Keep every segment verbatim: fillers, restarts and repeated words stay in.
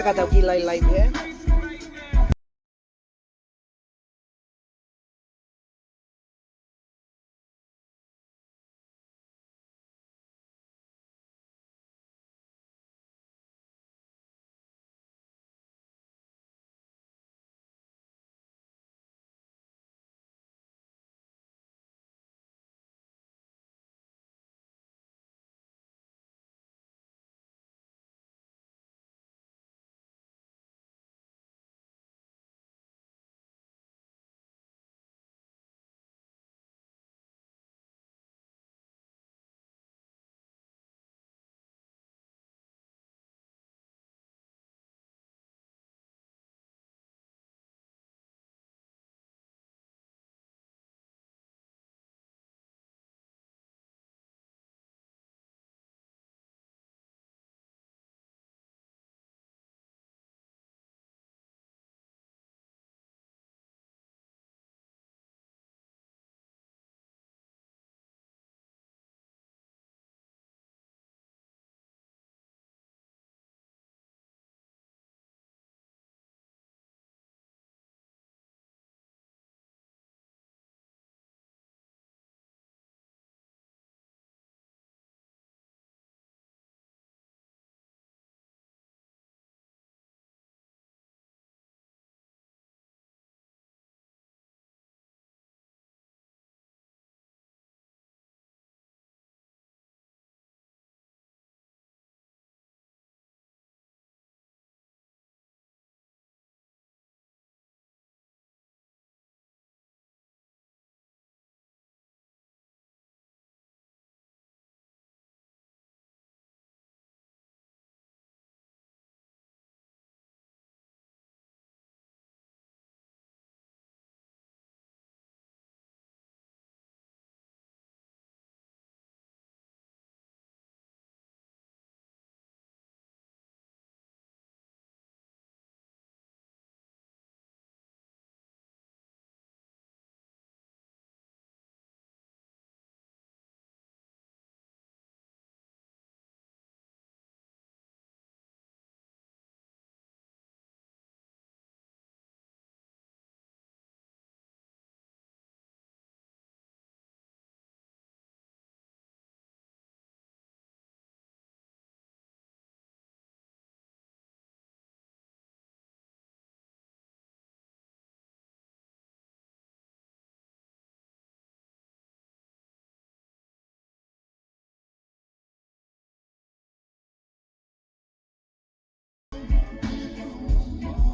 Ka tau kiʻi lailai pē.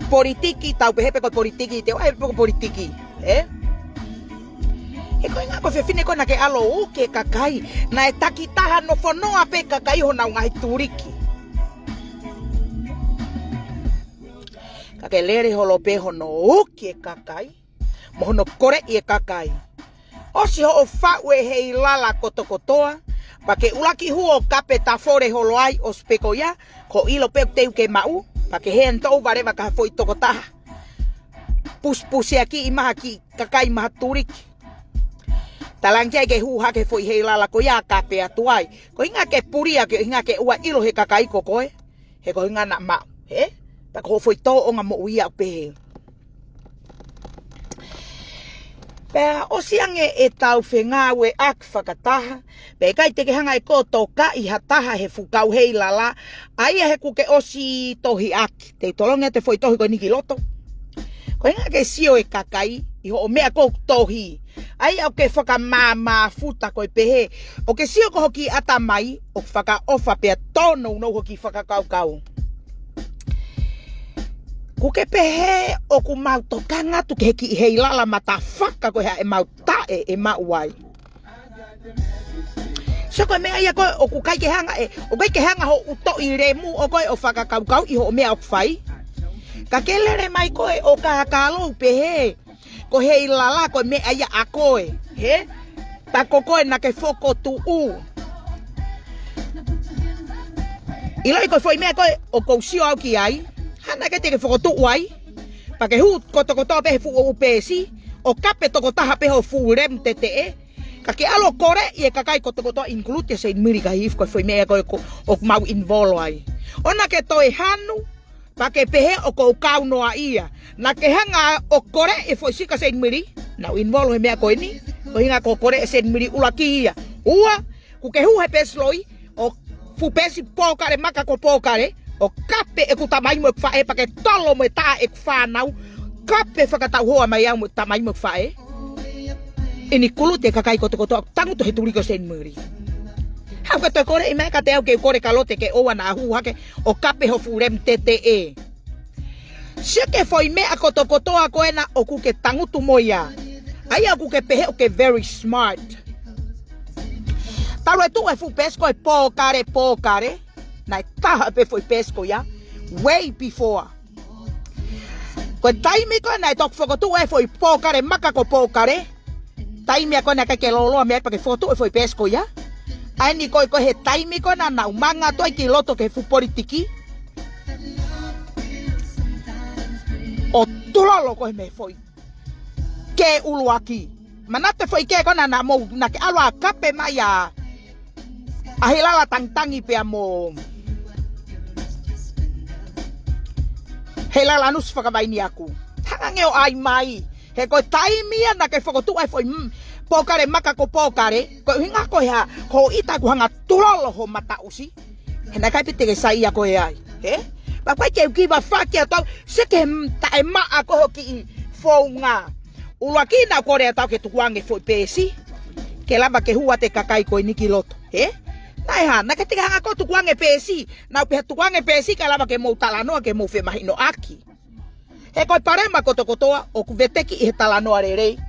Politiki, tau pehē pē ko e politiki, te u ʻai pē ko e politiki, ē? He ko e ʻuhinga ko e fefine ko ē naʻa ke ʻalu ʻo uki e kakai, naʻe takitaha nofonoa pē kakai honau ngaahi tuliki. Ka ke lele holo pē hono uki e kakai, mo hono koleʻi e kakai. ʻOsi hoʻo faʻu e heilala kotokotoa, pea ke ʻuluaki hū ʻo kape tafole holo ai ʻosi pē ko ia, ko e ʻilo pē ʻoku teu ke maʻu, pea ke hand over leva ki ha foʻi tokotaha. Pusipusiakiʻi mai ha kiʻi kakai maha tuliki. Talaange ai ke hū hake foʻi heilala ko ia kape atu ai. Ko e ʻuhinga ke pulia, ko e ʻuhinga ke ʻoua ʻilo he kakai ko koe. He ko e ʻuhinga naʻa maʻu, ē? Pea ko hoʻo foʻi tōʻonga moʻui ia ʻoku pehē. Pea ʻosi ange ʻetau fengāueʻaki fakataha, pea ʻikai te ke hanga ʻe koe ʻo tokaʻi ha taha he fuʻu kau heilala, ʻa ia he kuo ke ʻosi tohiʻaki. Te u tolongi atu e foʻi tohi ko eni ki loto. Ko e ʻuhinga ke sio e kakai ʻi hoʻo meʻa ko ē ʻoku tohi. ʻA ia ʻoku ke fakamāmāfuta ko e pehē. ʻOku ke sio ko ho kiʻi ʻatamai, ʻoku fakaʻofa pea tōnounou ho kiʻi fakakaukau. Kuo ke pehē ʻoku mau tokanga atu ki he kiʻi heilala matafaka ko ē ʻa ʻemau taʻe ʻe maʻu ai. So ko e meʻa ia ko ē ʻoku ʻikai ke hanga ʻe, ʻoku ʻikai ke hanga hoʻo toʻi lemu ʻo koe ʻo fakakaukauʻi hoʻo meʻa ʻoku fai. Ka ke lele mai koe ʻo kākā lou pehē. Ko e heilala ko e meʻa ia ʻa koe, hē? Pea ko koe naʻa ke fokotuʻu. ʻIloʻi ko e foʻi meʻa ko ē ʻoku ou sio au ki ai. Hā naʻe ʻikai te ke fokotuʻu ai. Pea ke hū kotokotoa pē he fuʻu ʻū peesi. ʻO kape tokotaha pē ho fuʻu lemu teteʻe. Ka ke ʻalu ʻo koleʻi e kakai kotokotoa include ʻa Seinimili Kahiʻifi ko e foʻi meʻa ko ē ʻoku, ʻoku mau involve ai. ʻOua naʻa ke toe hanu. Pea ke pehē ʻoku ou kau noa ia. Naʻa ke hanga ʻo kole e foʻi sika Saint Mary. Naʻa ku involve he meʻa ko eni. Ko e ʻuhinga ko e kole e Saint Mary ʻuluaki ia. Ua, kuo ke hū he peesi loi, ʻo fuʻu peesi pōkale maka ko pōkale, ʻo kape ʻeku tamai mo ʻeku faʻē pea ke tolo mo e taʻa ʻeku fānau, kape fakatauhoa mai au mo e tamai mo ʻeku faʻē. Include e kakai kotokotoa, tangutu he tuli ko Saint Mary. Haʻu ke toe kole ʻi mai ka te au ke kole ka lote ke ʻoua naʻa hū hake, ʻo kape ho fuʻu lem tete ē. Sio ki he foʻi meʻa kotokotoa ko ena ʻoku ke tangutu mo ia. ʻA ia ʻoku ke pehē ʻoku ke very smart. Talu e tuʻu e fuʻu peesi ko e pōkale, pōkale. Naʻe taha pē foʻi peesi ko ia. Way before. Ko e taimi ko ē naʻe toki fokotuʻu e foʻi pōkale maka ko pōkale. Taimi ia ko ē naʻe ʻikai ke lōloa meʻa pea ke fokotuʻu e foʻi peesi ko ia. ʻA eni ko ē ko e he taimi ko ē naʻa nau manga atu ai ki loto ki he fuʻu politiki. ʻO tulolo ko ē mei he foʻi kē ʻuluaki. Manatu e foʻi kē ko ena naʻa mou, naʻa ke ʻalu ʻo kape mai ʻa, ʻa Heilala Tangitangi pea mo Heilala Nusi Fakavainiaku. Hanga ange ʻo ʻai mai. He ko e taimi ia naʻa ke fokotuʻu ai e foʻi, mm, pōkale maka ko pōkale. Ko e ʻuhinga ko e hā, ko ʻita kuo hanga tulolo ho mataʻusi. He naʻe ʻikai pē te ke saiʻia koe ai. Hē? Pea ʻikai ke u give a fuck ʻiate au, sio ki he, mm, taʻemaʻa ko ē ho kiʻi founga. ʻUluaki naʻa ku kole atu ke tukuange foʻi peesi. Ke lava ke hū atu e kakai ko eni ki loto. Hē? Naʻe hā, naʻa ke te ke hanga koe ʻo tukuange peesi. Naʻa ku pehē tukuange peesi ka lava ke mou talanoa ke mou femahinoʻaki. He ko e palopalema kotokotoa, ʻoku veteki ʻi he talanoa lelei.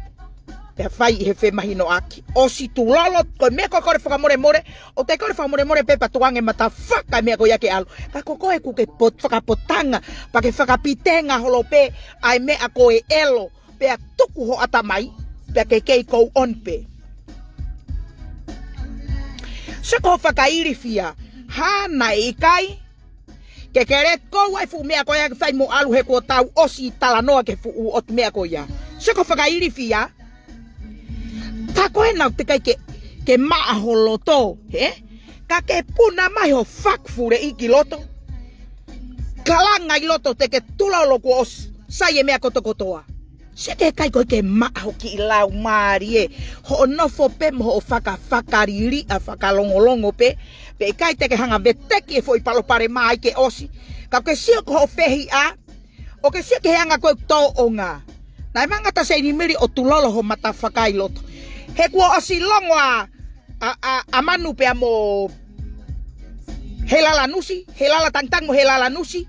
Pea fai ʻi he femahinoʻaki. ʻOsi tulolo, ko e meʻa ko e kole fakamolemole, ʻoua te ke kole fakamolemole pē pea tukuange mataʻusi e meʻa ko ia ke ʻalu. Ka ko koe ʻoku ke pot-, fakapotanga, pea ke fakapitenga holo pē, ʻa e meʻa ko e ʻelo, pea tuku ho ʻatamai, pea ke kei go on pē. Sio ki hoʻo fakailifia, hā naʻe ʻikai, ke ke let go ʻa e fuʻu meʻa ko ia ke fai mo ʻalu he kuo tau ʻosi talanoa ki he fuʻu ʻotu meʻa ko ia. Sio ki hoʻo fakailifia. Tā ko ena ʻoku teʻeki ai ke, ke maʻa ho loto, hē? Ka ke puna mai ho fakafuleʻi ki loto. Kalanga ʻi loto te ke tulolo kuo ʻosi sai e meʻa kotokotoa. Sio ki he kakai ko ē ke maʻa ho kiʻi laumālie, hoʻo nofo pē mo hoʻo faka-, fakaliliʻa, fakalongolongo pē, pea ʻikai te ke hanga veteki e foʻi palopalema ai ke ʻosi. Ka ke sio ki hoʻo fehiʻa, ʻoku ke sio ki he anga ko ē ʻoku tōʻonga. Naʻe manga atu ʻa Saint Mary ʻo tulolo ho mataʻusi ʻi loto. He kuo ʻosi longo ʻa, ʻa, ʻa, ʻa Manu pea mo Heilala Nusi, Heilala Tangitangi mo Heilala Nusi.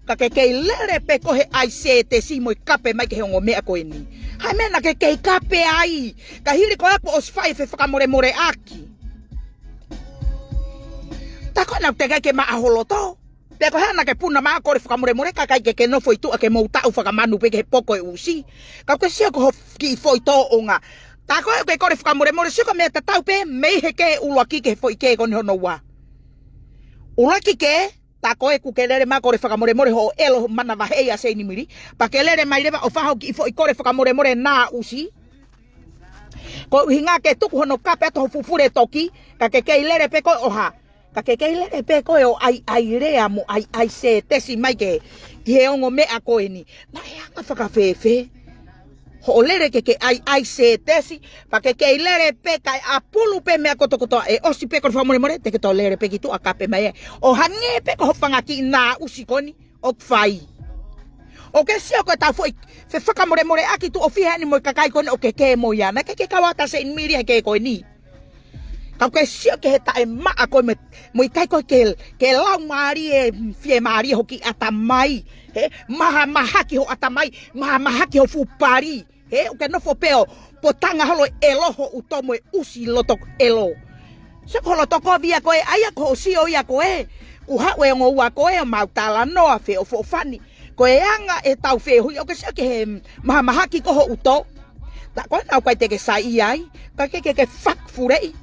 Ka ke kei lele pē koe he ʻai sētesi mo e kape mai ki he ongo meʻa ko eni. Hā e meʻa naʻa ke kei kape ai. Ka hili ko ē kuo ʻosi fai e fefakamolemoleʻaki. Tā ko ena ʻoku teʻeki ai ke maʻa ho loto. Pea ko e hā naʻa ke puna mai ʻo kole fakamolemole ka ʻikai ke ke nofo ʻi tuʻa ke mou taʻu fakamanu pē ki he poko e ʻusi. Ka ke sio ki hoʻo kiʻi foʻi tōʻonga. Tā ko ē ʻoku ke kole fakamolemole sio ki he meʻa tatau pē mei he kē ʻuluaki ki he foʻi kē ko eni hono ua. ʻUluaki kē, tā ko ē ʻoku ke lele mai ʻo kole fakamolemole hoʻo ʻelo manavahē ʻia Saint Mary. Pea ke lele mai leva ʻo fai hoʻo kiʻi foʻi kole fakamolemole naʻusi. Ko e ʻuhinga ke tuku hono kape atu ho fufule toki, ka ke kei lele pē koe ʻo hā. Ka ke kei lele pē koe ʻo ʻai, ʻai lea mo ʻai, ʻai sētesi mai ki he, ki he ongo meʻa ko eni. Naʻe anga fakafēfē hoʻo lele ke ke ʻai, ʻai sētesi, pea ke kei lele pē kae ʻapulu pē meʻa kotokotoa ʻe ʻosi pē kole fakamolemole, te ke toe lele pē ki tuʻa kape mai ē. ʻO hangē pē ko hoʻo fanga kiʻi naʻusi ko eni ʻoku fai. ʻOku ke sio ko e tau foʻi fefakamolemoleʻaki tuʻo fiha eni mo e kakai ko eni ʻoku ke kē mo ia. Naʻe ʻikai ke kau atu ʻa Saint Mary he kē ko eni. Ka ʻoku ke sio ki he taʻemaʻa ko ē mo, mo ʻikai ko ē ke, ke laumālie, fiemālie hoʻo kiʻi ʻatamai. Hē, mahamahaki ho ʻatamai, mahamahaki ho fuʻu pali. Hē, ʻoku ke nofo pē ʻo potanga holo e ʻelo ho ʻuto mo e ʻusi loto ʻelo. Sio ki ho loto kovi ia ko ē, ʻa ia ko hoʻo sio ia ko ē. Kuo haʻu e ongo ua ko ē ʻo mau talanoa feʻofoʻofani. Ko e anga e tau fehuʻi, ʻoku ke sio ki he mahamahaki ko ē ho ʻuto. Tā ko ena ʻoku ʻikai te ke saiʻia ai, ka ke, ke, ke fakafuleʻi.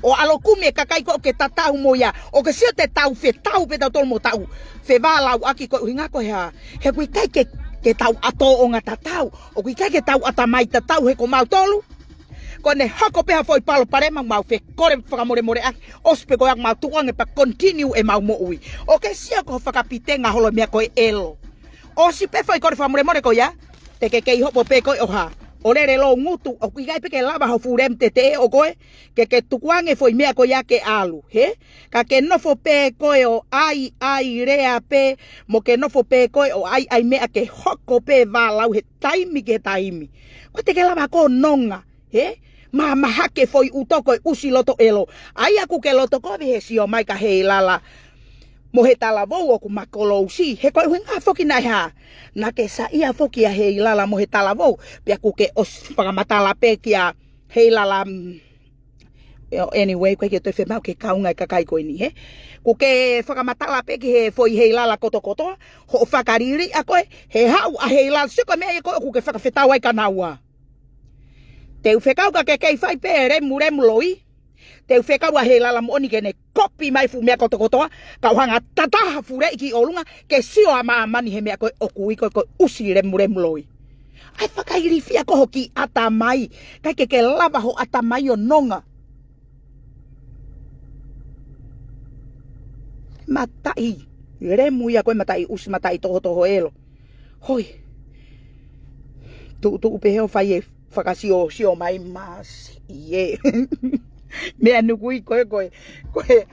ʻO ʻalu ʻo kumi e kakai ko ē ʻoku ke tatau mo ia. ʻOku ke sio te tau fetau pē tautolu mo tau fevālauʻaki ko e ʻuhinga ko e hā. He ʻoku ʻikai ke, ke tau ʻa tōʻonga tatau. ʻOku ʻikai ke tau ʻatamai tatau he ko mautolu. Ko ʻene hoko pē ha foʻi palopalema mau fekole fakamolemoleʻaki. ʻOsi pē ko ia mau tukuange pea continue ʻemau moʻui. ʻOkú ke sio ko e fakapitenga holo e meʻa ko e ʻelo. ʻOsi pē foʻi kole fakamolemole ko ia. Te ke kei hopo pē koe ʻo hā. ʻO lele lōngutu, ʻoku ʻikai pē ke lava ho fuʻu lemu teteʻe ʻo koe, ke ke tukuange foʻi meʻa ko ia ke ʻalu, hē? Ka ke nofo pē koe ʻo ʻai, ʻai lea pē, mo ke nofo pē koe ʻo ʻai, ʻai meʻa ke hoko pē vālau he taimi ki he taimi. Ko e te ke lava ko e nonga, hē? Mahamahake foʻi ʻuto ko e ʻusi loto ʻelo. ʻAi ʻoku ke loto kovi he sio mai ka Heilala mo he talavou ʻoku ma close. He ko e ʻuhinga foki naʻe hā. Naʻá ke saiʻia foki ʻa Heilala mo he talavou. Pea ʻoku ke ʻosi fakamatala pē kia Heilala, mm, anyway, ko e ke toe fiemaʻu ke kaunga e kakai ko eni, hē? ʻOku ke fakamatala pē ki he foʻi Heilala kotokotoa, hoʻo fakaliliʻa koe, he haʻu ʻa Heilala, sio ko e meʻa ia ko ē ʻoku ke fakafetau ai kia naua. Te u fekau ka ke kei fai pē lemulemu loi, te u fekau ʻa Heilala moʻoni ke ne kopi mai fuʻu meʻa kotokotoa, ka u hanga tataha fuleʻi ki ʻolunga, ke sio ʻa māmani he meʻa ko ē ʻoku ui ko e ko e ʻusi lemulemu loi. ʻAi fakailifia ko ho kiʻi ʻatamai, ʻikai ke ke lava ho ʻatamai ʻo nonga. Mataʻi lemu ia ko e mataʻi ʻusi, mataʻi tohotoho ʻelo. Hoi. Tuʻutuʻu pē he ʻo fai e fakasiosio mai masi ē. Meʻa nukui ko e, ko e, ko e.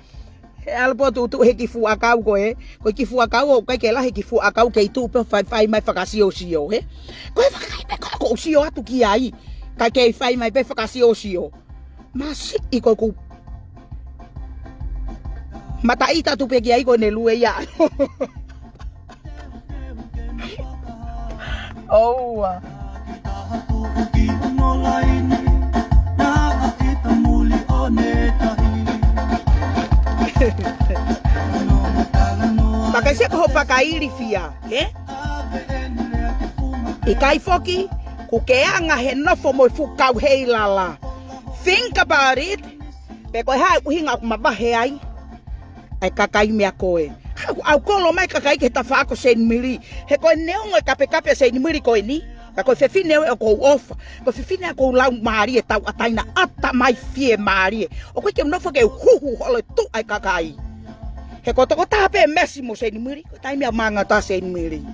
He ʻalu pē ʻo tuʻutuʻu he kiʻi fuʻu ʻakau ko e. Ko e kiʻi fuʻu ʻakau ʻoku ʻikai ke lahi kiʻi fuʻu ʻakau kei tuʻu pē ʻo fai, fai mai fakasiosio, hē? Ko e fakaʻai pē ko e ʻoku ou sio atu ki ai. Ka kei fai mai pē fakasiosio. Masiʻi ko ʻeku mataʻi tatu pē ki ai ko ʻene lue ia. ʻOua. Pea ke sio ko ho fakailifia, hē? ʻIkai foki, ʻoku ke anga he nofo mo e fuʻu kau Heilala. Think about it. Pe ko e hā e ʻuhinga ʻoku mavahe ai ʻa e kakai meʻa ko ē. Haʻu ʻalu kolo mai kakai ki he tafaʻaki ʻo Seinimili. He ko e neongo e kapekape ʻa Seinimili ko eni. Ka ko e fefine ʻoku ou ʻofa. Ko e fefine ʻoku ou lau mālie tauʻatāina ʻatamai fiemālie. ʻOku ʻikai ke u nofo ke u huhu holo e tuʻa e kakai. He ko e tokotaha pē mesi mo Seinimili. Ko e taimi ʻoku ma ngata Seinimili.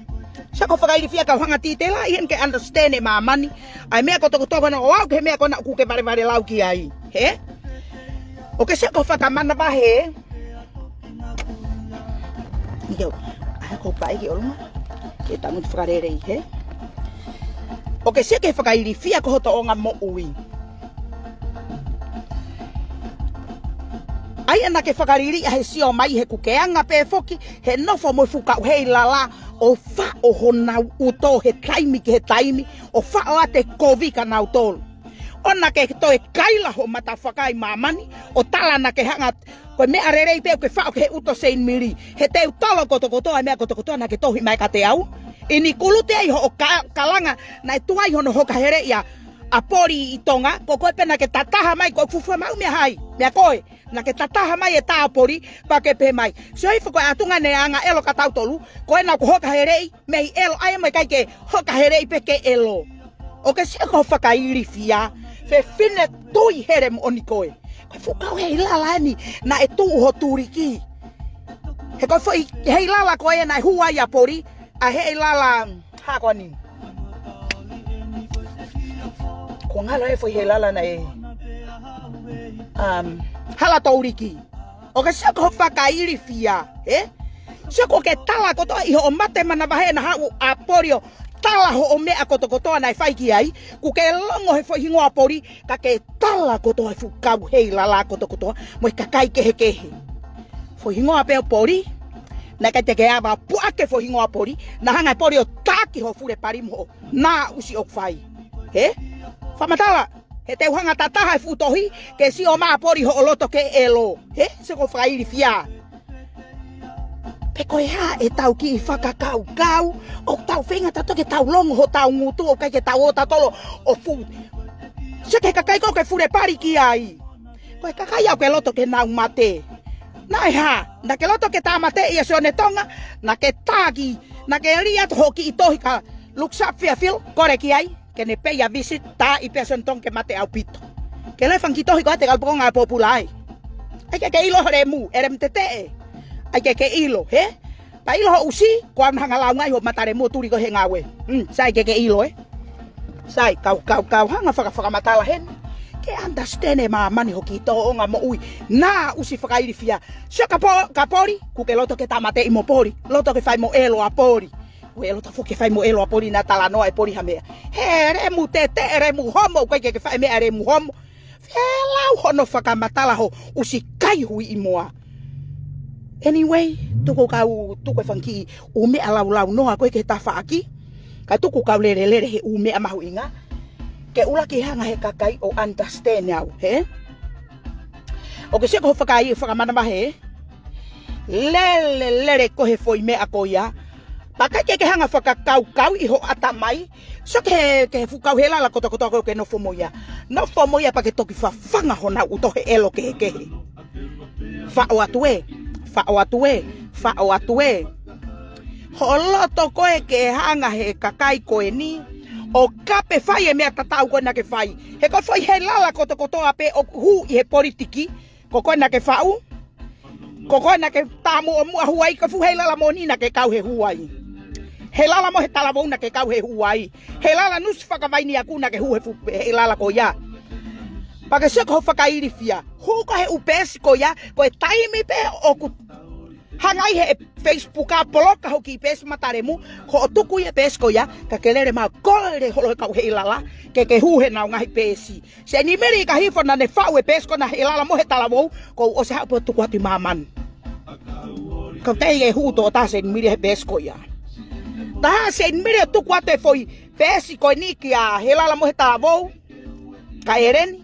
Sio ko ho fakailifia ka u hanga titela, ʻi heni ke understand ʻe māmani. ʻA e meʻa kotokotoa ko ena ʻo aʻu ki he meʻa ko ena ʻoku ke valevale lau ki ai. Hē? ʻOku ke sio ko ho fakamanavahē. ʻIo, ʻai ko e paʻi ki ʻolunga. Ke tangutu fakalelei, hē? ʻOku ke sio ki he fakailifia ko ho tōʻonga moʻui. ʻAi ʻa naʻá ke fakaliliʻa he sio mai he ʻoku ke anga pē foki, he nofo mo e fuʻu kau Heilala, ʻo faʻo honau ʻuto he taimi ki he taimi, ʻo faʻo ʻa e kovi kia nautolu. ʻO naʻá ke toe kaila ho mata fakaemāmani, ʻo tala naʻá ke hanga, ko e meʻa lelei pē ʻoku ke faʻo ki he ʻuto Seinimili. He te u tala kotokotoa e meʻa kotokotoa naʻá ke tohi mai kiate au. ʻI he kulupu ʻi hoʻo ka-, kalanga naʻe tuai hono hoka heleʻi ʻa Poli ʻi Tonga, ko koe pē naʻá ke tataha mai ko e fuʻu fiemaʻu meʻa hai, meʻa ko ē. Naʻá ke tataha mai e tā ʻo Poli, pea ke pehē mai. Sio hifo ko e ʻatunga naʻe anga ʻelo kia tautolu, ko ena ʻoku hoka heleʻi, mei ʻelo ʻa ia mo e ʻikai ke hoka heleʻi pē ke ʻelo. ʻOku ke sio ko ho fakailifia, fefine tui hele moʻoni koe. Ko e fuʻu kau Heilala eni, naʻe tuʻu ho tuliki. He ko e foʻi Heilala ko ē naʻe hū ai ʻa Poli, ʻa Heilala, hā ko eni. Ko e ngalo e foʻi Heilala naʻe, um, Hala Touliki. ʻOku ke sio ko ho fakailifia, hē? Sio ko e ke tala kotoa ʻi hoʻo mata manavahē naʻe haʻu ʻa Poli ʻo tala hoʻo meʻa kotokotoa naʻe fai ki ai, ʻoku ke longo he foʻi hingoa ʻo Poli, ka ke tala kotoa e fuʻu kau Heilala kotokotoa, mo e kakai kehekehe. Foʻi hingoa pē ʻo Poli, naʻe ʻikai te ke ava puʻaki e foʻi hingoa ʻo Poli, naʻe hanga ʻe Poli ʻo taki ho fule pali mo hoʻo nā ʻusi ʻoku fai. Hē? Fakamatala, he te u hanga tataha e fuʻu tohi, ke sio mai ʻa Poli hoʻo loto ke ʻelo. Hē? Sio ko ho fakailifia. Pe ko e hā ʻetau kiʻi fakakaukau, ʻoku tau feinga tautolu ke tau longo hotau ngutu, ʻoku ʻikai ke tau ō tautolu ʻo fuʻu. Sio ki he kakai ko ē ʻoku ke fule pali ki ai. Ko e kakai ʻoku ke loto ke nau mate. Naʻe hā, naʻá ke loto ke tāmateʻi ʻa Sione Tonga, naʻá ke taki, naʻá ke lea atu hoʻo kiʻi tohi kia Luke Sharp Fairfield, kole ki ai, ke ne pay a visit, tā ʻi pea Sione Tonga ke mate ʻaupito. Ke lea fanga kiʻi tohi ko ē ʻa e kau pokonga ʻa e pōpula ai. ʻAi ke ke ʻilo ho lemu, ʻe lemu teteʻe. ʻAi ke ke ʻilo, hē? Pea ʻilo ho ʻusi, ko au naʻa hanga ʻo launga ai ho mata lemu ʻo tuli ko ē he ngāue. Mm, sai ke ke ʻilo, ē. Sai, kau, kau, kau hanga faka-, fakamatala heni. Ke understand ʻe māmani hoʻo kiʻi tōʻonga moʻui. Naʻa ʻusi fakailifia. Sio ka po-, ka poli, ʻoku ke loto ke tāmateʻi mo poli. Loto ke fai mo ʻelo ʻa poli. ʻOku ke loto foki ke fai mo ʻelo ʻa poli naʻa talanoa ʻe poli ha meʻa. He lemu teteʻe, lemu homo, ʻoku ʻikai ke ke fai meʻa lemu homo. Felau hono fakamatala ho ʻusi kai hui ʻi muʻa. Anyway, tuku kau, tuku e fanga kiʻi ʻū meʻa laulau noa ko ē ki he tafaʻaki. Ka tuku kau lelelele he ʻū meʻa mahuʻinga. Ke ʻuluaki hanga he kakai ʻo understand au, hē? ʻOku ke sio ko hoʻo fakaʻai fakamanavahē. Lelelele ko ē he foʻi meʻa ko ia. Pea ʻikai ke ke hanga fakakaukauʻi ho ʻatamai. Sio ki he, ki he fuʻu kau Heilala kotokotoa ko ē ʻoku ke nofo mo ia. Nofo mo ia pea ke toki fafanga honau ʻuto he ʻelo kehekehe. Faʻo atu ē, faʻo atu ē, faʻo atu ē. Hoʻo loto ko ē ke hanga he kakai ko eni ʻo kape fai e meʻa tatau ko ē naʻa ke fai. He ko e foʻi Heilala kotokotoa pē ʻoku hū ʻi he politiki, ko koe naʻa ke faʻu. Ko koe naʻa ke tāmuʻomuʻa hū ai, ko e fuʻu Heilala moʻoni naʻa ke kau he hū ai. Heilala mo e talavou naʻa ke kau he hū ai. Heilala nusu fakavainiaku naʻa ke hū he fuʻu Heilala ko ia. Pea ke sio ko hoʻo fakailifia. Hū ko ē he ʻū peesi ko ia, ko e taimi pē ʻoku hanga ai he Facebook ʻo poloka hoʻo kiʻi peesi mata lemu, ko hoʻo tuku ia peesi ko ia, ka ke lele mai ʻo kole holo he kau Heilala, ke ke hū heʻenau ngaahi peesi. Seinimili ka hifo naʻa ne faʻu e peesi ko ena Heilala mo e talavou, kuo u ʻosi haʻu pē ʻo tuku atu ʻi māmani. Ka ʻoku teʻeki ke hū tokotaha Seinimili he peesi ko ia. Taha Seinimili ʻo tuku atu e foʻi peesi ko eni kia Heilala mo e talavou, kia ʻEleni.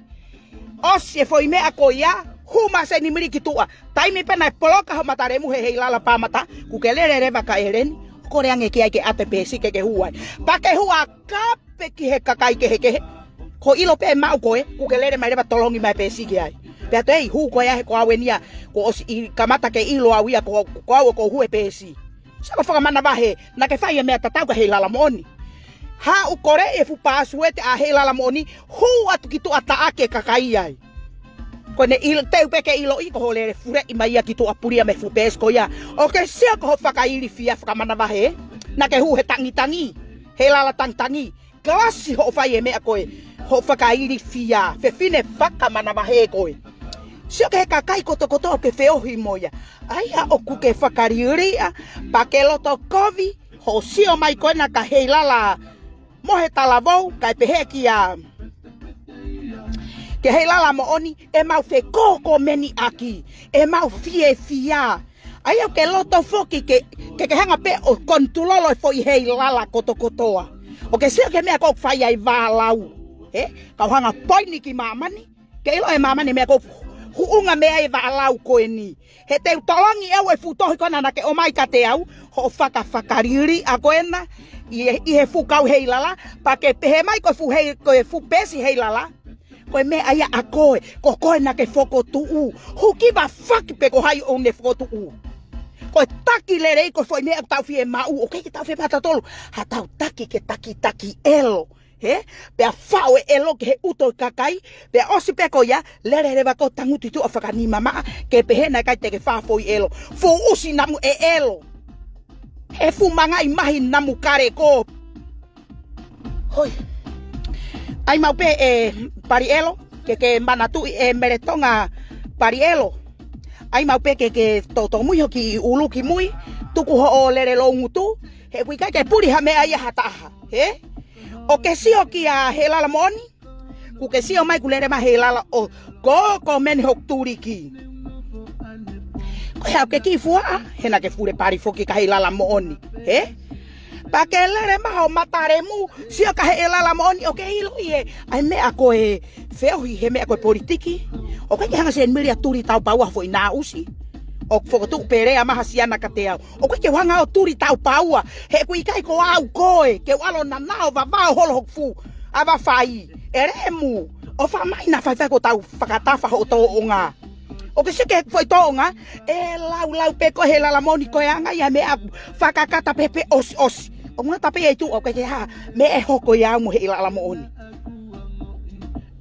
ʻOsi e foʻi meʻa ko ia, hū mai Seinimili ki tuʻa. Taimi pē naʻe poloka hoʻo mata lemu he Heilala pāmata, kuo ke lele leva kia ʻEleni, kole ange ki ai ke ʻoatu e peesi ke ke hū ai. Pea ke hū ʻo kape ki he kakai kehekehe. Ko e ʻilo pē maʻu ko ē, kuo ke lele mai leva ʻo tolongi mai e peesi ki ai. Pea toe ʻi hū ko ia he ko au eni ia, kuo ʻosi kamata ke ʻilo au ia, ko, ko au ʻoku ou hū he peesi. Sio ko hoʻo fakamanavahē, naʻa ke fai e meʻa tatau kia Heilala moʻoni. Haʻu ʻo kole e fuʻu pāsuete ʻa Heilala moʻoni, hū atu ki tuʻa ʻo taʻaki e kakai ai. Ko ʻene ʻilo, teu pē ke ʻiloʻi ko hoʻo lele fuleʻi mai ia ki tuʻa pulia mei he fuʻu peesi ko ia. ʻOku ke sio ko hoʻo fakailifia fakamanavahē, naʻa ke hū he tangitangi, Heilala tangitangi. Kalasi hoʻo fai e meʻa ko ē, hoʻo fakailifia, fefine fakamanavahē koe. Sio ki he kakai kotokotoa ʻoku ke feohi mo ia. ʻAia ʻoku ke fakaliliʻa, pea ke loto kovi, hoʻo sio mai ko ena kia Heilala mo e talavou, kae pehē kia, kia Heilala moʻoni, ʻemau fekōkōmeni ʻaki, ʻemau fiefia. ʻAia ʻoku ke loto foki ke, ke, ke hanga pē ʻo konitulolo e foʻi Heilala kotokotoa. ʻOku ke sio ki he meʻa ʻoku fai ai e vālau. Hē? Kau hanga ʻo poini ki māmani. Ke ʻilo ʻe māmani e meʻa ʻoku huʻunga mei ai e vālau ko eni. He te u tolongi ʻe au e fuʻu tohi ko ena naʻa ke ʻomai kiate au, hoʻo faka, fakaliliʻa ko ena, ʻi he, ʻi he fuʻu kau Heilala, pea ke pehē mai ko e fuʻu Hei, ko e fuʻu peesi Heilala. Ko e meʻa ia ʻa koe, ko koe naʻa ke fokotuʻu. Who give a fuck pe ko hai ʻoku ne fokotuʻu. Ko e taki lelei ko e foʻi meʻa ʻoku tau fiemaʻu, ʻoku ʻikai ke tau fiemaʻu tautolu. Haʻatau taki ke takitaki ʻelo. Hē? Pea faʻo e ʻelo ki he ʻuto e kakai, pea ʻosi pē ko ia, lele leva ʻo tangutu ʻi tuʻa fakanima maʻa, ke pehē naʻe ʻikai te ke faʻo e foʻi ʻelo. Fuʻu ʻusi namu e ʻelo. He fuʻu mangaʻi mahi namu kale ko. Hoi. ʻAi maʻu pē ʻe Paliʻelo, ke ke manatuʻi ʻe Meletonga Paliʻelo. ʻAi maʻu pē ke ke tōtōmui hoʻo kiʻi ʻulu ki mui, tuku hoʻo lele loungutu, he ʻoku ʻikai ke puli ha meʻa ia ha taha, hē? ʻOku ke sio kia Heilala moʻoni, kuo ke sio mai kuo lele mai Heilala ʻo kōkōmeni hoku tuliki. Ko e hā ʻoku ke kiʻi fuaʻa, he naʻa ke fule pali foki kia Heilala moʻoni, hē? Pea ke lele mai hoʻo mata lemu, sio kia Heilala moʻoni ʻoku ke ʻiloʻi ē, ʻa e meʻa ko e feohi he meʻa ko e politiki. ʻOku ʻikai ke hanga Seinimili ʻo tuli taupaua ha foʻi naʻa ʻusi. ʻOku fokotuʻu pē lea mai ha siana kiate au. ʻOku ʻikai ke u hanga ʻo tuli taupaua, he ʻoku ʻikai ko au koe, ke u ʻalu ʻo nanaʻo vavao holo hoku fuʻu ʻava fai. ʻE lemu, ʻofa mai naʻa faifai ko ʻetau fakatafa hoʻo tōʻonga. ʻOku ke sio ki he foʻi tōʻonga, ʻe laulau pē ko Heilala moʻoni ko e anga ia e meʻa fakakata pē pē ʻosiʻosi. ʻOku ngata pē ia ʻi tuʻa ʻoku ʻikai ke ha meʻa ʻe hoko ia mo Heilala moʻoni.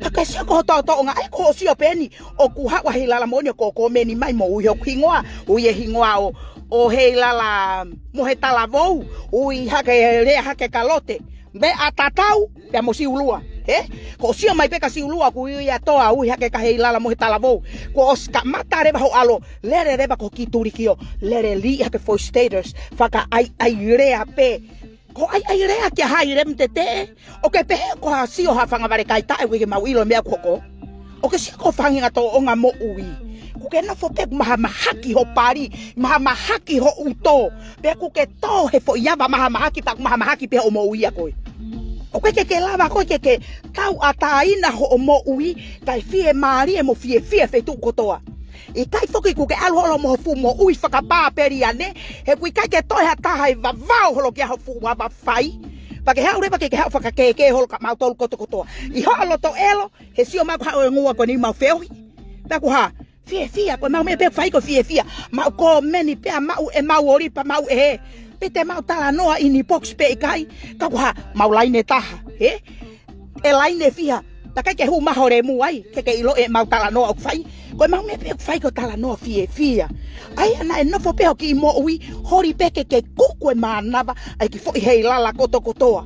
Ka ke sio ko hoʻo toʻonga, ʻai ko hoʻo sio pē eni, ʻoku haʻu ʻa Heilala Moʻoni ʻo kōmeni mai mo ui hoku hingoa, ui e hingoa ʻo, ʻo Heilala mo e talavou, ui hake lea hake ka lote. Meʻa tatau, pea mo Siulua, hē? Ko hoʻo sio mai pē ka Siulua, ʻoku ui ia toa, ui hake ka Heilala mo e talavou. Kuo ʻosi kamata leva hoʻo ʻalu, lele leva ko ki Tulikio, lele lī hake foʻi status, fakaʻaiʻai lea pē. Ko e ʻaiʻai lea kia Hailem Tete, ʻoku ke pehē ko ha sio ha fanga vale kaitaʻe ʻoku ʻikai ke mau ʻilo e meʻa ʻoku hoko. ʻOku ke sio ko e faʻahinga toʻonga moʻui. ʻOku ke nofo pē ʻoku mahamahaki ho pali, mahamahaki ho ʻuto. Pea ʻoku ke tō he foʻi ava mahamahaki pea ʻoku mahamahaki pē hoʻo moʻui ʻa koe. ʻOku ʻikai ke ke lava koe ke ke tauʻatāina hoʻo moʻui, kae fiemālie mo fiefia he feituʻu kotoa. ʻIkai foki ʻoku ke ʻalu holo mo ho fuʻu moʻui fakapāpeliane, he ʻoku ʻikai ke toe ha taha ʻe vavao holo ki ai ho fuʻu ava fai. Pea ke haʻu leva ke ke haʻu fakakēkē holo kia mautolu kotokotoa. ʻI hoʻo loto ʻelo, he sio mai ko e hā e ʻuhinga ko eni mau feohi. Pea ko e hā, fiefia, ko ʻemau meʻa pē ʻoku fai ko e fiefia. Mau kōmeni pea mau ʻe mau ʻoli pea mau ʻe hē. Pe te mau talanoa inbox pe ʻikai, ka ko e hā, mau laine taha, hē? ʻE laine fiha, takai ke hū mai ho lemu ai, ke ke ʻilo ʻemau talanoa ʻoku fai. Ko ʻemau meʻa pē ʻoku fai ko e talanoa fiefia. ʻAi ʻa naʻe nofo pē ho kiʻi moʻui, holi pē ke ke kuku e mānava ʻa e kiʻi foʻi Heilala kotokotoa.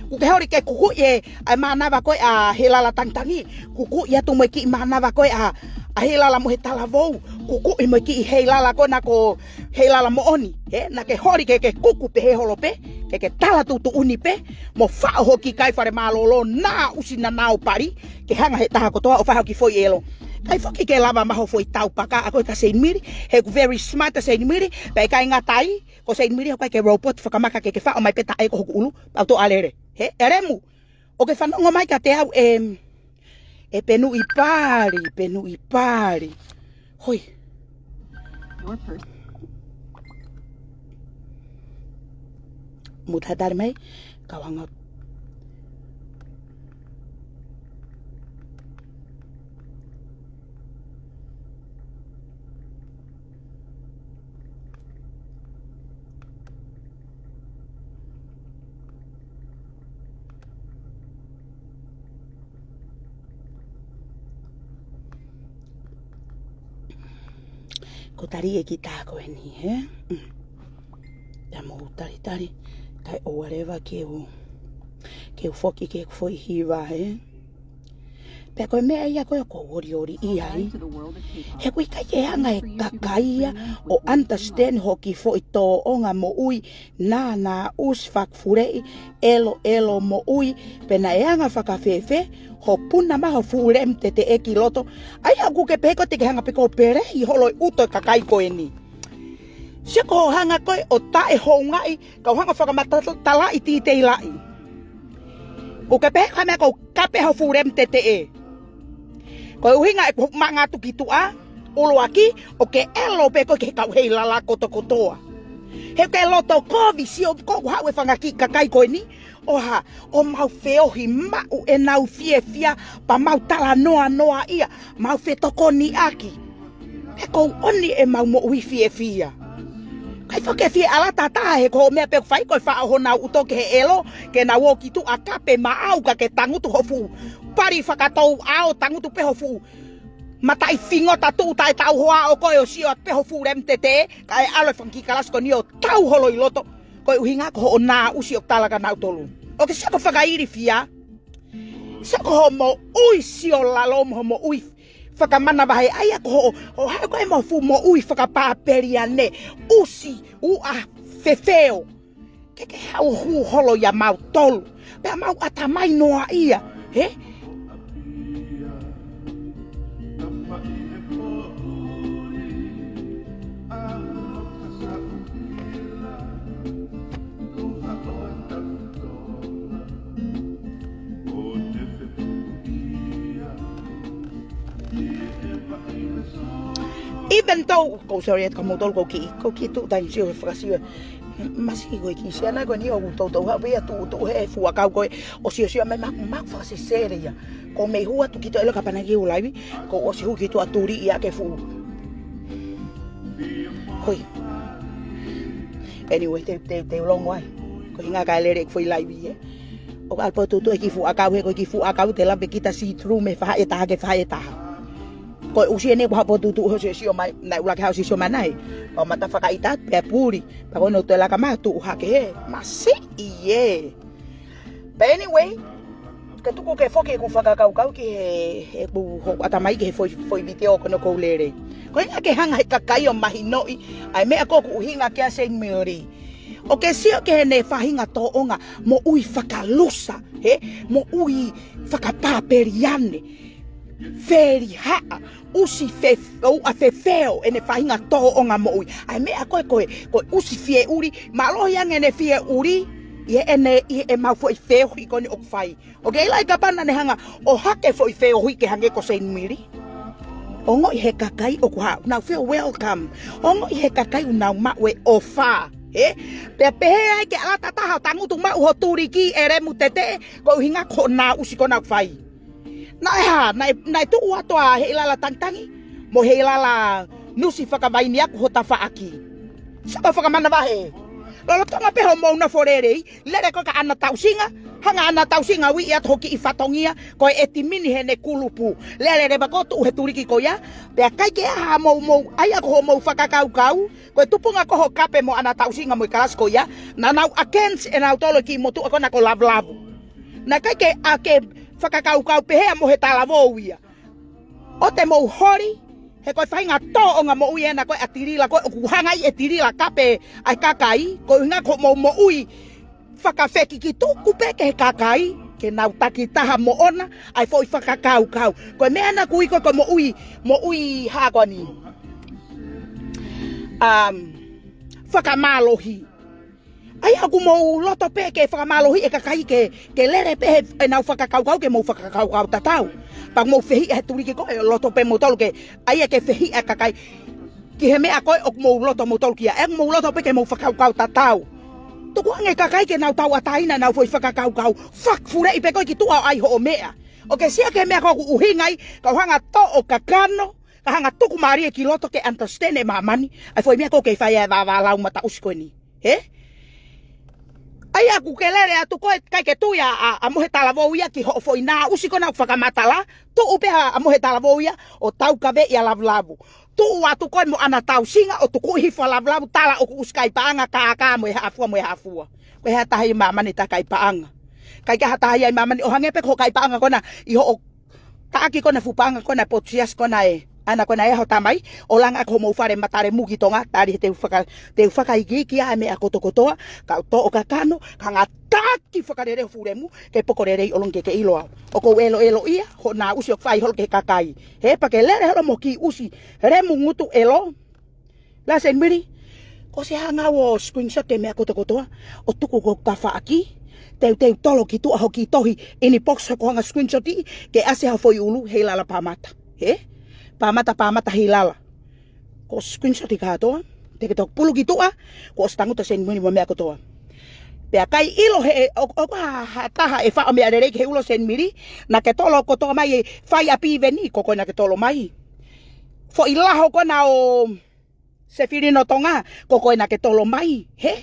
ʻOku ke holi ke kukuʻi e, ʻa e mānava ko ē ʻa Heilala Tangitangi, kukuʻi atu mo e kiʻi mānava ko ē ʻa, ʻa Heilala mo e talavou, kukuʻi mo e kiʻi Heilala ko ena ko Heilala Moʻoni, hē, naʻa ke holi ke ke kuku pehē holo pē, ke ke tala tuʻutuʻuni pē, mo faʻo ho kiʻi kai fale mālōlō, naʻa ʻusi naʻa nau pali, ke hanga he taha kotoa ʻo fai ho kiʻi foʻi ʻelo. ʻIkai foki ke lava mai ho foʻi taupaka ʻa koe kia Saint Mary, he ʻoku very smart ʻa Saint Mary, pea ʻikai ngata ai, ko Saint Mary ʻoku ʻikai ke robot fakamaka ke ke faʻo mai pē taʻe ko hoku ʻulu, pea u toʻa lele. Hē, ʻe lemu, ʻoku ke fanongo mai kiate au ē, ʻe Penuʻi Pali, Penuʻi Pali. Hoi. Your person. Mou tatali mai, kau hanga. Ko e tali e kita ko eni, hē? Mm. Ia mou talitali, kae ʻoua leva ke u, ke u foki ke u foʻi hiva, hē? Pea ko e meʻa ia ko ē ʻoku ou ʻoliʻoliʻi ai. He ʻoku ʻikai ke hanga ʻe he kakai ia ʻo understand hoʻo kiʻi foʻi toʻonga moʻui, naʻa na ʻusi fakafuleʻi, ʻeloʻelo moʻui, pe naʻe anga fakafēfē ho puna mai ho fuʻu lemu teteʻe ki loto. ʻAi ʻoku ke pehē ko ē te ke hanga pē ko ē ʻo peleʻi holo e ʻuto e kakai ko eni. Sio ko hoʻo hanga ko ē ʻo taʻehoungaʻi, kau hanga fakamatalaʻi titeilaʻi. ʻOku ke pehē ko e meʻa ko e kape ho fuʻu lemu teteʻe. Ko e ʻuhinga ʻeku maʻu atu ki tuʻa, ʻuluaki, ʻoku ke ʻelo pē koe ki he kau Heilala kotokotoa. He ʻoku ke loto kovi, sio ko ē ʻoku haʻu e fanga kiʻi kakai ko eni, ʻo hā, ʻo mau feohi maʻu ʻenau fiefia, pea mau talanoanoaʻia, mau fetokoniʻaki. He ʻoku ou ʻoni ʻemau moʻui fiefia. ʻIkai foki ke fie ʻalu ha taha he ko e meʻa pē ʻoku fai ko e faʻo honau ʻuto ki he ʻelo, ke nau ō ki tuʻa kape maʻau ka ke tangutu ho fuʻu pali fakatou ʻao, tangutu pē ho fuʻu mataʻi fingota tuʻu taʻe tauhoa ʻo koe ʻo sio atu pē ho fuʻu lemu teteʻe, kae ʻalu e fanga kiʻi kalasi ko eni ʻo tau holo ʻi loto, ko e ʻuhinga ko hoʻo naʻusi ʻoku tala kia nautolu. ʻOku ke sio ko e fakailifia, sio ko hoʻo moʻui siolalo mo hoʻo moʻui fakamanavahē, ʻa ia ko hoʻo, hoʻo haʻu ko ē mo e fuʻu moʻui fakapāpeliane, ʻusi, uʻa, fefeo. Ke ke haʻu ʻo hū holo ʻia mautolu. Pea mau ʻatamai noaʻia, hē? Even though, ko, sorry, atu ka moutolu ko ki, ko ki tu time sio fakasio. Masi ko ki siana ko ni o toutou ha pea tu tu he fuakau ko ʻo sio sio mai ma, ma fakasesele ia. Ko mei hua tu ki to elo ka pana ki u laivi, ko ʻosi hū ki tuʻa tuli ia ke fuʻu. Hoi. Anyway, te, te, te u longo ai. Ko hinga ka lele foʻi laivi, ē. ʻOku ʻalu pē ʻo tutuʻu e kiʻi fuʻu ʻakau, he ko e kiʻi fuʻu ʻakau te lava pē kita see through mei he faʻahi ʻe taha ki he faʻahi ʻe taha. Ko e ʻusi eni ʻoku haʻu pē ʻo tutuʻu he ʻosi ʻo sio mai, naʻe ʻuluaki haʻu ʻo sio mai nai. ʻO mata fakaʻita atu pea puli. Pea ko ʻene toe laka mai ʻo tuʻu hake he. Masiʻi ē. But anyway, ke tuku ke foki ʻeku fakakaukau ki he, he ʻeku hoko ʻatamai ki he foʻi, foʻi vitiō ko eni ʻoku ou lele. Ko e ʻuhinga ke hanga he kakai ʻo mahinoʻi ʻa e meʻa ko ē ʻoku ʻuhinga ki ai Saint Mary. ʻOkú ke sio ki heʻene faʻahinga tōʻonga moʻui fakalusa, he? Moʻui fakapāpeliane, felihaʻa, ʻusi fe-, ʻoua fefeo ʻene faʻahinga tōʻonga moʻui. ʻA e meʻa ko ē, ko e, ko e ʻusi fie ʻuli, mālohi ange ʻene fie ʻuli, ʻi heʻene, ʻi heʻemau foʻi feohi ko eni ʻoku fai. ʻOkú ke ʻilo ai kapau naʻá ne hanga ʻo ʻohake foʻi feohi ke hangē ko Saint Mary. Ongoʻi he kakai ʻoku haʻu, nau feel welcome. Ongoʻi he kakai ʻoku nau maʻu e ʻofa, he? Pea pehē ai ke ʻalu atu ha taha ʻo tangutu maʻu ho tuliki ʻe lemu teteʻe, ko e ʻuhinga ko hoʻo nāusi ko ena ʻoku fai. Naʻe hā, naʻe, naʻe tuʻu atu ʻa Heilala Tangitangi mo Heilala Nusi Fakavainiaku ho tafaʻaki. Sio ki hoʻo fakamanavahē. Lolotonga pē hoʻomou nofo lelei, lele ko ē ki ʻAna Tausinga, hanga ʻAna Tausinga ʻo uiʻi atu ho kiʻi fatongia, ko e ʻetimini heʻene kulupu. Lele leva koe ʻo tuʻu he tuliki ko ia, pea ʻikai ke ʻi ai haʻamou, mou, ʻa ia ko hoʻomou fakakaukau, ko e tupunga ko ē ho kape mo ʻAna Tausinga mo e kalasi ko ia, naʻa nau against ʻe nautolu e kiʻi motuʻa ko ena ko Lavulavu. Naʻe ʻikai ke, ʻa, ke fakakaukau pehē ʻa Mohe Talavou ia. ʻOua te mou holi, he ko e faʻahinga tōʻonga moʻui ena ko ē ʻa Tilila ko ē ʻoku hanga ai ʻe Tilila ʻo kape ʻa e kakai, ko e ʻuhinga ko hoʻomou moʻui fakafekiki, tuku pē ki he kakai ke nau takitaha moʻona ʻa e foʻi fakakaukau. Ko e meʻa ena ʻoku ui ko ē ko e moʻui, moʻui hā ko eni. Um, fakamālohi. ʻA ia ʻoku mou loto pē ke fakamālohiʻi e kakai ke, ke lele pē he, ʻenau fakakaukau ke mou fakakaukau tatau. Pea ʻoku mou fehiʻa he tuliki ko ē, loto pē moutolu ke, ʻa ia ke fehiʻa e kakai ki he meʻa ko ē ʻoku mou loto moutolu ki ai. ʻOku mou loto pē ke mou fakakaukau tatau. Tuku ange e kakai ke nau tauʻatāina ʻenau foʻi fakakaukau. Fakafuleʻi pē koe ki tuʻa ʻo ʻai hoʻo meʻa. ʻOkú ke sio ki he meʻa ko ē ʻoku ʻuhinga ai, ka u hanga ʻo toʻo kakano, ka hanga ʻo tuku mālie ki loto ke understand ʻe māmani ʻa e foʻi meʻa ko ē ʻoku kei fai ai e vāvālau mataʻusi ko eni. He? ʻA ia ʻoku ke lele atu koe, ʻikai ke tui ʻa, ʻa, ʻa Mohe Talavou ia ki hoʻo foʻi nāusi ko ena ʻoku fakamatala, tuʻu pē ʻa, ʻa Mohe Talavou ia ʻo taukaveʻi ʻa Lavulavu. Tuʻu atu koe mo ʻAna Tausinga ʻo tukuʻi hifo ʻa Lavulavu, tala ʻoku ʻusi kai paʻanga, kākā mo e hā fua mo e hā fua. Ko e hā e taha ʻi māmani ʻe taha kai paʻanga? ʻIkai ke ʻi ai ha taha ʻi māmani ʻo hangē pē ko e kai paʻanga ko ena ʻi hoʻo taʻaki ko ena e fuʻu paʻanga ko ena ʻa e potu siasi ko ena ē, ʻa ena ko ena ē ho tamai, ʻo langa ʻaki homou fale matale muki Tonga, tali he te u faka-, te u fakaikiiki ʻa e meʻa kotokotoa, ka u toʻo kakano, ka ngata ki fakalele ho fuʻu lemu, ke poko lelei ʻolunga ke ke ʻilo au. ʻOku ou ʻeloʻelo ia, hoʻo nāusi ʻoku fai holo ki he kakai. He pea ke lele holo mo e kiʻi ʻusi lemu ngutu ʻelo. Lā Saint Mary, ko e ʻosi hanga ʻo screenshot e meʻa kotokotoa, ʻo tuku ki ho tafaʻaki, teuteu tolo ki tuʻa ho kiʻi tohi, inbox hoʻo hanga screenshot ʻi, ke ʻasi ho foʻi ʻulu, Heilala Pāmata. He? Pāmata, Pāmata Heilala. Ko e screenshot ʻi kātoa, te ke toki pulu ki tuʻa, kuo ʻosi tangutu ʻa Saint Mary mo e meʻa kotoa. Pea ʻikai ʻilo he, ʻo, ʻoku ʻi ai ha, ha taha ʻe faʻo meʻa lelei ki he ʻulu ʻo Saint Mary, naʻá ke tolo kotoa mai e fai ʻa Piveni, ko koe naʻá ke tolo mai. Foʻi laho ko ena ʻo Sefilino Tonga, ko koe naʻá ke tolo mai, he?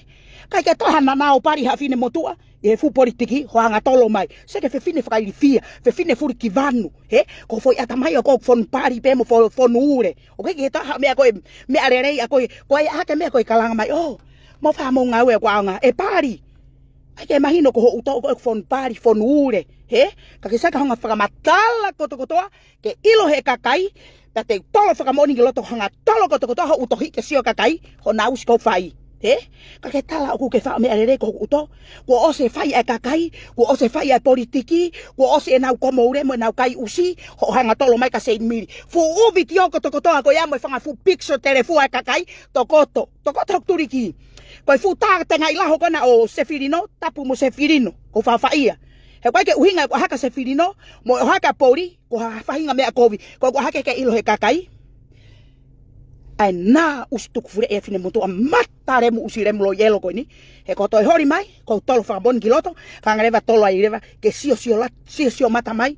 ʻIkai ke toe hanga ʻo pali ha fefine motuʻa ʻi he fuʻu politiki, hoʻo hanga ʻo tolo mai. Sio ki he fefine fakailifia, fefine fulikivanu, he? Ko e foʻi ʻatamai ʻoku fonu pali pē mo fo-, fonu ule. ʻOku ʻikai ke toe hā meʻa ko e, meʻa lelei ʻa koe, ko e hā e meʻa ko ē ʻe kalanga mai, ʻō, mou fai haʻamou ngāue ʻoku ʻaonga, ʻe pali. ʻIkai ke mahino ko hoʻo tō ko ē ʻoku fonu pali, fonu ule, he? Ka ke sio ki hoʻo hanga ʻo fakamatala kotokotoa, ke ʻilo he kakai, pea te u tolo fakamoʻoni ki loto, hanga ʻo tolo kotokotoa hoʻo tohi ke sio e kakai, hoʻo nāusi ʻoku fai. He? Ka ke tala ʻoku ke faʻo meʻa lelei ko hoʻo tō. Kuo ʻosi fai ʻe he kakai, kuo ʻosi fai ʻe he politiki, kuo ʻosi ʻenau komoule mo ʻenau kai ʻusi, hoʻo hanga ʻo tolo mai kia Saint Mary. Fuʻu vitiō kotokotoa ko ia mo e fanga fuʻu picture telefua ʻa e kakai, tokoto, tokoto hoku tuliki. Ko e fuʻu tā tengaʻi laho ko ena ʻo Sefilino, tapu mo Sefilino, ko fafaia. He ʻoku ʻikai ke ʻuhinga ʻeku ʻohake ʻa Sefilino, mo e ʻohake ʻa Poli, ko ha faʻahinga meʻa kovi, ko ʻeku ʻohake ke ʻilo he kakai. ʻA e nāusi tukufuleʻi ʻa e fefine motuʻa mata lemu ʻusi lemu loi ʻelo ko eni. He ko e toe holi mai, ko e tolo fakamoʻoni ki loto, ka hanga leva ʻo tolo ai leva, ke sio sio la-, sio sio mata mai,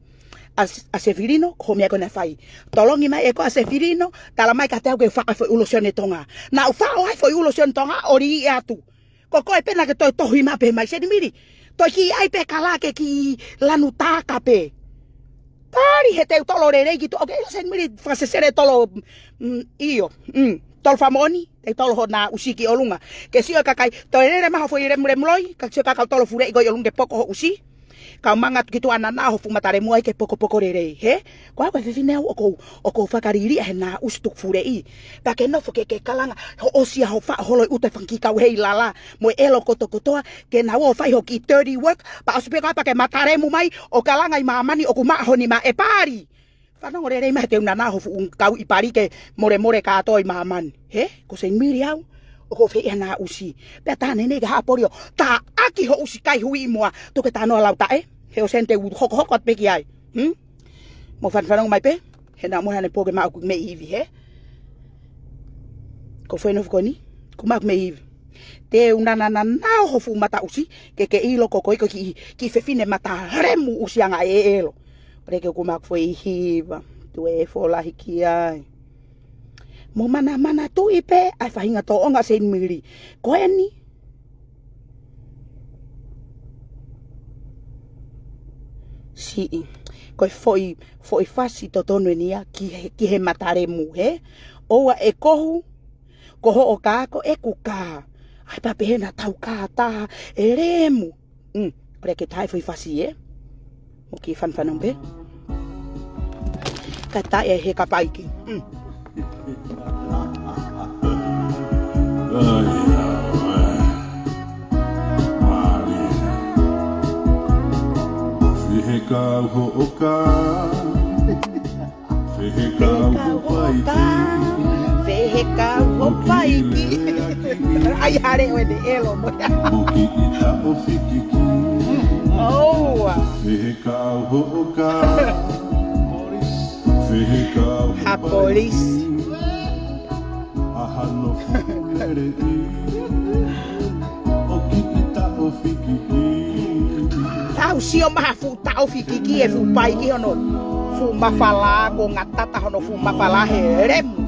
ʻa, ʻa Sefilino, ko e meʻa ko ena ʻe fai. Tolongi mai ʻe koe ʻa Sefilino, tala mai kiate au ke u faʻo e foʻi ʻulu ʻo Sione Tonga. Naʻá ku faʻo ʻa e foʻi ʻulu ʻo Sione Tonga, ʻo liʻaki atu. Ko koe pē naʻá ke toe tohi mai pē mai, Saint Mary. Toe kiʻi ʻai pē kala ke kiʻi lanu taka pē. Pali he te u tolo lelei ki tuʻa. ʻOku ke ʻilo Seinimili fakasesele tolo, mm, ʻio, mm, tolo fakamoʻoni, te u tolo hoʻo nāʻusi ki ʻolunga. Ke sio e kakai, toe lele mai hoʻo foʻi lemulemu loi, ka sio e kakai tolo fuleʻi ko ē ʻi ʻolunga ke poko hoʻo ʻusi. Kau manga atu ki tuʻa naʻa nau hoʻo fuʻu matalemu ai ke pokopoko lelei, hē? Ko au ko e fefine au ʻoku ou, ʻoku ou fakaliliʻa he nāʻusi tuku fuleʻi. Pea ke nofo ke ke kalanga, hoʻo ʻosi ia hoʻo faʻo holo ʻi ʻuta e fanga kiʻi kau heilala, mo e ʻelo kotokotoa, ke nau ō ʻo fai hoʻo kiʻi dirty work, pea ʻosi pē ko ia pea ke matalemu mai, ʻo kalanga ʻi māmani ʻoku maʻa ho nima ē Pali. Fanongo lelei mai he te u nana hoʻo fuʻu kau ʻi Pali ke molemole kātoa ʻi māmani. Hē? Ko Seinimili au, ʻoku ou fie ʻi he nāʻusi. Pea tā neʻineʻi ke haʻapōlio, taʻaki hoʻo ʻusi kai hui ʻi muʻa, tuku e talanoa lau taʻe. He ʻosi eni te u hokohoko atu pē ki ai. Hmm? Mou fanafanongo mai pē, he naʻa mo haʻane pō ke maʻu ʻeku meʻi ivi, hē? Ko fē nofo ko eni, ʻoku maʻu ʻeku meʻi ivi. Te u nana nana hoʻo fuʻu mataʻusi, ke ke ʻilo ko koe ko e kiʻi, kiʻi fefine matalemu ʻusiʻanga ʻeʻelo. Pea ke ʻoku maʻu ʻeku foʻi hiva, tuʻu e fo lahi ki ai. Mou manamanatuʻi pē ʻa e faʻahinga tōʻonga Seinimili. Ko eni. Siʻi. Ko e foʻi, foʻi fasi totonu eni ia ki he, ki he matalemu, hē? ʻOua ʻe kohu, ko hoʻo kā ko ʻeku kā. ʻAi pē pehē naʻa tau kā taha, ʻe lemu. Mm, ʻoua ke tā e foʻi fasi ē. Mou kiʻi fanafanongo pē. Ka tā e he kapaiki. Mm. Ai, ai. Mālie. Fēfē ka ʻoku hoʻo kā. Fēfē ka ʻoku hoʻo paiki. Fēfē ka ʻoku hoʻo paiki. ʻAi hale ʻo ʻene ʻelo mo ia. Mo kiʻi taʻo fikiki. ʻOua. Fēfē ka ʻoku hoʻo kā. Fēfē ka ʻoku hoʻo paiki. Ha polisi. ʻA hano fuʻu leleʻi. ʻO kiʻi taʻo fikiki. Tau sio mai ha fuʻu taʻo fikiki e fuʻu paiki hono fuʻu mafala, ko e ngatata hono fuʻu mafala he lemu.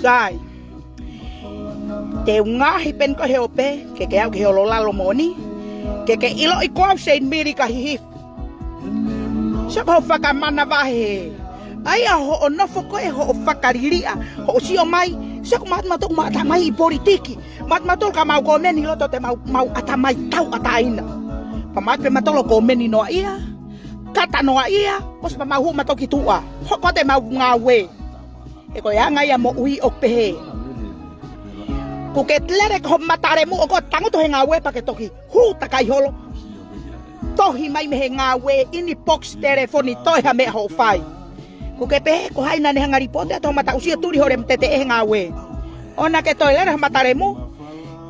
Sai. Te u ngaohi pē eni ko e he ope, ke ke aʻu ki he ʻolo lalo moʻoni. Ke ke ʻiloʻi ko au Seinimili ka hihifo. Sio ko hoʻo fakamanavahē. ʻAi ā hoʻo nofo ko ē hoʻo fakaliliʻa, hoʻo sio mai. Sio ko mautolu ʻoku mau ʻatamai ʻi politiki. Mautolu ka mau komeni loto te mau, mau ʻatamai tauʻatāina. Pea mau pē mautolu komeni noaʻia. Kata noaʻia. ʻOsi pea mau hū mautolu ki tuʻa. Hoko atu e mau ngāue. He ko e anga ia moʻui ʻoku pehē. Kuo ke lele ko ho matalemu ʻoku tangutu he ngāue pea ke toki hū takai holo. Tohi mai mei he ngāue, inbox telefoni, toe ha meʻa hoʻo fai. Kuo ke pehē ko hai naʻa ne hanga lipooti atu ho mataʻusi ʻo tuli ho lemu teteʻe he ngāue. ʻOua naʻa ke toe lele ho matalemu,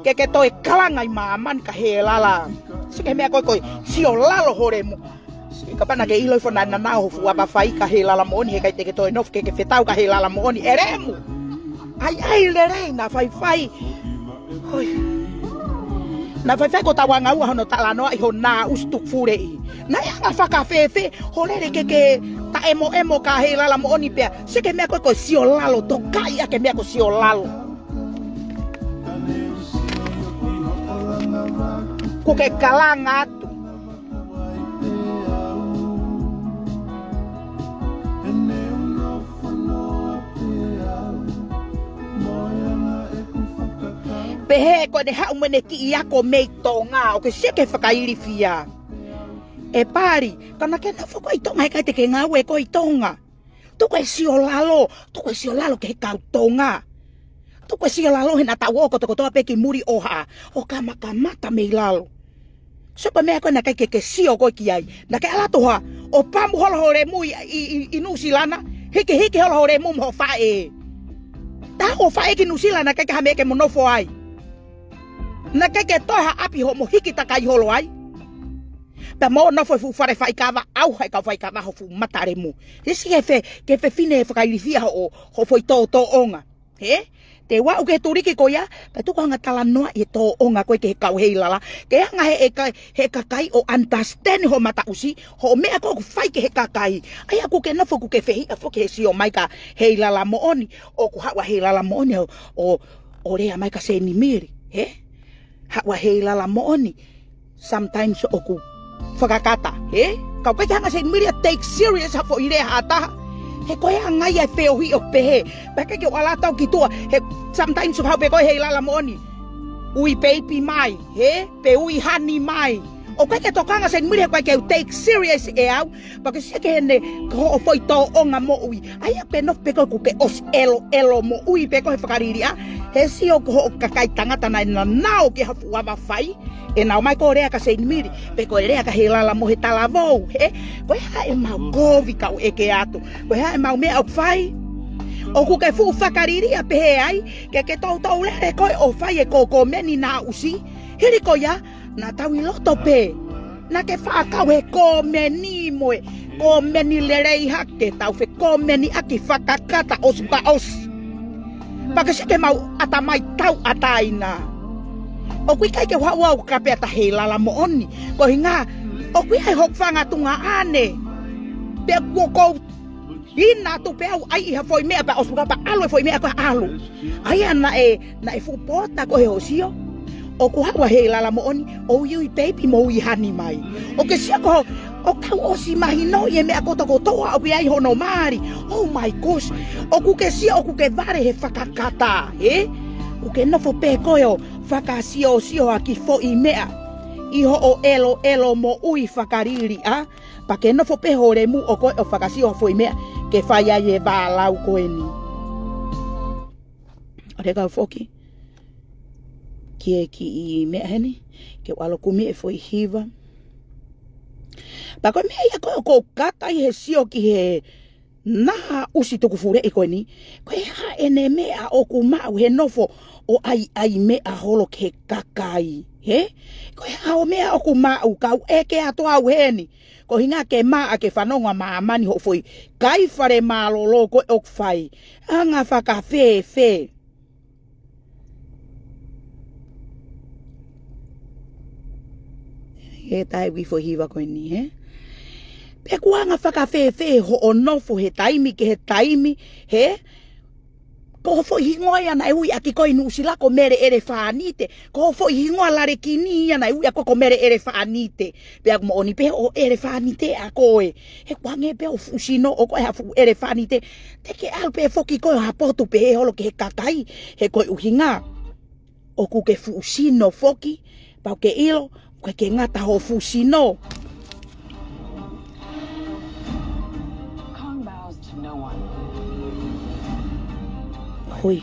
ke ke toe kalanga ʻi māmani ka heilala. Sio ki he meʻa ko ē ko e sio lalo ho lemu. Kapau naʻa ke ʻilo hifo naʻa nana hoʻo fuʻu ʻapa fai ka heilala moʻoni, heʻikai te ke toe nofo ke ke fetau ka heilala moʻoni, ʻe lemu. ʻAi, ʻai lelei naʻa faifai. Hoi. Naʻa faifai ko Tauangaua hono talanoa ʻi hono nāʻusi tuku fuleʻi. Naʻe anga fakafēfē, hoʻo lele ke ke taʻemoʻemo ka heilala moʻoni pea. Sio ki he meʻa ko ē ko e sio lalo, tokaʻi ʻa e meʻa ko e sio lalo. Kuo ke kalanga atu. Pehē ko ʻene haʻu mo ʻene kiʻi ako mei Tonga, ʻoku ke sio ki he fakailifia. ʻE Pali, ka naʻa ke nofo koe ʻi Tonga, heʻikai te ke ngāue koe ʻi Tonga. Tuku e sio lalo, tuku e sio lalo ki he kau Tonga. Tuku e sio lalo he naʻa tau ō kotokotoa pē ki muli ʻo hā, ʻo kamakamata mei lalo. Sio pē meʻa ko ē naʻe ʻikai ke ke sio koe ki ai. Naʻa ke ʻalu atu ʻo hā, ʻo pamu holo ho lemu ʻi, ʻi, ʻi, ʻi Nuʻusila na, hikihiki holo ho lemu mo ho faʻē. Tā ho faʻē ki Nuʻusila naʻe ʻikai ke ha meʻa ke mo nofo ai. Naʻe ʻikai ke toe ha ʻapi hoʻomo hiki takai holo ai. Pea mo nofo he fuʻu fale faikava, ʻauha e kau faikava ho fuʻu matalemu. He sio ki he fe-, ki he fefine fakailifia hoʻo, hoʻo foʻi tōtōʻonga. Hē? Te u aʻu ki he tuliki ko ia, pea tuku hanga talanoaʻi e tōʻonga ko ē ki he kau heilala. Ke hanga he, he ka-, he kakai ʻo understand ho mataʻusi, hoʻo meʻa ko ē ʻoku fai ki he kakai. ʻAi ā kuo ke nofo kuo ke fehiʻa foki he sio mai ka heilala moʻoni, ʻoku haʻu ʻa heilala moʻoni ʻo, ʻo, ʻo lea mai ka Seinimili. Hē? Haʻu ʻa Heilala Moʻoni, sometimes ʻoku fakakata, hē? Ka ʻoku ʻikai ke hanga ʻe Seinimili ʻo take serious ha foʻi lea ha taha. He ko e anga ia e feohi ʻo pehē. Pea ʻikai ke u ʻalu atu au ki tuʻa, he sometimes ʻoku haʻu pē ko ē Heilala Moʻoni, ui baby mai, hē? Pe ui honey mai. ʻOku ʻikai ke tokanga ʻe Seinimili he ʻoku ʻikai ke u take serious ʻe au. Pea ke sio ki heʻene, ko hoʻo foʻi tōʻonga moʻui. ʻA ia pē nofo pē ko ē ʻoku ke ʻosi ʻeloʻelo moʻui pē ko ē he fakaliliʻa. He sio ko hoʻo kakai tangata naʻe nānā ʻo ke hafu ava fai. ʻE nau mai ko e lea kia Seinimili. Pe ko e lea kia Heilala mo e talavou. Hē? Ko e hā ʻemau kovi kau ʻeke atu. Ko e hā ʻemau meʻa ʻoku fai. ʻOku ke fuʻu fakaliliʻa pehē ai. Ke ke toutou lele ko ē ʻo fai e ko e komeni naʻa ʻusi. Hili ko ia, naʻa tau ʻi loto pē. Naʻa ke fakakau he komeni mo e komeni lelei hake tau fekomeni ʻaki fakakata ʻosi ka ʻosi. Pea ke sio ki heʻemau ʻatamai tauʻatāina. ʻOku ʻikai ke u haʻu au ka pea ta Heilala Moʻoni. Ko e ʻuhinga, ʻoku ʻi ai hoku fanga tuongaʻane. Pea kuo kou ina atu pē au ʻai ʻi ha foʻi meʻa pea ʻosi ka pea ʻalu e foʻi meʻa ko ē ʻalu. ʻA ia naʻe, naʻe fuʻu pōta ko ē hoʻo sio. ʻOku haʻu ʻa Heilala Moʻoni, ʻo ui ui baby mo ui honey mai. ʻOku ke sio ko, ʻo kau ʻosi mahinoʻi e meʻa kotokotoa ʻoku ʻi ai hono mali. Oh my gosh. ʻOku ke sio, ʻoku ke vale he fakakata, hē? ʻOku ke nofo pē ko ē ʻo fakasiosio ʻaki foʻi meʻa. ʻI hoʻo ʻeloʻelo moʻui fakaliliʻa. Pea ke nofo pē ho lemu ʻo ko ē ʻo fakasio ha foʻi meʻa ke fai ai e vālau ko eni. ʻOua te ke kau foki ki he kiʻi meʻa heni, ke u ʻalu ʻo kumi e foʻi hiva. Pea ko e meʻa ia ko ē ʻoku ou kata ai he sio ki he naʻa ʻusi tukufuleʻi ko eni, ko e hā ʻene meʻa ʻoku maʻu he nofo ʻo ʻaiʻai meʻa holo ki he kakai, hē? Ko e hā hoʻo meʻa ʻoku maʻu, kau ʻeke atu au heni. Ko e ʻuhinga ke maʻa ke fanongo ʻa māmani hoʻo foʻi kai fale mālōlō ko ē ʻoku fai. Anga fakafēfē. He taimi foʻi hiva ko eni, hē? Pea ʻoku anga fakafēfē hoʻo nofo he taimi ki he taimi, hē? Ko hoʻo foʻi hingoa ia naʻe ui ʻaki koe ʻi Nuʻusila ko Mele ʻElefānite. Ko hoʻo foʻi hingoa lalekini ia naʻe ui ʻaki koe ko Mele ʻElefānite. Pea ʻoku moʻoni pē hoʻo ʻelefānite ʻa koe. He ʻoku hangē pē hoʻo fuʻu sino ʻoku ʻi ai ha fuʻu ʻelefānite. Te ke ʻalu pē foki koe ʻo ha potu pehē holo ki he kakai. He ko e ʻuhinga ʻoku ke fuʻu sino foki. Pea ʻoku ke ʻilo, ʻoku ʻikai ke ngata hoʻo fuʻu sino. Kong bows to no one. Hui.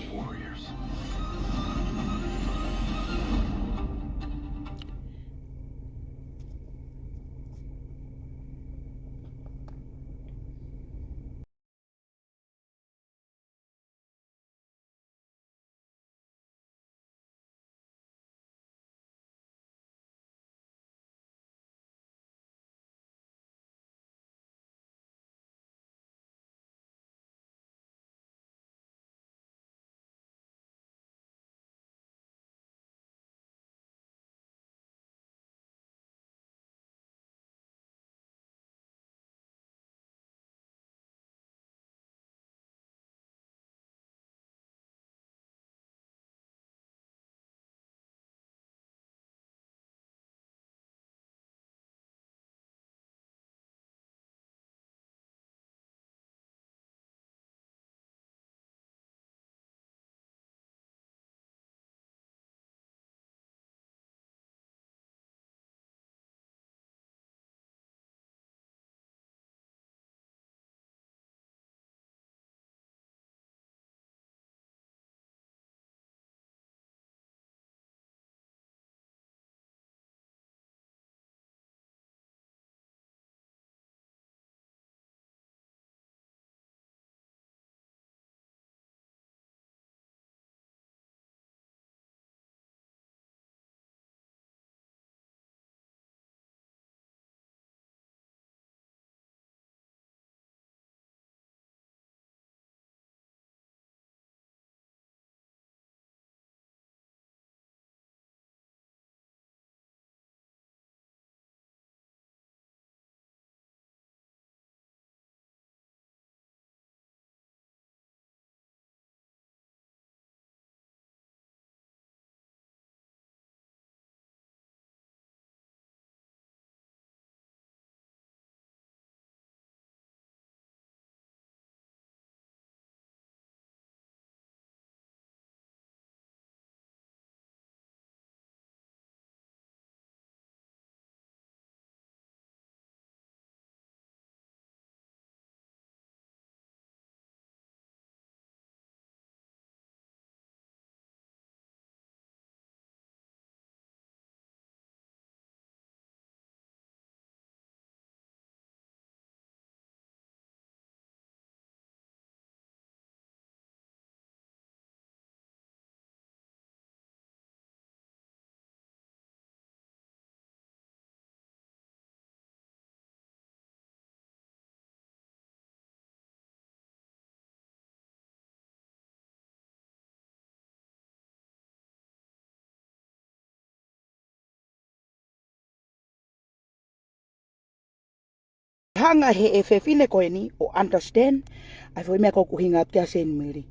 Hanga he ʻe fefine ko eni ʻo understand ʻa e foʻi meʻa ko ē ʻoku ʻuhinga atu ki ai ʻa Seinimili.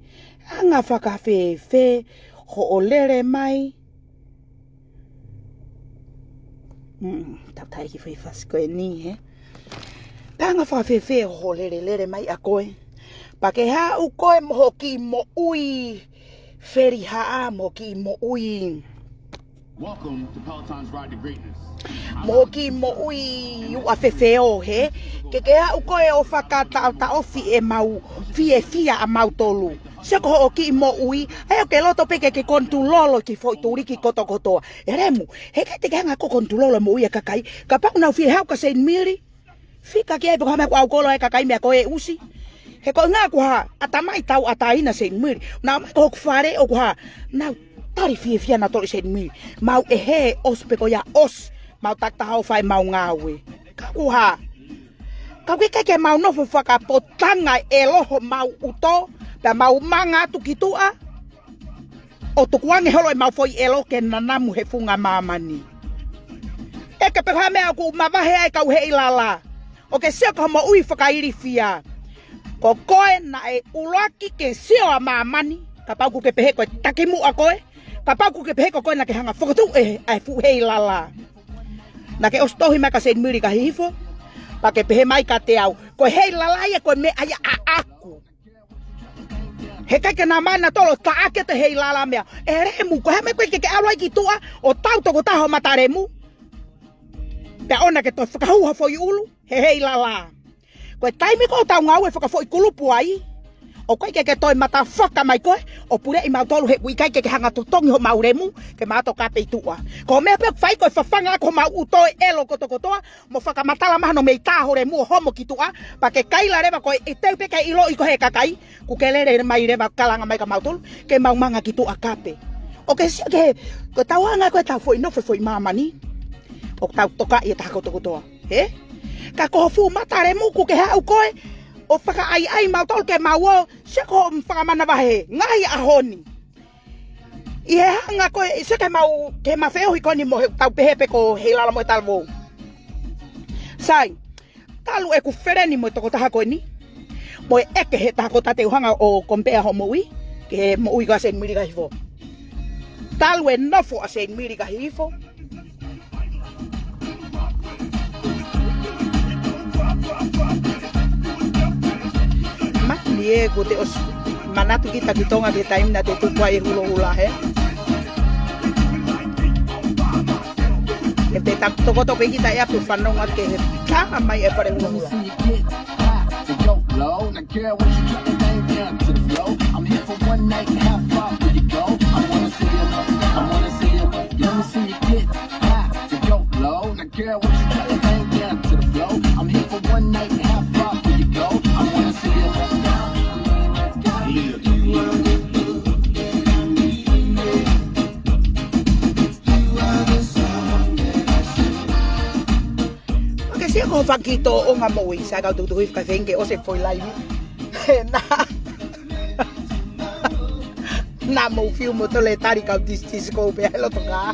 Hanga fakafēfē hoʻo lele mai. Mm, tau taʻe ki fai fasi ko eni, he. Hanga fakafēfē hoʻo lele, lele mai ʻa koe. Pea ke haʻu koe mo ho kiʻi moʻui felihaʻa, mo ho kiʻi moʻui Welcome to Peloton's Ride to Greatness. Mo ho kiʻi moʻui uʻa fefeō, he. Ke ke haʻu koe ʻo fakataʻotaʻofi ʻemau fiefia ʻamautolu. Sio ko hoʻo kiʻi moʻui, ʻa ia ʻoku ke loto pē ke ke kontulolo ki he foʻi tuliki kotokotoa. ʻE Lemu, heʻikai te ke hanga ʻo kontulolo e moʻui ʻa e kakai. Kapau ʻoku nau fie haʻu kia Seinimili, fika ki ai pe ko e hā e meʻa ʻoku ʻaukolo ai e kakai meʻa ko ē ʻosi. He ko e ʻuhinga ko e hā, ʻatamai tauʻatāina Seinimili. Naʻa mai ki hoku fale ʻoku hā, nau tali fiefia nautolu ʻe Seinimili. Mau ʻi he ʻosi pē ko ia ʻosi, mau takitaha ʻo fai ʻemau ngāue. Ka ʻoku hā, ka ʻoku ʻikai ke mau nofo fakapotanga ʻelo homau ʻuto, pea mau manga atu ki tuʻa, ʻo tukuange holo ʻemau foʻi ʻelo ke nanamu he funga māmani. ʻE ke pe ko e hā e meʻa ʻoku mavahe ai e kau heilala. ʻOku ke sio ki hoʻo moʻui fakailifia. Ko koe naʻe ʻuluaki ke sio ʻa māmani, kapau ʻoku ke pehē ko e takimuʻa koe, kapau ʻoku ke pehē ko koe naʻa ke hanga ʻo fokotuʻu ʻa e fuʻu heilala. Naʻa ke ʻosi tohi mai kia Seinimili ka hihifo, pea ke pehē mai kiate au, ko e heilala ia ko e meʻa ia ʻaʻaku. Heʻikai ke na mana tolo taʻaki atu e heilala meʻa. ʻE Lemu, ko e hā e meʻa ko ē ʻoku ke ʻalu ai ki tuʻa, ʻo tau tokotaha ho mata lemu. Pea ʻoua naʻa ke toe fakahū ha foʻi ʻulu, he heilala. Ko e taimi ko ē ʻoku tau ngāue fakafoʻi kulupu ai, ʻoku ʻikai ke ke toe matafaka mai koe, ʻo puleʻi mautolu he ʻoku ʻikai ke ke hanga ʻo totongi homau lemu, ke ma ō ʻo kape ʻi tuʻa. Ko e meʻa pē ʻoku fai ko e fafanga ʻaki homau ʻuto ʻi he ʻelo kotokotoa, mo fakamatala mai hano mei tā ho lemu ʻo homo ki tuʻa, pea ke kaila leva koe ʻe teu pē ke ʻiloʻi koe ʻe he kakai, ʻoku ke lele mai leva kalanga mai kia mautolu, ke mau manga ki tuʻa kape. ʻOku ke sio ki he, ko e tau anga ko ē ʻetau foʻi nofo foʻi māmani, ʻoku tau tokaʻi e taha kotokotoa. He? Ka ko ho fuʻu mata lemu ʻoku ke haʻu koe, ʻo fakaʻaiʻai mautolu ke mau ō, sio ko hoʻo fakamanavahē, ngaahi ʻaho ni. ʻI he hanga ko ē, sio ki heʻemau, ki heʻema feohi ko eni mo e tau pehē pē ko e heilala mo e talavou. Sai, talu ʻeku feleni mo e tokotaha ko eni, mo e ʻeke he taha ko ē te u hanga ʻo compare hoʻo moʻui, ki he moʻui ko ē ʻa Seinimili ka hihifo. Talu e nofo ʻa Seinimili ka hihifo. Mani ē, kuo te ʻosi manatu kita ki Tonga ki he taimi naʻa te tuku ai e hulohula, he. ʻE te taku tokoto pē kita ʻe apu fanongo atu ki he taha mai e fale hulohula. Let me see you get high, to go low. Now, girl, won't you drop the thing down to the floor? I'm here for one night, how far will you go? I wanna see you, I wanna see you. Let me see you get high, to go low. Now, girl, won't you drop the thing down to the floor? I'm here for one night, how far will you go? I wanna see you. ʻOku ke sio ki hoʻo fakahoko ʻonga moʻui, sai kau tukutuku i fakafenke ʻo se foʻi laivi. Naʻa, naʻa mou fiu mo tole tali kau tisitisi kou pea he loto kā.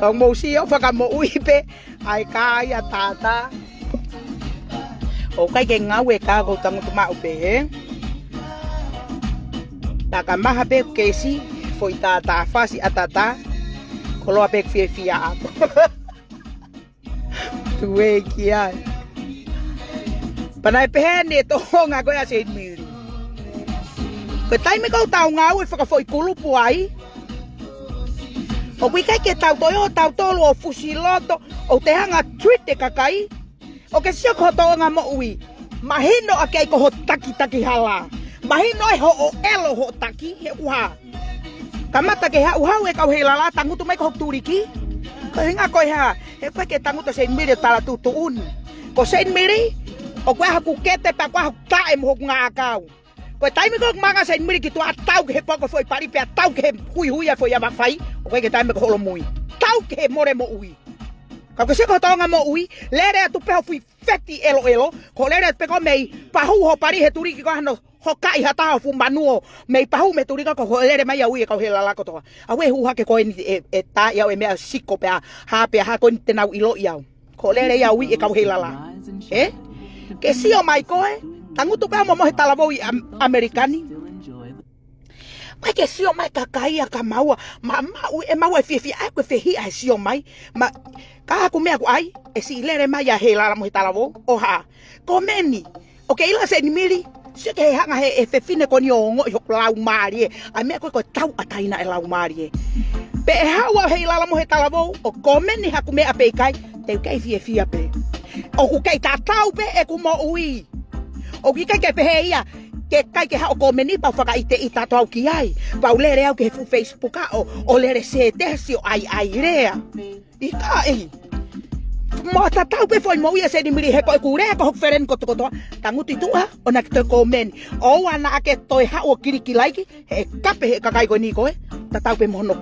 Kau mou sio fakamoʻui pē, ʻai kā ia tātā. ʻOku ʻikai ke ngāue ka ko e tangutu maʻu pē, he? Taka maha pē kesi, foʻi tātā fasi ʻatatā, koloa pē fiefia ʻapo. Tuē ki ai. Pea naʻe pehē ni e tohonga ko ē ʻa Seinimili. Ko e taimi ko ē ʻoku tau ngāue fakafoʻi kulupu ai, ʻoku ʻikai ke tau toe ō tautolu ʻo fusi loto, ʻo te hanga ʻo treat e kakai. ʻOku ke sio ki hoʻo toʻonga moʻui. Mahino ʻaki ai ko hoʻo takitaki hala. Mahino ai hoʻo ʻelo hoʻo taki, he ʻoku hā. Kamata ke haʻuhaʻu e kau heilala tangutu mai ki hoku tuliki. Ko e ʻuhinga ko e hā, he ʻoku ʻikai ke tangutu ʻa Seinimili ʻo tala tuʻutuʻuni. Ko Seinimili, ʻoku ʻi ai hoku kete pea ʻoku ʻi ai hoku taʻe mo hoku ngākau. Ko e taimi ko ē ʻoku manga Seinimili ki tuʻa, tau ki he poko foʻi pali pea tau ki he huihui ʻa e foʻi ava fai, ʻoku ʻikai ke taimi ko e holomui. Tau ki he mole moʻui. Ka ʻoku ke sio ki hoʻo toʻonga moʻui, lele atu pē hoʻo fuʻu feti ʻeloʻelo, ko e lele atu pē ko ē mei pahū hoʻo pali he tuliki ko ē hano hokaʻi ha taha hoʻo fuʻu manuo, mei pahū mei he tuliki ko ē lele mai ʻa e ui e kau heilala kotoa. ʻA e hū hake ko eni ʻe, ʻe tā ia ʻo e meʻa siko pea hā pea hā ko eni te nau ʻiloʻi au. Ko e lele ia ʻa e kau Heilala. Ē? Ke sio mai koe, tangutu pē mo mohe talavou ʻi Am-, ʻAmelika ni. Ko e ke sio mai kakai ia ka maua, ma, maʻu ʻe maua e fiefia, ʻai ko e fehiʻa he sio mai. Ma, ka ʻoku meʻa ʻoku ʻai, ʻe siʻi lele mai ʻa Heilala mo e talavou, ʻo hā. Komeni, ʻoku ke ʻilo Seinimili, sio ki he hanga he, he fefine ko eni ʻo ongoʻi hoku laumālie, ʻa e meʻa ko ē ko e tauʻatāina e laumālie. Pea ʻe haʻu ʻa Heilala mo e talavou, ʻo komeni haku meʻa pe ʻikai, te u kei fiefia pē. ʻOku kei tatau pē ʻeku moʻui. ʻOku ʻikai ke pehē ia, ke ʻikai ke haʻu ʻo komeni pea u fakaʻiteʻita atu au ki ai. Pea u lele au ki he fuʻu Facebook ʻo, ʻo lele sētesi ʻo ʻaiʻai lea. ʻIkai. Mo tatau pē foʻi moʻui ʻa Seinimili he ko ʻeku lea ko hoku feleni kotokotoa. Tangutu ʻi tuʻa, ʻo naʻe toe komeni. ʻOua naʻa ke toe haʻu ʻo kiliki laiki, he kape he kakai ko eni ko ē. Tatau pē mo hono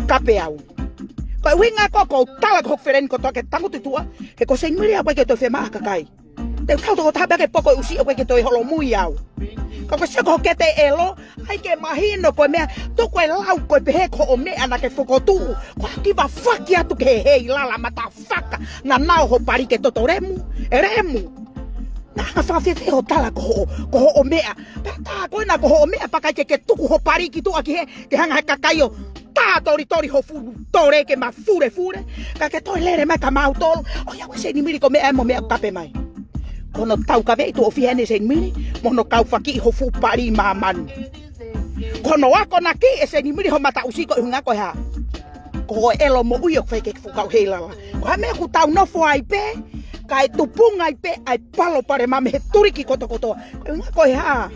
kape au. Ko e ʻuhinga ko ē ʻoku ou tala ki hoku feleni kotoa ke tangutu ʻi tuʻa, he ko Seinimili ʻoku ʻikai ke toe fiemaʻu ʻe ha kakai. Te u tau toko taha pē ke poko e ʻusi ʻoku ʻikai ke toe holomui au. Ka ko e sio ko ē ki he ʻelo, ʻai ke mahino ko e meʻa, tuku e lau ko e pehē ko hoʻo meʻa naʻa ke fokotuʻu, ko e kiʻi fafaki atu ki he Heilala mata faka, naʻa nau hoʻo pali ke toto lemu, e lemu. Naʻa ke fakafiefia hoʻo tala ko hoʻo, ko hoʻo meʻa. Pea tā ko ena ko hoʻo meʻa pea ʻikai ke ke tuku hoʻo pali ki tuʻa ki hē, ke hanga he kakai ʻo tā tolitoli ho fuʻu tole ke mafulefule. Ka ke toe lele mai kia mautolu. ʻOiauē Seinimili ko e meʻa mo e meʻa kape mai. Ko hono taukaveʻi tuʻo fiha eni Seinimili, mo hono kau fakiʻi ho fuʻu pali ʻi māmani. Ko hono akonaki ʻe Seinimili ho mataʻusi ko e ʻuhinga ko e hā. Ko e ʻelo moʻui ʻoku fai ki he fuʻu kau Heilala. Ko e hā e meʻa ʻoku tau nofo ai pē, kae tupunga ai pē, ʻa e palopalema mei he tuliki kotokotoa. Ko e ʻuhinga ko e hā.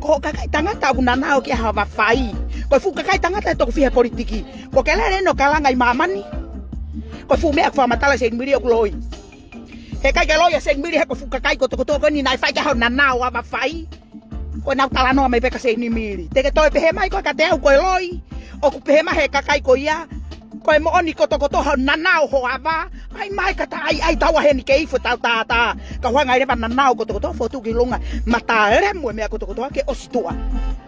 Ko e kakai tangata ʻoku nau ō ki ha ava fai. Ko e fuʻu kakai tangata ʻe toko fiha he politiki. Ko e ke lele ʻo kalanga ʻi māmani. Ko e fuʻu meʻa ʻoku fakamatala Seinimili ʻoku loi. He ʻikai ke loi ʻa Seinimili he ko e fuʻu kakai kotokotoa ko eni naʻe fai ki ai honau ava fai. Ko ʻenau talanoa mai pē kia Seinimili. Te ke toe pehē mai koe kiate au ko e loi. ʻOku pehē mai he kakai ko ia. Ko e moʻoni kotokotoa honau ava. ʻAi mai ka ta ʻai, ʻai tau ʻa heni ke ifo tau tātā. Ka hanga ʻe leva honau kotokotoa fotu ki lunga. Mata lemu e meʻa kotokotoa ke ʻosi tuʻa.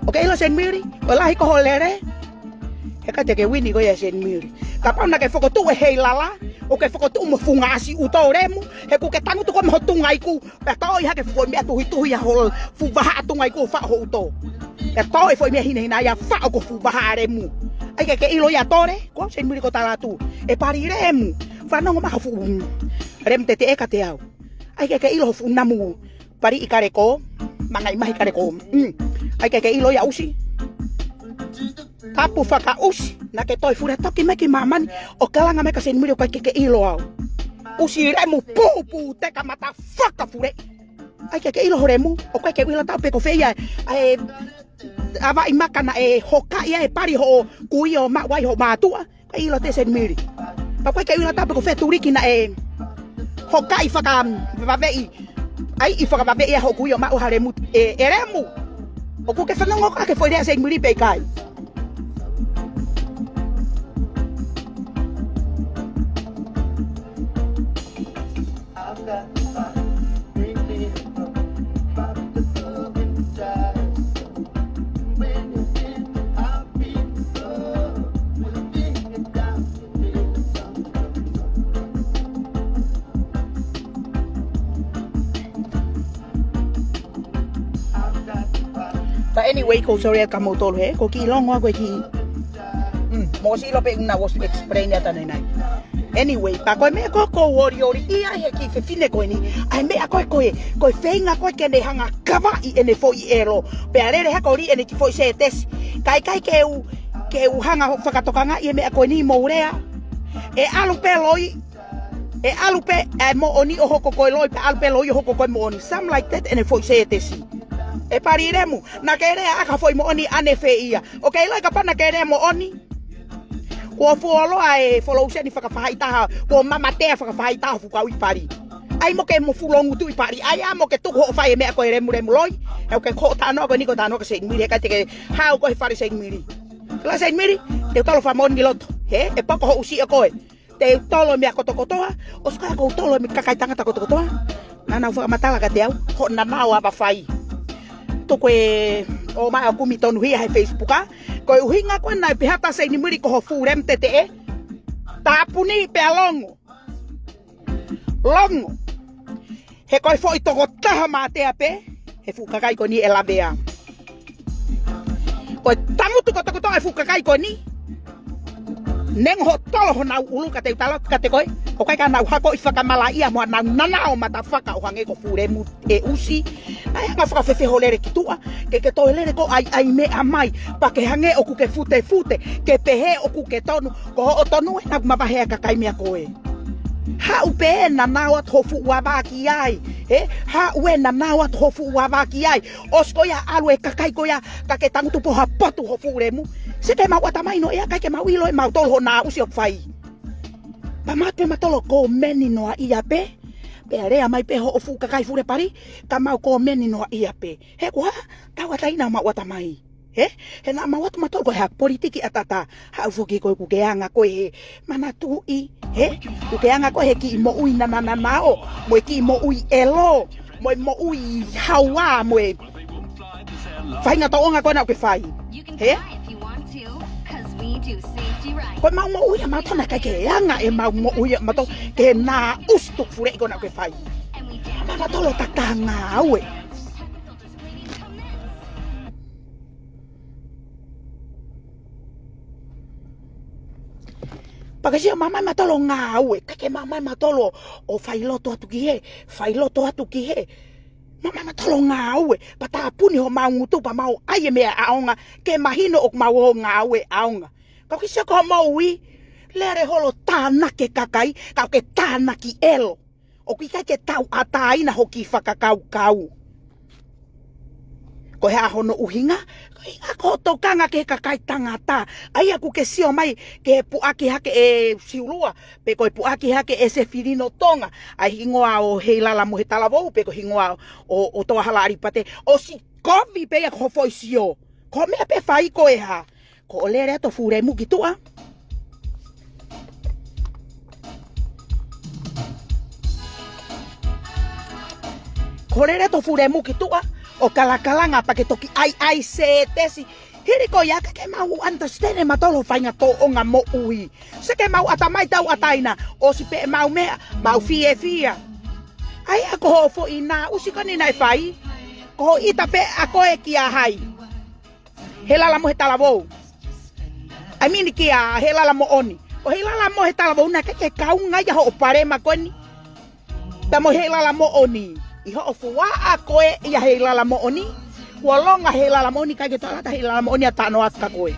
ʻOku ke ʻilo Seinimili, ko e lahi ko hoʻo lele. He ʻikai te ke uini koe ʻia Seinimili. Kapau naʻa ke fokotuʻu e Heilala, ʻo ke fokotuʻu mo funga ʻasi ʻuto lemu, he ʻoku ke tangutu koe mo ho tunga iku, pea toʻo ʻi hake fuʻu meʻa tuhituhi ʻa ho fuʻu vahaʻa tunga iku ʻo faʻo ho ʻuto. Pea toʻo e foʻi meʻa hinehina ia faʻo ko e fuʻu vahaʻa lemu. ʻAi ke ke ʻilo ia tole, ko Seinimili ko e tala atu. ʻE pali lemu, fanongo mai ho fuʻu lemu teteʻe kiate au. ʻAi ke ke ʻilo ho fuʻu namu pali ʻi kaleko, mangai mahi kaleko. Mm. ʻAi ke ke ʻilo ia ʻusi. Tapu fakaʻusi, naʻa ke toe fule toki mai ki māmani, ʻo kalanga mai kia Seinimili ʻoku ʻikai ke ke ʻilo au. ʻUsi lemu pūpū teka mata fakafule. ʻAi ke ke ʻilo ho lemu, ʻoku ʻikai ke u ʻilo tau pe ko fē ia, ʻa e, ʻa e vaʻi maka naʻe hokaʻi ai e pali hoʻo kui ʻo maʻu ai hoʻo mātuʻa. Ka ʻilo te Seinimili. Pea ʻoku ʻikai ke u ʻilo tau pe ko fē tuliki naʻe hokaʻi fakavaveʻi. ʻAi ʻi fakavaveʻi ʻa hoʻo kui ʻo maʻu ha lemu, ʻe, ʻe lemu. ʻOku ke fanongo koe ki he foʻi lea Seinimili pe ʻikai. I've got to find relief from the love and the dust. When you've been, I've been love, with a thing and down to feel something. I've got to find But anyway, ko sorry ka mo tolu he, ko ki longo ako ki. Mm, mo si lo pe na was explain ya tanenai. Anyway, pea ko e meʻa ko ē ʻoku ou olioli ia he kiʻi fefine ko eni. ʻAi meʻa ko ē ko e, ko e feinga ko ē ke ne hanga kavaʻi ʻene foʻi ʻelo. Pea lele hake ʻo lī ʻene kiʻi foʻi sētesi. Ka ʻikai ke u, ke u hanga ʻo fakatokangaʻi e meʻa ko eni mo lea. ʻE ʻalu pē loi, ʻe ʻalu pē, ʻe moʻoni ʻo hoko ko e loi, pea ʻalu pē loi ʻo hoko ko e moʻoni. Something like that, ʻene foʻi sētesi. ʻE pali lemu, naʻa ke lea ʻaki ha foʻi moʻoni ʻanefē ia. ʻOku ke ʻilo kapau naʻa ke lea moʻoni. Kuo fuoloa e folouseni fakafaʻahitaha, kuo mamatea fakafaʻahitaha fuʻu kau ʻi pali. ʻAi mo ke mo fuʻu longu tuʻu ʻi pali, ʻai ā mo ke tuku hoʻo fai e meʻa ko e lemulemu loi, he ʻoku ke ko e talanoa ko eni ko e talanoa kia Seinimili, he ʻikai te ke hao koe he fale Seinimili. Fale Seinimili, te u tolo fakamoʻoni ki loto, he, ʻe poko hoʻo ʻusi ʻo koe. Te u tolo e meʻa kotokotoa, ʻosi ko ia ʻoku ou tolo e meʻa kakai tangata kotokotoa. Naʻa nau fakamatala kiate au, honau ava fai. Tuku e, ō mai ʻo kumi tonu hia he Facebook ā. Ko e ʻuhinga ko ē naʻe pehē atu ʻa Seinimili ko ho fuʻu lemu teteʻe. Tāpuni pea longo. Longo. He ko e foʻi tokotaha mātea pē he fuʻu kakai ko eni ʻe lavea. Ko e tangutu kotokotoa e fuʻu kakai ko eni. Neongo hoʻo tolo honau ʻulu ka te u tala atu kiate koe, ʻoku ʻikai ke nau hakoʻi fakamalaʻia mo ʻenau nanaʻo matafaka ʻo hangē ko Fulemu ʻe ʻusi. Naʻe anga fakafefe hoʻo lele ki tuʻa, ke ke toe lele ʻo ʻaiʻai meʻa mai, pea ke hangē ʻoku ke futefute, ke pehē ʻoku ke tonu, ko hoʻo tonu ē naʻa ku mavahe ʻa e kakai meʻa ko ē. Haʻu pē ē nanaʻo atu ho fuʻu ava ki ai, ē? Haʻu ē nanaʻo atu ho fuʻu ava ki ai. ʻOsi ko ia ʻalu e kakai ko ia, ka ke tangutu pē ʻo hapotu ho fuʻu lemu. Sio ki he maʻu ʻatamai noa ia, ʻikai ke mau ʻilo ʻe mautolu hoʻo naʻusi ʻoku fai. Pea mau toe mautolu ʻo kōmeni noaʻia pē. Pea lea mai pē hoʻo fuʻu kakai fule pali, ka mau kōmeni noaʻia pē. He ko e hā? Tauʻatāina maʻu ʻatamai. Ē? He naʻa mau atu mautolu ko e hā? Politiki ʻataʻatā. Haʻu foki koe ʻoku ke anga koe he manatuʻi, ē? ʻOku ke anga koe he kiʻi moʻui nanananaʻo, mo e kiʻi moʻui ʻelo, mo e moʻui haoa, mo e faʻahinga tōʻonga ko ē naʻa ke fai. Ē? Ko e mau moʻui ʻa mautolu naʻe ʻikai ke anga ʻe mau moʻui ʻa mautolu ke naʻusi tuku fuleʻi ko ē naʻa ke fai. Mautolu ʻo tatā ngāue. Pea ke sio mai mautolu ʻo ngāue, ʻikai ke mai mautolu ʻo fai loto atu ki hē, fai loto atu ki hē. Mai mautolu ʻo ngāue, pea tāpuni homau ngutu pea mau ʻai e meʻa ʻaonga, ke mahino ʻoku mau ō ʻo ngāue ʻaonga. Ka ke sio ki hoʻo moʻui, lele holo tānaki e kakai, ka ke tānaki ʻelo. ʻOku ʻikai ke tauʻatāina hoʻo kiʻi fakakaukau. Ko e hā hono ʻuhinga? Ko e ʻuhinga ko hoʻo tokanga ki he kakai tangata. ʻA ia ʻoku ke sio mai ki he puʻaki hake ʻe Siulua, pe ko e puʻaki hake ʻe Sefilino Tonga ʻa e hingoa ʻo Heilala Mohetalavou, pe ko e hingoa ʻo, ʻo Toahala ʻAlipate. ʻOsi kovi pē ia ko hoʻo foʻi sio. Ko e meʻa pē fai ko e hā? Ko hoʻo lele atu ho fuʻu lemu ki tuʻa. Ko hoʻo lele atu ho fuʻu lemu ki tuʻa, ʻo kalakalanga pea ke toki ʻaiʻai sētesi. Hili ko ia ʻikai ke mau understand ʻe mautolu hoʻo faʻahinga tōʻonga moʻui. Sio ki he maʻu ʻatamai tauʻatāina, ʻosi pē ʻemau meʻa, mau fiefia. ʻA ia ko hoʻo foʻi naʻusi ko eni naʻe fai, ko hoʻo ʻita pē ʻa koe kia hai? Heilala Mohetalavou. I mean kia Heilala Moʻoni. Ko Heilala Mohetalavou naʻe ʻikai ke kaunga ia hoʻo palema ko eni. Pea mo Heilala Moʻoni. ʻI hoʻo fuaʻa ko ē ʻia Heilala Moʻoni, kuo longa Heilala Moʻoni, ʻikai ke toe ʻalu atu Heilala Moʻoni ʻo talanoa atu kia koe.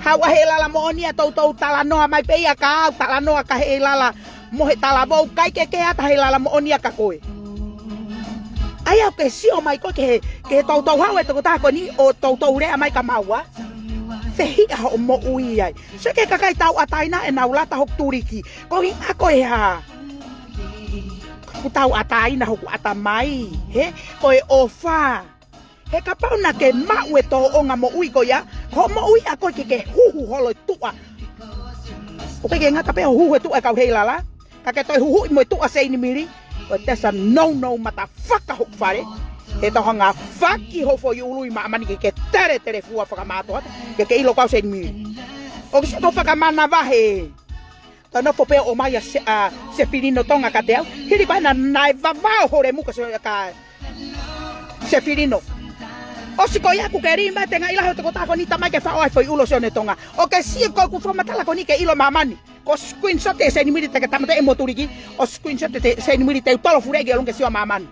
Haʻu ʻa Heilala Moʻoni ʻo toutou talanoa mai pē ia kia au, talanoa kia Heilala Mohetalavou, ʻikai ke kei ʻalu atu Heilala Moʻoni ʻo kia koe. ʻA ia ʻoku ke sio mai koe ki he, ki he toutou haʻu e tokotaha ko eni ʻo toutou lea mai kia maua. Fehiʻa hoʻo moʻui ai. Sio ki he kakai tauʻatāina ʻenau lata hoku tuliki. Ko e ʻuhinga ko e hā? Ko e tauʻatāina hoku ʻatamai, ē? Ko e ʻofa. He kapau naʻa ke maʻu e tōʻonga moʻui ko ia, ko hoʻo moʻui ʻa koe ke ke huhu holo e tuʻa. ʻOku ʻikai ke ngata pē hoʻo huhu e tuʻa ʻo e kau Heilala, ka ke toe huhuʻi mo e tuʻa Seinimili. Ko e tesa nounou matafaka hoku fale. He tau hanga faki hoʻo foʻi ʻulu ʻi māmani ke ke tele telefua fakamātoato, ke ke ʻilo ko au Seinimili. ʻOku ke sio ki hoʻo fakamanavahē. Ka nofo pē ʻo ʻomai ʻa Se-, ʻa Sefilino Tonga kiate au. Hili ko ē naʻe, naʻe vavao ho lemu kia Se-, kia Sefilino. ʻOsi ko ia ʻoku ke lī mai e tengaʻi lahi ʻo e tokotaha ko eni, tā mai ke faʻo ai e foʻi ʻulu ʻo Sione Tonga. ʻOku ke sio ko ʻeku fakamatala ko eni ke ʻilo ʻe māmani. Ko e screenshot ʻe Seinimili te ke tāmateʻi mo tuliki. ʻO screenshot ʻe Seinimili te u tolo fuleʻi ke ʻolunga ke sio ʻa māmani.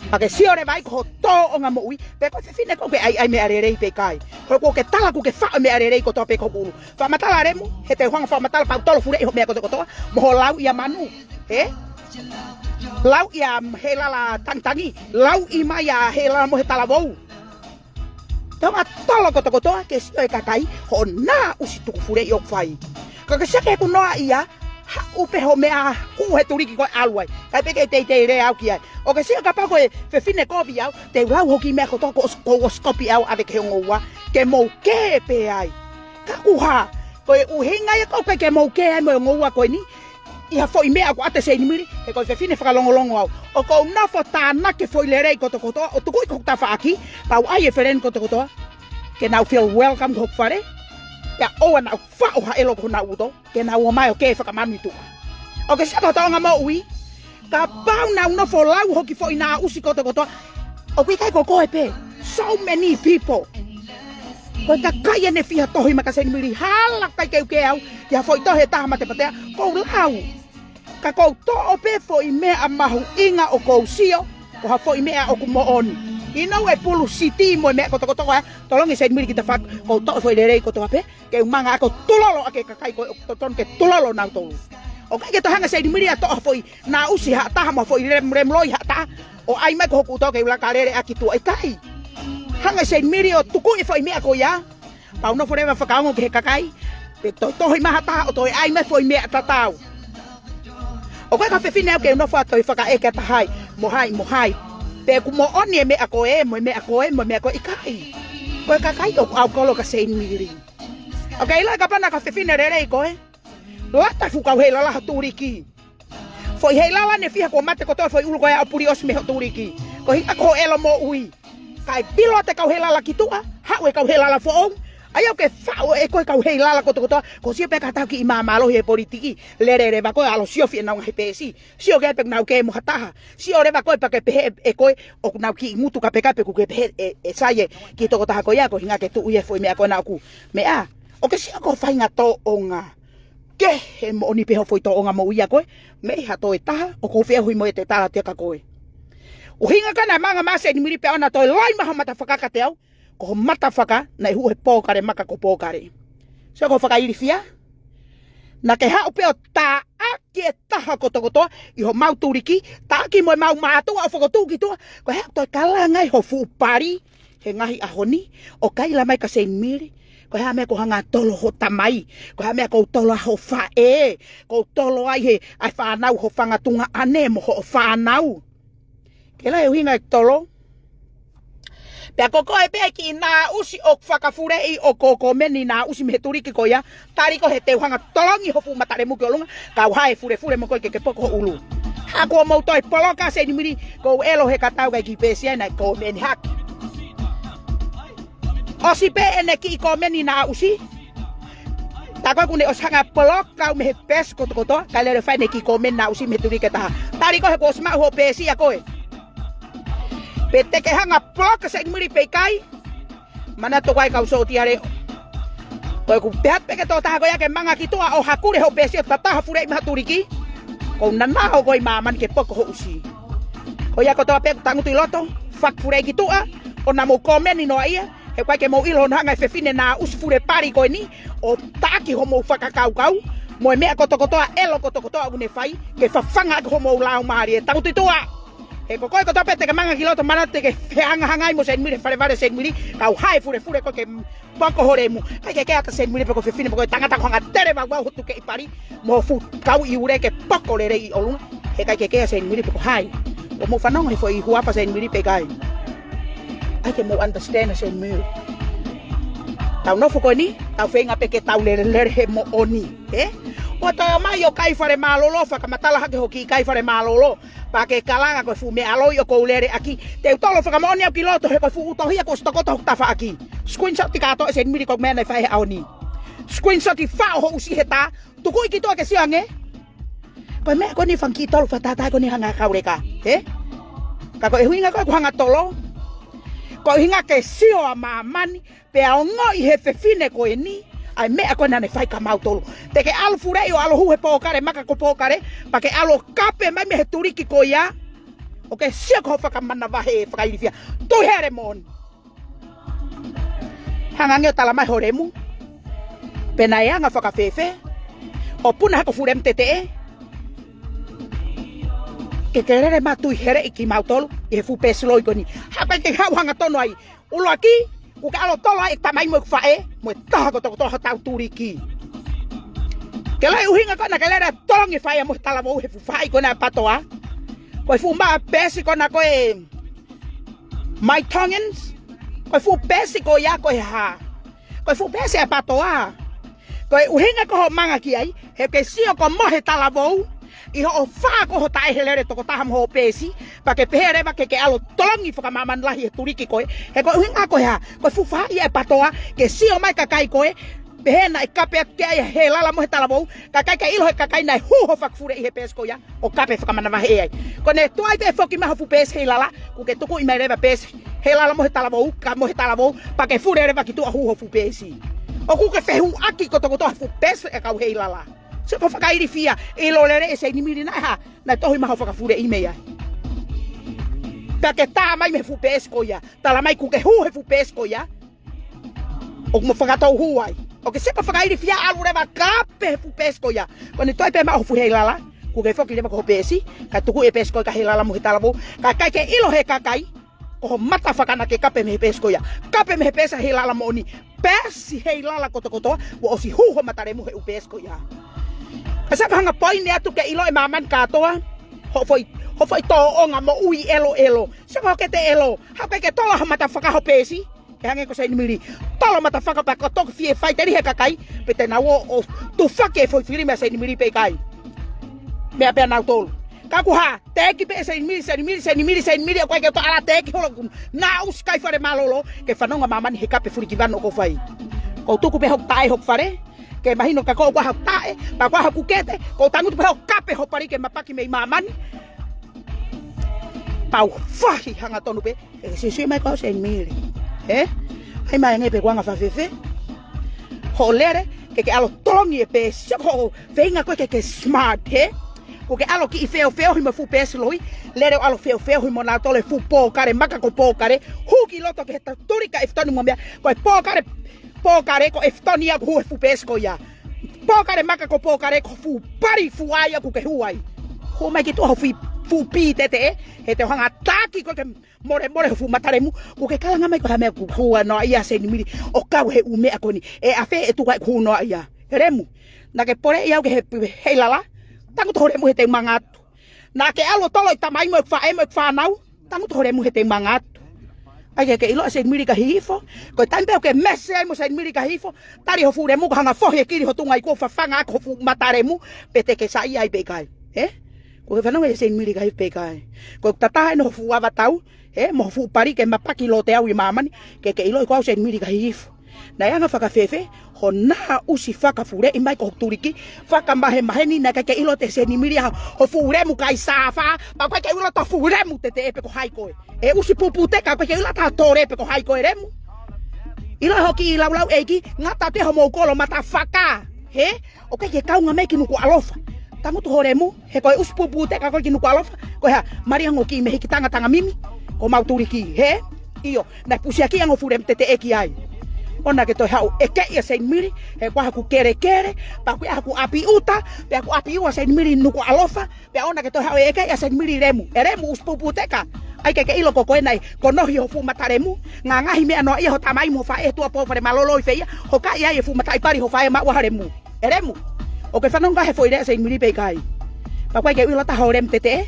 Pea ke sio leva ai ko hoʻo tōʻonga moʻui, pe ko e fefine ko ē ʻoku ke ʻaiʻai meʻa lelei pe ʻikai. Ko ē ʻoku ke tala ʻoku ke faʻo e meʻa lelei kotoa pē ki hoku ʻulu. Fakamatala lemu, he te u hanga ʻo fakamatala pea u tolo fuleʻi hoʻo meʻa kotokotoa, mo hoʻo lauʻi ʻa Manu, ē? Lauʻi ʻa Heilala Tangitangi, lauʻi mai ʻa Heilala Mohetalavou. Te u hanga ʻo tolo kotokotoa ke sio e kakai, hoʻo naʻusi tuku fuleʻi ʻoku fai. Ka ke sio ki heʻeku noaʻia, haʻu pē hoʻo meʻa, huʻu he tuliki ko ē ʻalu ai. ʻIkai pē ke teitei lea au ki ai. ʻOku ke sio kapau ko e fefine kovi au, te u lau hoku meʻa kotoa kuo ʻos-, kuo ʻosi kopi au ʻave ki he ongo ua, ke mou kē pē ai. Ka ko e hā, ko e ʻuhinga ia ko ē ke mou kē ai mo e ongo ua ko eni, ʻi ha foʻi meʻa ʻoku ʻoatu ʻe Seinimili, he ko e fefine fakalongolongo au. ʻOku ou nofo tānaki e foʻi lelei kotokotoa, ʻo tukuʻi ki hoku tafaʻaki, pea u ʻai e feleni kotokotoa ke nau feel welcome ki hoku fale, pea ʻoua naʻa faʻo ha ʻelo ki honau ʻuto, ke nau ō mai ʻo kē fakamanu ʻi tuʻa. ʻOku ke sio ki hoʻo tōʻonga moʻui, Kapau naʻa nau nofo lau hoki foʻi naʻusi kotokotoa, ʻoku ʻikai ko koe pē. So many people. Ko e kakai ʻene fiha tohi mai kia Seinimili, hala kai ke u ke au, ʻi ha foʻi tohi ʻe taha matepatea, kou lau. Ka kou toʻo pē foʻi meʻa mahuʻinga ʻoku ou sio ko ha foʻi meʻa ʻoku moʻoni. ʻI he ʻū pulusiti mo e meʻa kotokotoa, tolongi Seinimili ki tafaʻaki, kou toʻo foʻi lelei kotoa pē, ke u manga ʻaki ʻo tulolo ʻaki e kakai ko ē ʻoku totonu ke tulolo nautolu. ʻOku ʻikai ke toe hanga Seinimili ʻo toʻo ha foʻi naʻusi ha taha mo ha foʻi lemulemu loi ha taha, ʻo ʻai mai ko hoku ʻuto ke u laka lele ʻaki tuʻa, ʻikai. Hanga Seinimili ʻo tukuʻi e foʻi meʻa ko ia. Pea u nofo leva fakaongo ki he kakai, pea toe tohi mai ha taha ʻo toe ʻai mai foʻi meʻa tatau. ʻOku ʻikai ko ha fefine au ke u nofo ʻo toe fakaʻeke atu hai, mo hai, mo hai. Pe ʻoku moʻoni e meʻa ko ē, mo e meʻa ko ē, mo e meʻa ko ē, ʻikai. Ko e kakai ʻoku ʻaukolo kia Seinimili. ʻOku ʻikai ʻilo kapau naʻa ko ha fefine lelei koe, lata e fuʻu kau heilala ho tuliki. Foʻi heilala ʻene fiha kuo mate kotoa foʻi ʻulu ko ia ʻo puli ʻosi mei ho tuliki. Ko e ʻuhinga ko e ʻelo moʻui. Kae pilo atu e kau heilala ki tuʻa, haʻu e kau heilala foʻou. ʻAi au ke faʻo ʻe koe e kau heilala kotokotoa, ko e sio pē ka tau kiʻi māmālohi he politiki, lele leva koe ʻo ʻalu ʻo siofi ʻenau ngaahi peesi. Sio ke pe ʻoku nau kē mo ha taha. Sio leva koe pea ke pehē ʻe koe ʻoku nau kiʻi ngutu kapekape, ʻoku ke pehē ʻe, ʻe sai e kiʻi tokotaha ko ia, ko e ʻuhinga ke tuʻu ia he foʻi meʻa ko ena ʻoku meʻa. ʻOku ke sio ko e faʻahinga tōʻonga. Kehe moʻoni pē hoʻo foʻi tōʻonga moʻui ʻa koe, mei ha toe taha, ʻoku ou feʻauhi mo e te tala atu kia koe. ʻUhinga ko ena e manga mai ʻa Seinimili pea ʻoua naʻa toe loi mai ho mata faka kiate au, ko ho mata faka naʻe hū he pōkale maka ko Pōkale. Sio ko e fakailifia, naʻa ke haʻu pē ʻo taʻaki e taha kotokotoa ʻi homau tuliki, taʻaki mo ʻemau mātuʻa ʻo fokotuʻu ki tuʻa, ko e hā toe kalanga ai ho fuʻu pali, he ngaahi ʻaho ni, ʻo kaila mai kia Seinimili, ko e hā e meʻa ʻoku hanga ʻo tolo ho tamai, ko e hā e meʻa ʻoku tolo ai ho faʻē, ʻoku tolo ai he, ʻa e fānau ho fanga tuongaʻane mo hoʻo fānau. Ke ʻilo e ʻuhinga e tolo. Pea ko koe pē kiʻi naʻusi ʻoku fakafuleʻi ʻoku ko e kōmeni naʻusi mei he tuliki ko ia, tali koe he te u hanga ʻo tolongi ho fuʻu mata lemu ki ʻolunga, kau hae fulefule mo koe ke ke poko ho ʻulu. Hā kuo mou toe poloka Seinimili, kou ʻilo he ka tau kai ki peesi ai naʻe kōmeni hake. ʻOsi pē ʻene kiʻi kōmeni naʻusi. Tā ko ē kuo ne ʻosi hanga ʻo poloka au mei he peesi kotokotoa, kae lele fai ʻene kiʻi kōmeni naʻusi mei he tuliki ʻe taha. Tali koe he kuo ʻosi maʻu hoʻo peesi ʻa koe. Pe te ke hanga ʻo poloka Seinimili pe ʻikai. Manatu ko e kau sōtia leʻo. Ko ʻeku pehē atu pē ki he tokotaha ko ia ke manga ki tuʻa ʻo hakule hoʻo peesi ʻo tataha fuleʻi mei ha tuliki. Kou nanao ko ē ʻi māmani ke poko ho ʻusi. Ko ia kotoa pē ʻoku tangutu ʻi loto, fakafuleʻi ki tuʻa, ʻoua naʻa mou kōmeni noa ia, he ʻoku ʻikai ke mou ʻilo hono hanga e fefine naʻusi fule pali ko eni ʻo taʻaki homou fakakaukau, mo e meʻa kotokotoa, ʻelo kotokotoa ʻoku ne fai, ke fafanga ʻaki homou laumālie. Tangutu ʻi tuʻa. He ko koe kotoa pē te ke manga ki loto, manatu te ke fehangahangai mo Seinimili, falevale Seinimili, kau hae fulefule koe ke poko ho lemu. ʻIkai ke kea ʻa Seinimili pe ko e fefine pe ko e tangata ʻoku hanga ʻo tele vauvau hoʻo tukeʻi pali, mo hoʻo fuʻu kau ʻi ule ke poko lelei ʻi ʻolunga. He ʻikai ke kea ʻa Seinimili pe ko hai. ʻOku mou fanongo he foʻi huafa Seinimili pe ʻikai. ʻAi ke mou understand ʻa Seinimili. Tau nofo ko eni, tau feinga pē ke tau lelelele he moʻoni. Ē? ʻOua toe ō mai ʻo kai fale mālōlō, fakamatala hake hoʻo kiʻi kai fale mālōlō. Pea ke kalanga ko e fuʻu meʻa loi ʻoku ou lele ʻaki. Te u tolo fakamoʻoni au ki loto he ko e fuʻu tohi ia kuo ʻosi tokoto hoku tafaʻaki. Screenshot ʻi kātoa ʻe Seinimili ko e meʻa naʻe fai he ʻaho ni. Screenshot ʻi faʻo ho ʻusi he tā. Tukuʻi ki tuʻa ke sio ange. Ko e meʻa ko eni fanga kiʻi tolo fakatātā ko eni hanga ʻo kau leka. Ē? Ka ko e ʻuhinga ko ē ʻoku hanga ʻo tolo. Ko e ʻuhinga ke sio ʻa māmani. Pea ongoʻi he fefine ko eni, ʻa e meʻa ko ē naʻa ne fai kia mautolu. Te ke ʻalu fuleʻi ʻo ʻalu hū he pōkale maka ko Pōkale, pea ke ʻalu ʻo kape mai mei he tuliki ko ia, ʻo ke sio ko hoʻo fakamanavahē fakailifia. Tui hele moʻoni. Hanga ange ʻo tala mai ho lemu. Pe naʻe anga fakafēfē. ʻO puna hake ho fuʻu lemu teteʻe. Ke ke lele mai ʻo tui heleʻi kimautolu, ʻi he fuʻu peesi loi ko eni. Hā pē ke haʻu hangatonu ai. ʻUluaki, ʻoku ke ʻalu ʻo tolo ai e tamai mo e faʻē, mo e taha kotokotoa hotau tuliki. Ke ʻilo e ʻuhinga ko ē naʻa ke lele ʻo tolongi e faʻē mo e talavou he fuʻu faʻahi ko ena ʻa e PATOA. Ko e fuʻu maʻa peesi ko ena ko e My Tongans. Ko e fuʻu peesi ko ia ko e hā. Ko e fuʻu peesi ʻa e PATOA. Ko e ʻuhinga ko hoʻo manga ki ai, he ke sio ko e mohe talavou, ʻi hoʻo fā ko hoʻo taʻehelele tokotaha mo hoʻo peesi, pea ke pehē leva ke ke ʻalu ʻo tolongi fakamāmani lahi he tuliki ko ē, he ko e ʻuhinga ko e hā, ko e fuʻu faʻahi ʻa e PATOA, ke sio mai kakai ko ē, Pehē naʻe kape atu ki ai ʻa Heilala mo e talavou, ka ʻikai ke ʻilo ʻe he kakai naʻe hū hoʻo fakafuleʻi he peesi ko ia ʻo kape fakamanavahē ai. Ko ʻene tuai pē foki mai hoʻo fuʻu peesi Heilala, kuo ke tukuʻi mai leva peesi Heilala mo e talavou, ka mo e talavou, pea ke fule leva ki tuʻa ʻo hū hoʻo fuʻu peesi. ʻOku ke fehuʻaki kotokotoa hoʻo fuʻu peesi ʻa e kau Heilala. Sio ki hoʻo fakailifia, ʻilo lelei ʻe Seinimili naʻe hā, naʻe tohi mai hoʻo fakafuleʻi mei ai. Pea ke tā mai mei he fuʻu peesi ko ia, tala mai kuo ke hū he fuʻu peesi ko ia. ʻOku mo fakatou hū ai. ʻOku ke sio ki hoʻo fakailifia, ʻalu leva kape he fuʻu peesi ko ia. Ko ʻene tuai pē mai hoʻo fuʻu Heilala, kuo ke foki leva ki hoʻo peesi, kae tukuʻi e peesi ko ia kia Heilala mo e talavou. Ka ʻikai ke ʻilo ʻe he kakai, ko hoʻo matafaka naʻa ke kape mei he peesi ko ia. Kape mei he peesi ʻa Heilala moʻoni. Peesi Heilala kotokotoa, kuo ʻosi hū hoʻo matalemu he ʻū peesi ko ia. Pea sio ki he hanga poini atu ke ʻilo ʻe māmani kātoa hoʻo foʻi, hoʻo foʻi tōʻonga moʻui ʻeloʻelo. Sio ki hoʻo kete ʻelo, haʻu ke ke tolo hoʻo matafaka hoʻo peesi. Ke hangē ko Seinimili. Tolo matafaka pea ko e toki fie faiteli he kakai, pe te nau ō ʻo tufaki e foʻi filimi ʻa Seinimili pe ʻikai. Meʻa pē ʻa nautolu. Ka kuo hā, teʻeki pē ʻe Seinimili, Seinimili, Seinimili, Seinimili, ʻoku ʻikai ke toe ala teʻeki holo kuo nau ʻusi kai fale mālōlō, ke fanongo māmani he kape fulikivanu ʻoku ou fai. Ko u tuku pē hoku taʻe hoku fale, ke mahino ka ko u ʻoku ʻi ai haku taʻe, pea ʻoku ʻi ai haku kete, ko u tangutu pē hoku kape hoku pali ke mapaki mei māmani. Pea u fahi hangatonu pē, ke ke siosio mai ko au Seinimili. Ē? ʻAi mai ange pē ko e anga fakafēfē hoʻo lele, ke ke ʻalu ʻo tolongi e peesi, sio ki hoʻo feinga ko ē ke ke smart, ē? Kuo ke ʻalu ʻo kiʻi feofeohi mo e fuʻu peesi loi, lele ʻo ʻalu ʻo feofeohi mo nautolu e fuʻu pōkale maka ko Pōkale, hū ki loto ki he ta-, tulika ʻEfitoni mo e meʻa, ko e pōkale, pōkale ko ʻEfitoni ia kuo hū he fuʻu peesi ko ia. Pōkale maka ko Pōkale ko e fuʻu pali fuʻu ʻai ia kuo ke hū ai. Hū mai ki tuʻa hoʻo fuʻu, fuʻu pī teteʻe, he te u hanga ʻo taki koe ke molemole hoʻo fuʻu matalemu, kuo ke kalanga mai ko e hā e meʻa kuo hū ai noa ia Seinimili, ʻo kau he ʻū meʻa ko eni, ʻe ʻafē ʻe tuku ai kuo hū noa ia. He lemu, naʻa ke poleʻi au ki he, he Heilala, tangutu hoʻo lemu he te u manga atu. Naʻa ke ʻalu ʻo tolo e tamai mo e faʻē mo e fānau, tangutu hoʻo lemu he te u manga atu. ʻAi ke ke ʻilo ʻa Seinimili ka Hihifo, ko e taimi pē ʻoku ke mese ai mo Seinimili ka Hihifo, tali hoʻo fuʻu lemu ko e hanga ʻo fohi e kili ho tunga ʻi ko fafanga ʻaki hoʻo fuʻu matalemu, pe te ke saiʻia ai pe ʻikai. Ē? Kuo ke fanongo ʻia Seinimili ka Hihifo pe ʻikai. Ko e tatā ʻeni hoʻo fuʻu ava tau, ē, mo hoʻo fuʻu pali ke mapaki loto ʻi māmani, ke ke ʻiloʻi ko au Seinimili ka Hihifo. Naʻe anga fakafēfē hoʻo nā ʻusi fakafuleʻi mai ko hoku tuliki, fakamahemaheni naʻe ʻikai ke ʻilo ʻe Seinimili ʻa hoʻo fuʻu lemu kai sāfā, pea ʻoku ʻikai ke ʻilo ʻe hoʻo fuʻu lemu teteʻe pe ko hai koe. ʻE ʻusi puputeka, ʻoku ʻikai ke ʻilo ʻe hoʻo tole pe ko hai koe lemu. ʻIlo hoʻo kiʻi laulau ʻeiki, ngata atu hoʻomou kolo matafaka. Hē? ʻOku ʻikai ke kaunga mai ki Nukuʻalofa. Tangutu hoʻo lemu, he ko e ʻusi puputeka ko ē ki Nukuʻalofa, ko e hā, mali ange ʻo kiʻi mehiki tangatanga mimi, ko homau tuliki, hē? ʻIo, naʻe pusiaki ange hoʻo fuʻu lemu teteʻe ki ai. ʻOua naʻa ke toe haʻu ʻo ʻeke ʻia Seinimili, he ko haku kelekele, pea ko haku ʻapi ʻuta, pea ko ʻapi ua Seinimili Nukuʻalofa, pea ʻoua naʻa ke toe haʻu ʻo ʻeke ʻia Seinimili lemu. ʻE lemu ʻusi puputeka. ʻAi ke ke ʻilo ko koe naʻe konohi hoʻo fuʻu matalemu. Ngaahi meʻa noa ia ho tamai mo faʻē tuʻa pō fale mālōlō ʻi fē ia, hokaʻi ai e fuʻu mataʻi pali ho faʻē maʻu ʻa ho lemu. ʻE lemu. ʻOku ke fanongo ki he foʻi lea Seinimili pe ʻikai. Pea ʻoku ʻikai ke u ʻilo ʻe taha hoʻo lemu teteʻe.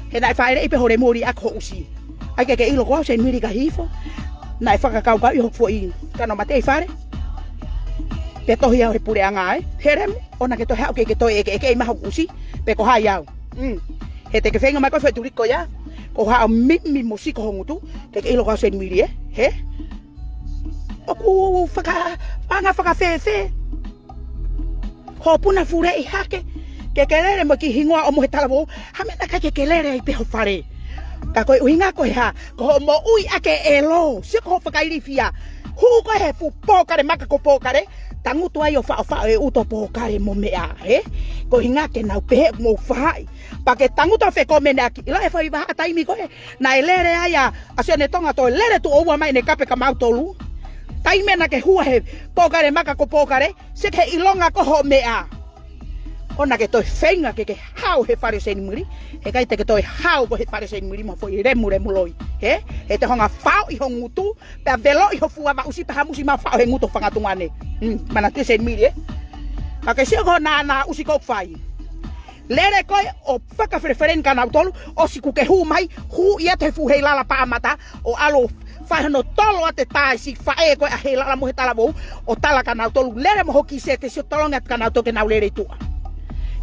He naʻe fāʻeleʻi pē hoʻo lemu ʻo liʻaki hoʻo ʻusi. ʻAi ke ke ʻilo ko au Seinimili ka Hihifo, naʻe fakakaukauʻi hoku foʻi kanomatei fale. Pea tohi au he puleʻanga ē. He lemu, ʻoua naʻa ke toe haʻu ke ke toe ʻeke ʻeke ʻi mai hoku ʻusi, pe ko hai au. Mm. He te ke feinga mai ko e foʻi tuliki ko ia, ko haʻo mimi mo siko ho ngutu, ke ke ʻilo ko au Seinimili ē. Hē? ʻOku faka-, anga fakafēfē hoʻo puna fuleʻi hake, ke ke lele mo e kiʻi hingoa ʻo mo e talavou, ha meʻa naʻe ʻikai ke ke lele ai pē ho fale. Ka ko e ʻuhinga ko e hā, ko hoʻo moʻui ʻaki e ʻelo, sio ki hoʻo fakailifia. Hū koe he fuʻu pōkale maka ko Pōkale, tangutu ai ʻo faʻofaʻo e ʻuto Pōkale mo meʻa, hē? Ko e ʻuhinga ke nau pehē ʻoku mou faʻahi. Pea ke tangutu ʻo fekomeni ʻaki, ʻilo e foʻi vahaʻa taimi ko ē naʻe lele ai ʻa, ʻa Sione Tonga toe lele tuʻo ua mai ʻene kape kia mautolu. Taimi naʻa ke hū ai he pōkale maka ko Pōkale, sio ki he ʻilonga ko hoʻo meʻa. ʻOua naʻa ke toe feinga ke ke hao he fale Seinimili, he ʻikai te ke toe hao koe he fale Seinimili mo e foʻi lemulemu loi. Hē? He te u hanga ʻo faʻoʻi ho ngutu, pea veloʻi ho fuʻu ava ʻusi pea hamusi mai ʻo faʻo he ngutu ho fanga tuongaʻane. Mm, manatuʻi Seinimili ē. Ka ke sio ko e nā, nā ʻusi ko ē ʻoku fai. Lele koe ʻo fakafelefeleni kia nautolu, ʻosi kuo ke hū mai, hū ia ki he fuʻu Heilala Paʻamata, ʻo ʻalu ʻo fai hano tolo atu e taisi faʻē ko ē ʻa Heilala mo e talavou, ʻo tala kia nautolu, lele mo ho kiʻi sētesi ʻo tolongi atu kia nautolu ke nau lele ʻi tuʻa.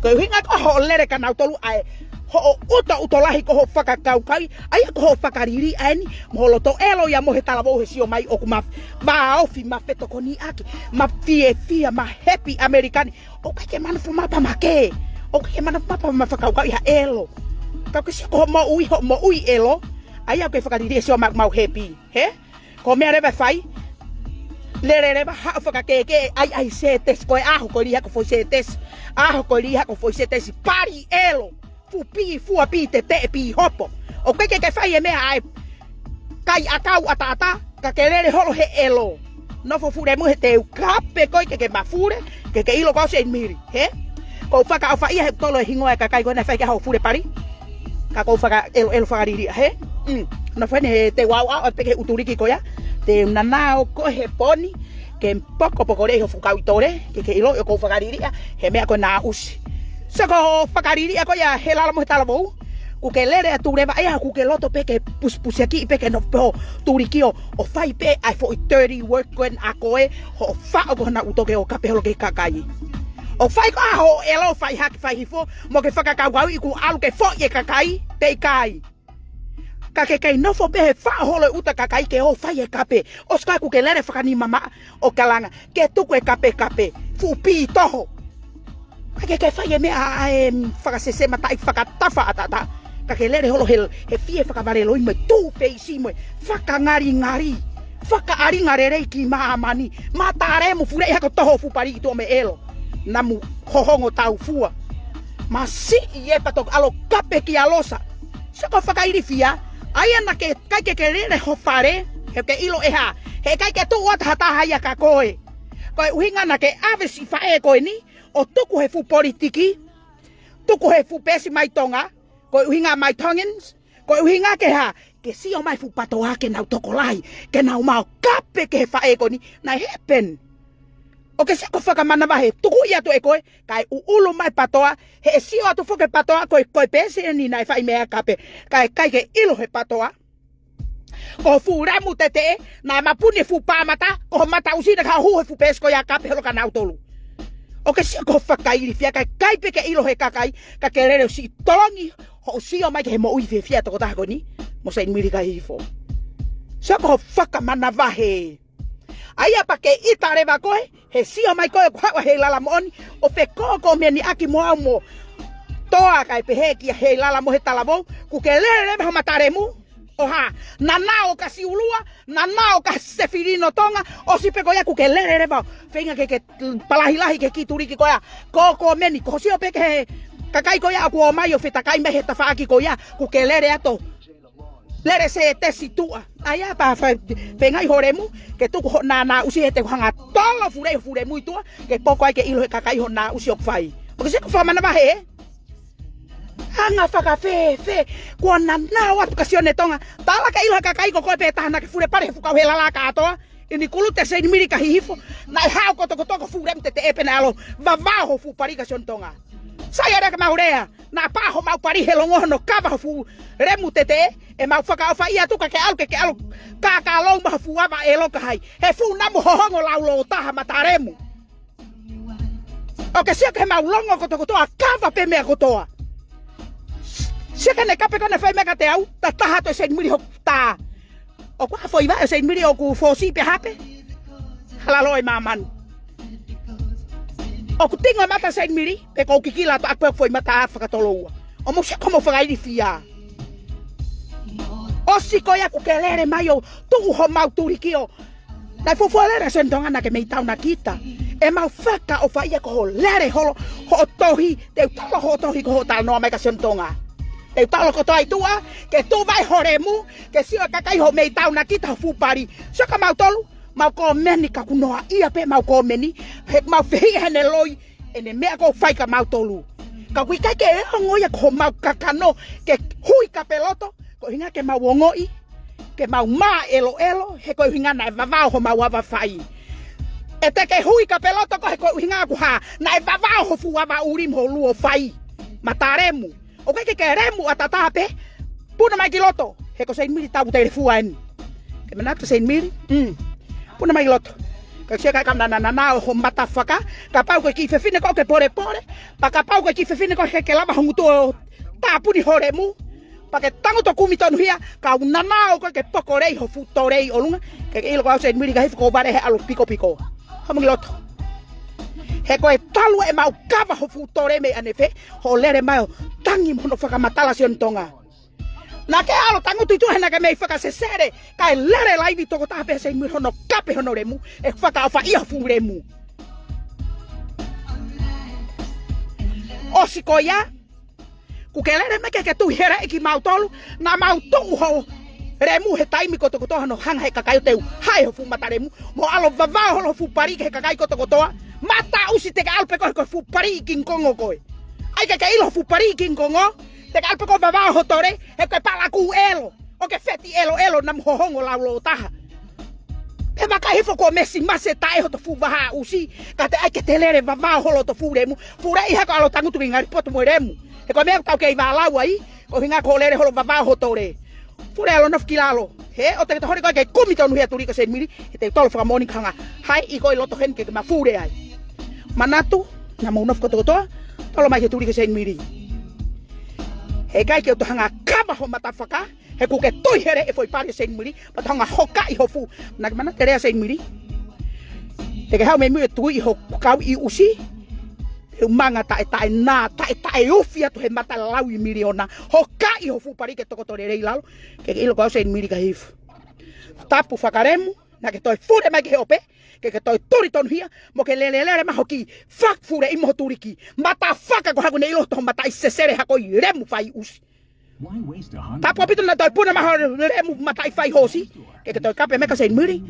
Ko e ʻuhinga ko hoʻo lele kia nautolu ʻa e hoʻo ʻutoʻuto lahi ko hoʻo fakakaukauʻi, ʻa ia ko hoʻo fakaliliʻa eni, mo hoʻo loto ʻelo ia mo he talavou he sio mai ʻoku ma vāofi, ma fetokoniʻaki, ma fiefia, ma happy ʻAmelika ni. ʻOku ʻikai ke manafumapa ma kē. ʻOku ʻikai ke manafumapa ma fakakaukauʻi ha ʻelo. Ka ʻoku ke sio ko hoʻo moʻui, hoʻo moʻui ʻelo. ʻA ia ʻoku ke fakaliliʻa e sio mai ʻoku mau happy. Hē? Ko e meʻa leva ʻe fai, lele leva haʻu fakakēkē, ʻai, ʻai sētesi, ko e ʻaho ko ē ʻe lī hake foʻi sētesi, ʻaho ko ē ʻe lī hake foʻi sētesi, pali ʻelo, fuʻu pī, fua pī, teteʻe pī hopo. ʻOku ʻikai ke ke fai e meʻa ʻa e kai ʻakau ʻataʻatā, ka ke lele holo he ʻelo. Nofo fuʻu lemu he te u kape koe ke ke mafule, ke ke ʻilo ko au Seinimili, hē? ʻOku ou fakaʻofaʻia he ʻoku tolo e hingoa e kakai ko ē naʻe fai ki ai hoʻo fule pali. Ka ʻoku ou fakaʻeloʻelo fakaliliʻa, hē? Mm. Nofo eni he te u ʻaoʻao atu pē ki he ʻū tuliki ko ia. Te u nanao koe he pō ni, ke pokopoko lelei hoʻo fuʻu kau ʻi tole, ke ke ʻilo ʻoku ou fakaliliʻa he meʻa ko ē naʻa ʻusi. Sio ko hoʻo fakaliliʻa ko ia he lala mo he talavou, kuo ke lele atu leva ia, kuo ke loto pē ke pusipusiakiʻi pē ke nofo pē hoʻo tuliki ʻo, ʻo fai pē ʻa e foʻi dirty work ko ē ʻa koe, hoʻo faʻo ko hono ʻuto ke ō kape holo ki he kakai. ʻO fai ko ā hoʻo ʻelo, fai hake, fai hifo, mo ke fakakaukauʻi kuo ʻalu ke foʻi e kakai, pe ʻikai. Ka ke kei nofo pē he faʻo holo e ʻuta kakai ke ō fai e kape. ʻOsi ko ā kuo ke lele fakanima maʻa ʻo kalanga, ke tuku e kapekape, fuʻu pī toho. ʻIkai ke ke fai e meʻa ʻa e, mm, fakasesemataʻi, fakatafa ʻataʻatā. Ka ke lele holo he, he fie fakavaleloi mo e tūpeisi mo e fakangalingali, fakaʻalinga lelei ki māmani. Matalemu, fuleʻi hake ho toho fuʻu pali ʻi tuʻa mo e ʻelo. Namu hohongo taufua. Masiʻi e pato ʻalu kape kia Losa. Sio ko hoʻo fakailifia, ʻa ia naʻe ʻikai ke ke lele ho fale, he ke ʻilo ʻe hā, he ʻikai ke tuʻu atu ha taha ia kia koe. Ko e ʻuhinga naʻa ke ʻave siʻi faʻē ko eni ʻo tuku he fuʻu politiki, tuku he fuʻu peesi mai Tonga, ko e ʻuhinga mai Tongans, ko e ʻuhinga ke hā, ke sio mai fuʻu patoa ke nau tokolahi, ke nau maʻu kape ki he faʻē ko eni, naʻe happen. ʻOku ke sio ko e fakamanavahē, tukuʻi atu ʻe koe, kae ʻuʻulu mai patoa, he ʻe sio atu foki e patoa ko e, ko e peesi eni naʻe fai mei ai e kape, kae ʻikai ke ʻilo he patoa. Ko e fuʻu lemu teteʻe, naʻe mapuni e fuʻu pāmata, ko e mataʻusi naʻe hū he fuʻu peesi ko ia kape holo kia nautolu. ʻOku ke sio ko hoʻo fakailifia, kae ʻikai pē ke ʻilo he kakai, ka ke lele ʻo siʻi tolongi hoʻo sio mai ki he moʻui fiefia tokotaha ko eni, mo Seinimili Kaihihifo. Sio ko hoʻo fakamanavahē. ʻA ia pea ke ʻita leva koe, he sio mai koe ʻoku haʻu ʻa Heilala Moʻoni, ʻo fekōkōmeniʻaki mo au mo Toa kae pehē kia Heilala mo he talavou, kuo ke lele leva ho matalemu, ʻo hā, naʻa nau ō kia Siulua, naʻa nau ō kia Sefilino Tonga, ʻosi pē ko ia kuo ke lele leva, feinga ke ke palahilahi ki he kiʻi tuliki ko ia, kōkōmeni, ko hoʻo sio pē ki he kakai ko ia ʻoku ō mai ʻo fetakai mai he tafaʻaki ko ia, kuo ke lele atu. Lele sētesi tuʻa. ʻA ia pea fai, feingaʻi ho lemu, ke tuku hoʻo nānā ʻusi he te u hanga ʻo tolo fuleʻi ho fuʻu lemu ʻi tuʻa, ke poko ai ke ʻilo he kakai hoʻo nānā ʻusi ʻoku fai. ʻOku ke sio ko e fakamanavahē, ē? Hanga fakafēfē, kuo nānā atu kia Sione Tonga. Tala ke ʻilo he kakai ko koe pē taha naʻa ke fule pali he fuʻu kau Heilala kātoa. ʻInikuluti Seinimili Kaihihifo, naʻe haʻu kotokotoa ko e fuʻu lemu teteʻe pē naʻe ʻalu ʻo vavao ho fuʻu pali kia Sione Tonga. Sai ʻa e lea ke mau lea, naʻa pā homau pali he longo hono kava ho fuʻu lemu teteʻe, ʻe mau fakaʻofaʻia atu ka ke ʻalu ke ke ʻalu ʻo kākā lou maʻa ho fuʻu ava ʻelo kia hai. He fuʻu namu hohongo laulōtaha matalemu. ʻOku ke sio ki heʻemau longo kotokotoa, kava pē meʻa kotoa. Sio ki heʻene kape ko ē naʻe fai mai kiate au, tataha atu ʻe Seinimili hoku tā. ʻOku ʻi ai ha foʻi vaʻe ʻo Seinimili ʻoku fōsiʻi pē hape. Hala loa ʻi māmani. ʻOku tingo e mata ʻo Seinimili, pe ʻoku ou kikila atu ʻaku pē foʻi mata fakatoloua. ʻO mou sio ko hoʻomou fakailifia. ʻOsi ko ia kuo ke lele mai ʻo tuʻu homau tuliki ʻo. Naʻe fuofua lele ʻa Sione Tonga naʻa ke mei taunakita. ʻE mau fakaʻofaʻia ko hoʻo lele holo, hoʻo tohi, te u tolo hoʻo tohi ko hoʻo talanoa mai kia Sione Tonga. Te u tolo kotoa ʻi tuʻa, ke tuʻu mai ho lemu, ke sio e kakai hoʻo mei taunakita ho fuʻu pali. Sio kia mautolu, mau kōmeni ka kuo noaʻia pē mau kōmeni, he mau fehiʻa heʻene loi, ʻene meʻa ʻoku fai kia mautolu. Ka ʻoku ʻikai ke ongo ia ko homau kakano, ke hui kape loto, ko e ʻuhinga ke mau ongoʻi, ke mau mā ʻeloʻelo, he ko e ʻuhinga naʻe vavao homau ava fai. ʻE te ke hui kape loto ko e he ko e ʻuhinga ʻoku hā, naʻe vavao ho fuʻu ava ʻuli mo ho luo fai. Matalemu. ʻOku ʻikai ke ke lemu ʻataʻatā pē. Puna mai ki loto. He ko Seinimili tau telefua eni. Ke manatu Seinimili. Mm. Puna mai ki loto. Ka sio ka ka nananana ʻo ho matafaka, kapau ko e kiʻi fefine ko ē ke polepole, pea kapau ko e kiʻi fefine ko ē ke lava ho ngutu ʻo tāpuni ho lemu, pea ke tangutu ʻo kumi tonuhia, ka u nanao ko ē ke poko lei ho fuʻu tolei ʻolunga, ke ke ʻilo ko au Seinimili Kahifo ʻoku ou vale he ʻalu pikopiko. Hā mo e loto. He ko e talu ʻemau kava ho fuʻu tolei mei ʻanefē, hoʻo lele mai ʻo tangi mo hono fakamatala Sione Tonga. Naʻa ke ʻalu ʻo tangutu ʻi tuʻa he naʻa ke mei fakasesele, kae lele laivi tokotaha pē Seinimili hono kape hono lemu, ʻe fakaʻofaʻia ho fuʻu lemu. ʻOsi ko ia, kuo ke lele mai ke ke tui heleʻi kimautolu, naʻa mau tuʻu ho lemu he taimi kotokotoa hono hanga he kakai ʻo teu hae ho fuʻu mata lemu, mo ʻalu ʻo vavao holo ho fuʻu pali ki he kakai kotokotoa, mataʻusi te ke ʻalu pē koe ko e fuʻu pali ʻi Kingi Kongo koe. ʻAi ke ke ʻilo ho fuʻu pali ʻi Kingi Kongo, te ke ʻalu pē koe ʻo vavao ho tole, he ko e palakū ʻelo, ʻo ke feti ʻeloʻelo namu hohongo laulōtaha. Pea vakai hifo kuo mesimasi taʻe hoto fuʻu vahaʻa ʻusi, ka te ʻai ke te lele vavao holo hoto fuʻu lemu, fuleʻi hako ʻalu ʻo tangutu ki ngali poto mo e lemu. He ko e meʻa ʻoku tau kei vālau ai, ko e ʻuhinga ko hoʻo lele holo vavao ho tole. Fule ʻalu ʻo nofo ki lalo. He ʻoua te ke tohori koe ke kumi tonuhia tuliki ʻo Seinimili, he te u tolo fakamoʻoni ka hanga. Hae ʻi ko ē ʻi loto heni ke ke mafule ai. Manatu, naʻa mou nofo kotokotoa, tolo mai he tuliki ʻo Seinimili. He ʻikai ke u toe hanga kava ho matafaka, he kuo ke tui heleʻi e foʻi pali ʻo Seinimili, pea toe hanga hokaʻi ho fuʻu. Naʻa ke manatu e lea ʻa Seinimili. Te ke haʻu mei mui ʻo tui ho kau ʻi ʻusi. He ʻoku manga taʻe taʻe nā, taʻe taʻe ufi atu he mata lau ʻi miliona. Hokaʻi ho fuʻu pali ke toko tole lei lalo. Ke ke ʻilo ko au Seinimili Kahifo. Tapu fakalemu, naʻa ke toe fule mai ki he ope, ke ke toe tuli tonuhia, mo ke lelelele mai hoki, fakafuleʻi mo ho tuliki. Matafaka ko haku ne ʻilo hoto mataʻi sesele hako ʻi lemu fai ʻusi. Tapu ʻaupito naʻa toe puna mai ho lemu mataʻi fai hoosi. Ke ke toe kape mai ka Seinimili.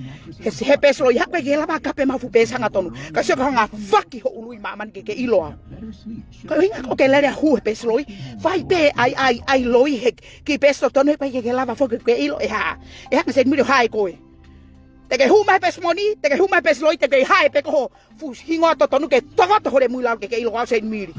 He, he pesiloi haku ke lava kape mai fuʻu pesi hangatonu. Ka sio ka hanga faki ho ului māmani ke ke ʻilo au. Ko e ʻuhinga ko ke lele hū he pesiloi. Fai pē ʻai, ʻai, ʻai loi he kiʻi pesi totonu he ʻikai ke ke lava foki ke ʻilo ʻe hā. ʻE hanga Seinimili ʻo hae koe. Te ke hū mai he pesi moʻoni, te ke hū mai he pesiloi, te ke hae pē ko ho fuʻu hingoa totonu ke tokoto ho lemu ʻi lalo ke ke ʻilo ko au Seinimili.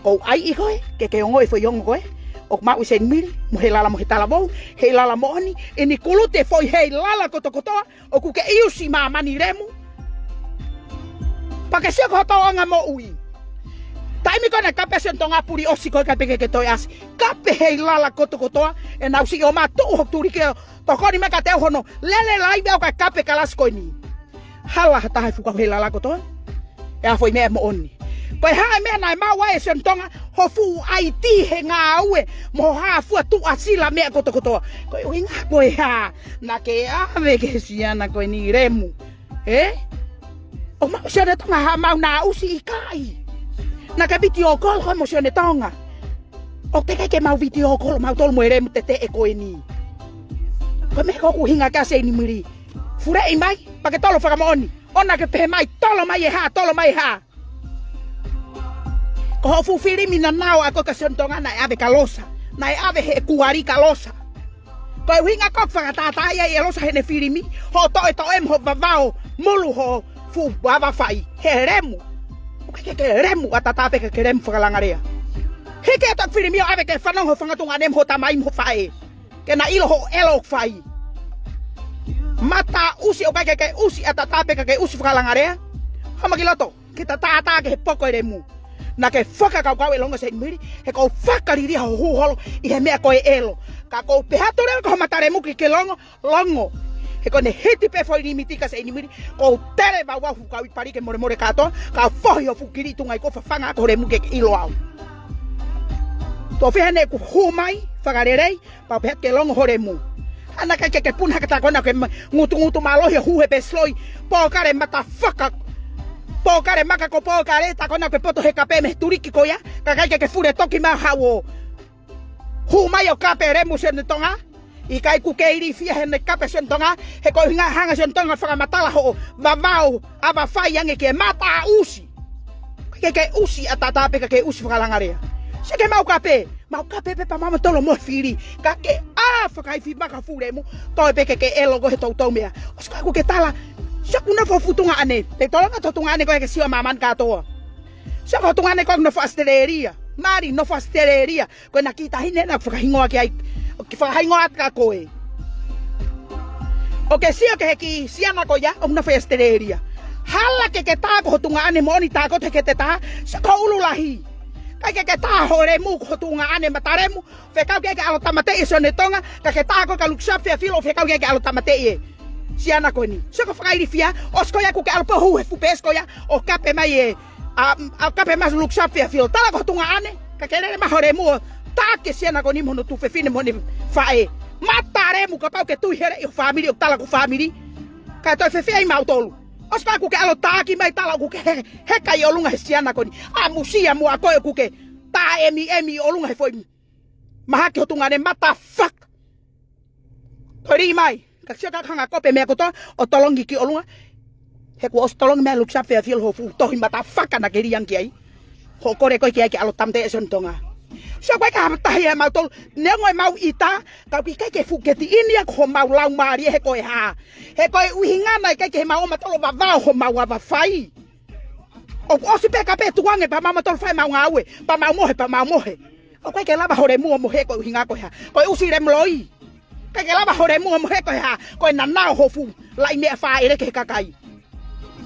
Ko au ʻai ʻi koe, ke ke ongoʻi e foʻi ongo ko ē ʻoku maʻu ʻe Seinimili, mo Heilala mo he talavou, Heilala moʻoni, ʻi ni kuluti e foʻi Heilala kotokotoa, ʻoku ke ʻi ʻusi māmani lemu. Pea ke sio ko hoto anga moʻui. Taimi ko ē naʻe kape Sione Tonga puli ʻosi ko ē kae pē ke ke toe ʻasi. Kape Heilala kotokotoa, ʻenau siʻi ō mai ʻo tuʻu ho tuliki ʻo tokoni mai kiate au hono lele laivi au kae kape kalasi ko eni. Hala ha taha he fuʻu kau Heilala kotoa. ʻE ʻa foʻi meʻa moʻoni. Ko e hā e meʻa naʻe maʻu ai ʻe Sione Tonga, ho fuʻu ʻaiti he ngāue, mo ho hā fua tuʻasila meʻa kotokotoa. Ko e ʻuhinga ko e hā, naʻa ke ʻave ki he siana ko eni lemu. Ē? ʻOku maʻu Sione Tonga ha mau nā ʻusi ʻikai. Naʻa ke vitiō kolo koe mo Sione Tonga. ʻOku teʻeki ke mau vitiō kolo mautolu mo e lemu teteʻe ko eni. Ko e meʻa ko ē ʻoku ʻuhinga ki ai Seinimili. Fuleʻi mai, pea ke tolo fakamoʻoni. ʻOua naʻa ke pehē mai, tolo mai e hā, tolo mai e hā. Ko hoʻo fuʻu filimi naʻa nau ʻa ko ka Sione Tonga naʻe ʻave kia Losa. Naʻe ʻave he kuali kia Losa. Ko e ʻuhinga ko ē ʻoku fakatātā ai ʻe Losa heʻene filimi, hoʻo toʻetoʻe mo hoʻo vavao mulu ho fuʻu ava fai, he lemu. ʻOku ʻikai ke ke lemu ʻataʻatā pē ka ke lemu fakalangalea. Hiki atu e filimi ʻo ʻave ke fanongo ho fanga tuongaʻane mo ho tamai mo ho faʻē. Ke na ʻilo hoʻo ʻelo ʻoku fai. Mataʻusi ʻoku ʻikai ke ke ʻusi ʻataʻatā pē ka ke ʻusi fakalangalea. Homa ki loto. Ke ta tātā ki he poko e lemu. Naʻa ke fakakaukau e longo Seinimili, he ʻoku ou fakaliliha ho hū holo ʻi he meʻa ko e ʻelo. Ka ʻoku ou pehē atu leva ko ho mata lemu ke ke longo, longo. He ko ʻene hiti pē foʻi limiti ka Seinimili, ʻoku ou tele vauvau fuʻu kau ʻi pali ke molemole kātoa, ka fohi ho fuʻu kili ʻi tuʻa ʻi ko fafanga ko ho lemu ke ke ʻilo au. Tō fē hane ʻoku hū mai, fakalelei, pea pehē ke longo ho lemu. Hana ke ke ke puna hake tā ko ena ke ma-, ngutungutu mālohi ʻo hū he pesiloi. Pōkale matafaka. Pōkale maka ko pōkale tā ko ena ke poto he kape mei he tuliki ko ia. Ka ʻikai ke ke fule toki mai haʻu ʻo hū mai ʻo kape lemu Sione Tonga. ʻIkai ʻoku ke ilifia heʻene kape Sione Tonga. He ko e ʻuhinga hanga Sione Tonga fakamatala hoʻo vavao ava fai ange ke mataʻusi. Ke ke ʻusi ʻataʻatā pē ka ke ʻusi fakalangalea. Sio ki he mau kape. Mau kape pē pea mau tolo mo fili. Ka ke ʻā fakaifi maka fuʻu lemu. Toe pē ke ke ʻelo ko ē he toutou meʻa. ʻOsi ko ē ʻoku ke tala. Sio ʻoku nofo fuʻu tuongaʻane. Te tolo ka ho tuongaʻane ko ē ke sio māmani kātoa. Sio ko ho tuongaʻane ko ē ʻoku nofo ʻAositelēlia. Mali nofo ʻAositelēlia. Ko ʻena kiʻi taʻahine naʻa ku fakahingoa ki ai. Ke fakahingoa atu kia koe. ʻOku ke sio ki he kiʻi siana ko ia ʻoku nofo ʻi ʻAositelēlia. Hala ke ke tā ko ho tuongaʻane moʻoni tā ko te ke te tā, sio ki ho ʻulu lahi. ʻIkai ke ke tā ho lemu ko ho tuongaʻane matalemu, fekau ke ke ʻalu ʻo tāmateʻi e Sione Tonga, ka ke tā ko e ka Luke Sharp Fairfield ʻo fekau ke ke ʻalu ʻo tāmateʻi e siana ko eni. Sio ki ho fakailifia, ʻosi ko ia kuo ke ʻalu pē ʻo hū he fuʻu peesi ko ia, ʻo kape mai e, ʻa, ʻa kape mai Luke Sharp Fairfield, tala ko ho tuongaʻane, ka ke lele mai ho lemu ʻo tā ki he siana ko eni mo hono tuofefine mo ʻene faʻē. Matalemu, kapau ʻoku ke tui heleʻi ho fāmili ʻoku tala ko ho fāmili. Ka toe fēfē ai mautolu. ʻOsi ko ia kuo ke ʻalu ʻo tāki mai tala ʻoku ke he, heka ʻi ʻolunga he siana ko eni. ʻAmusia muʻa koe ʻoku ke tā ʻemiʻemi ʻi ʻolunga he foʻi mahaki ho tuongaʻane, motherfucker. Toe lī mai. Ka ke sio ka ke hanga ʻo kopi e meʻa kotoa ʻo tolongi ki ʻolunga. He kuo ʻosi tolongi mai Luke Sharp Fairfield ho fuʻu tohi motherfucker naʻa ke lī ange ki ai. Hoʻo kole ko ē ke ʻai ke ʻalu ʻo tāmateʻi e Sione Tonga. Sio ko e ka hapa tahi ʻa mautolu, neongo ʻemau ʻita, ka ʻoku ʻikai ke fuʻu keti ʻeni ia ko homau laumālie he ko e hā. He ko e ʻuhinga naʻe ʻikai ke mau ō mautolu ʻo vavao homau ava fai. ʻOku ʻosi pē ka pē tuange pea mau mautolu fai ʻemau ngāue, pea mau mohe, pea mau mohe. ʻOku ʻikai ke lava ho lemu ʻo mohe ko e ʻuhinga ko e hā. Ko e ʻusi lemu loi. ʻIkai ke lava ho lemu ʻo mohe ko e hā. Ko e nanao ho fuʻu laʻi meʻa fāʻele ki he kakai.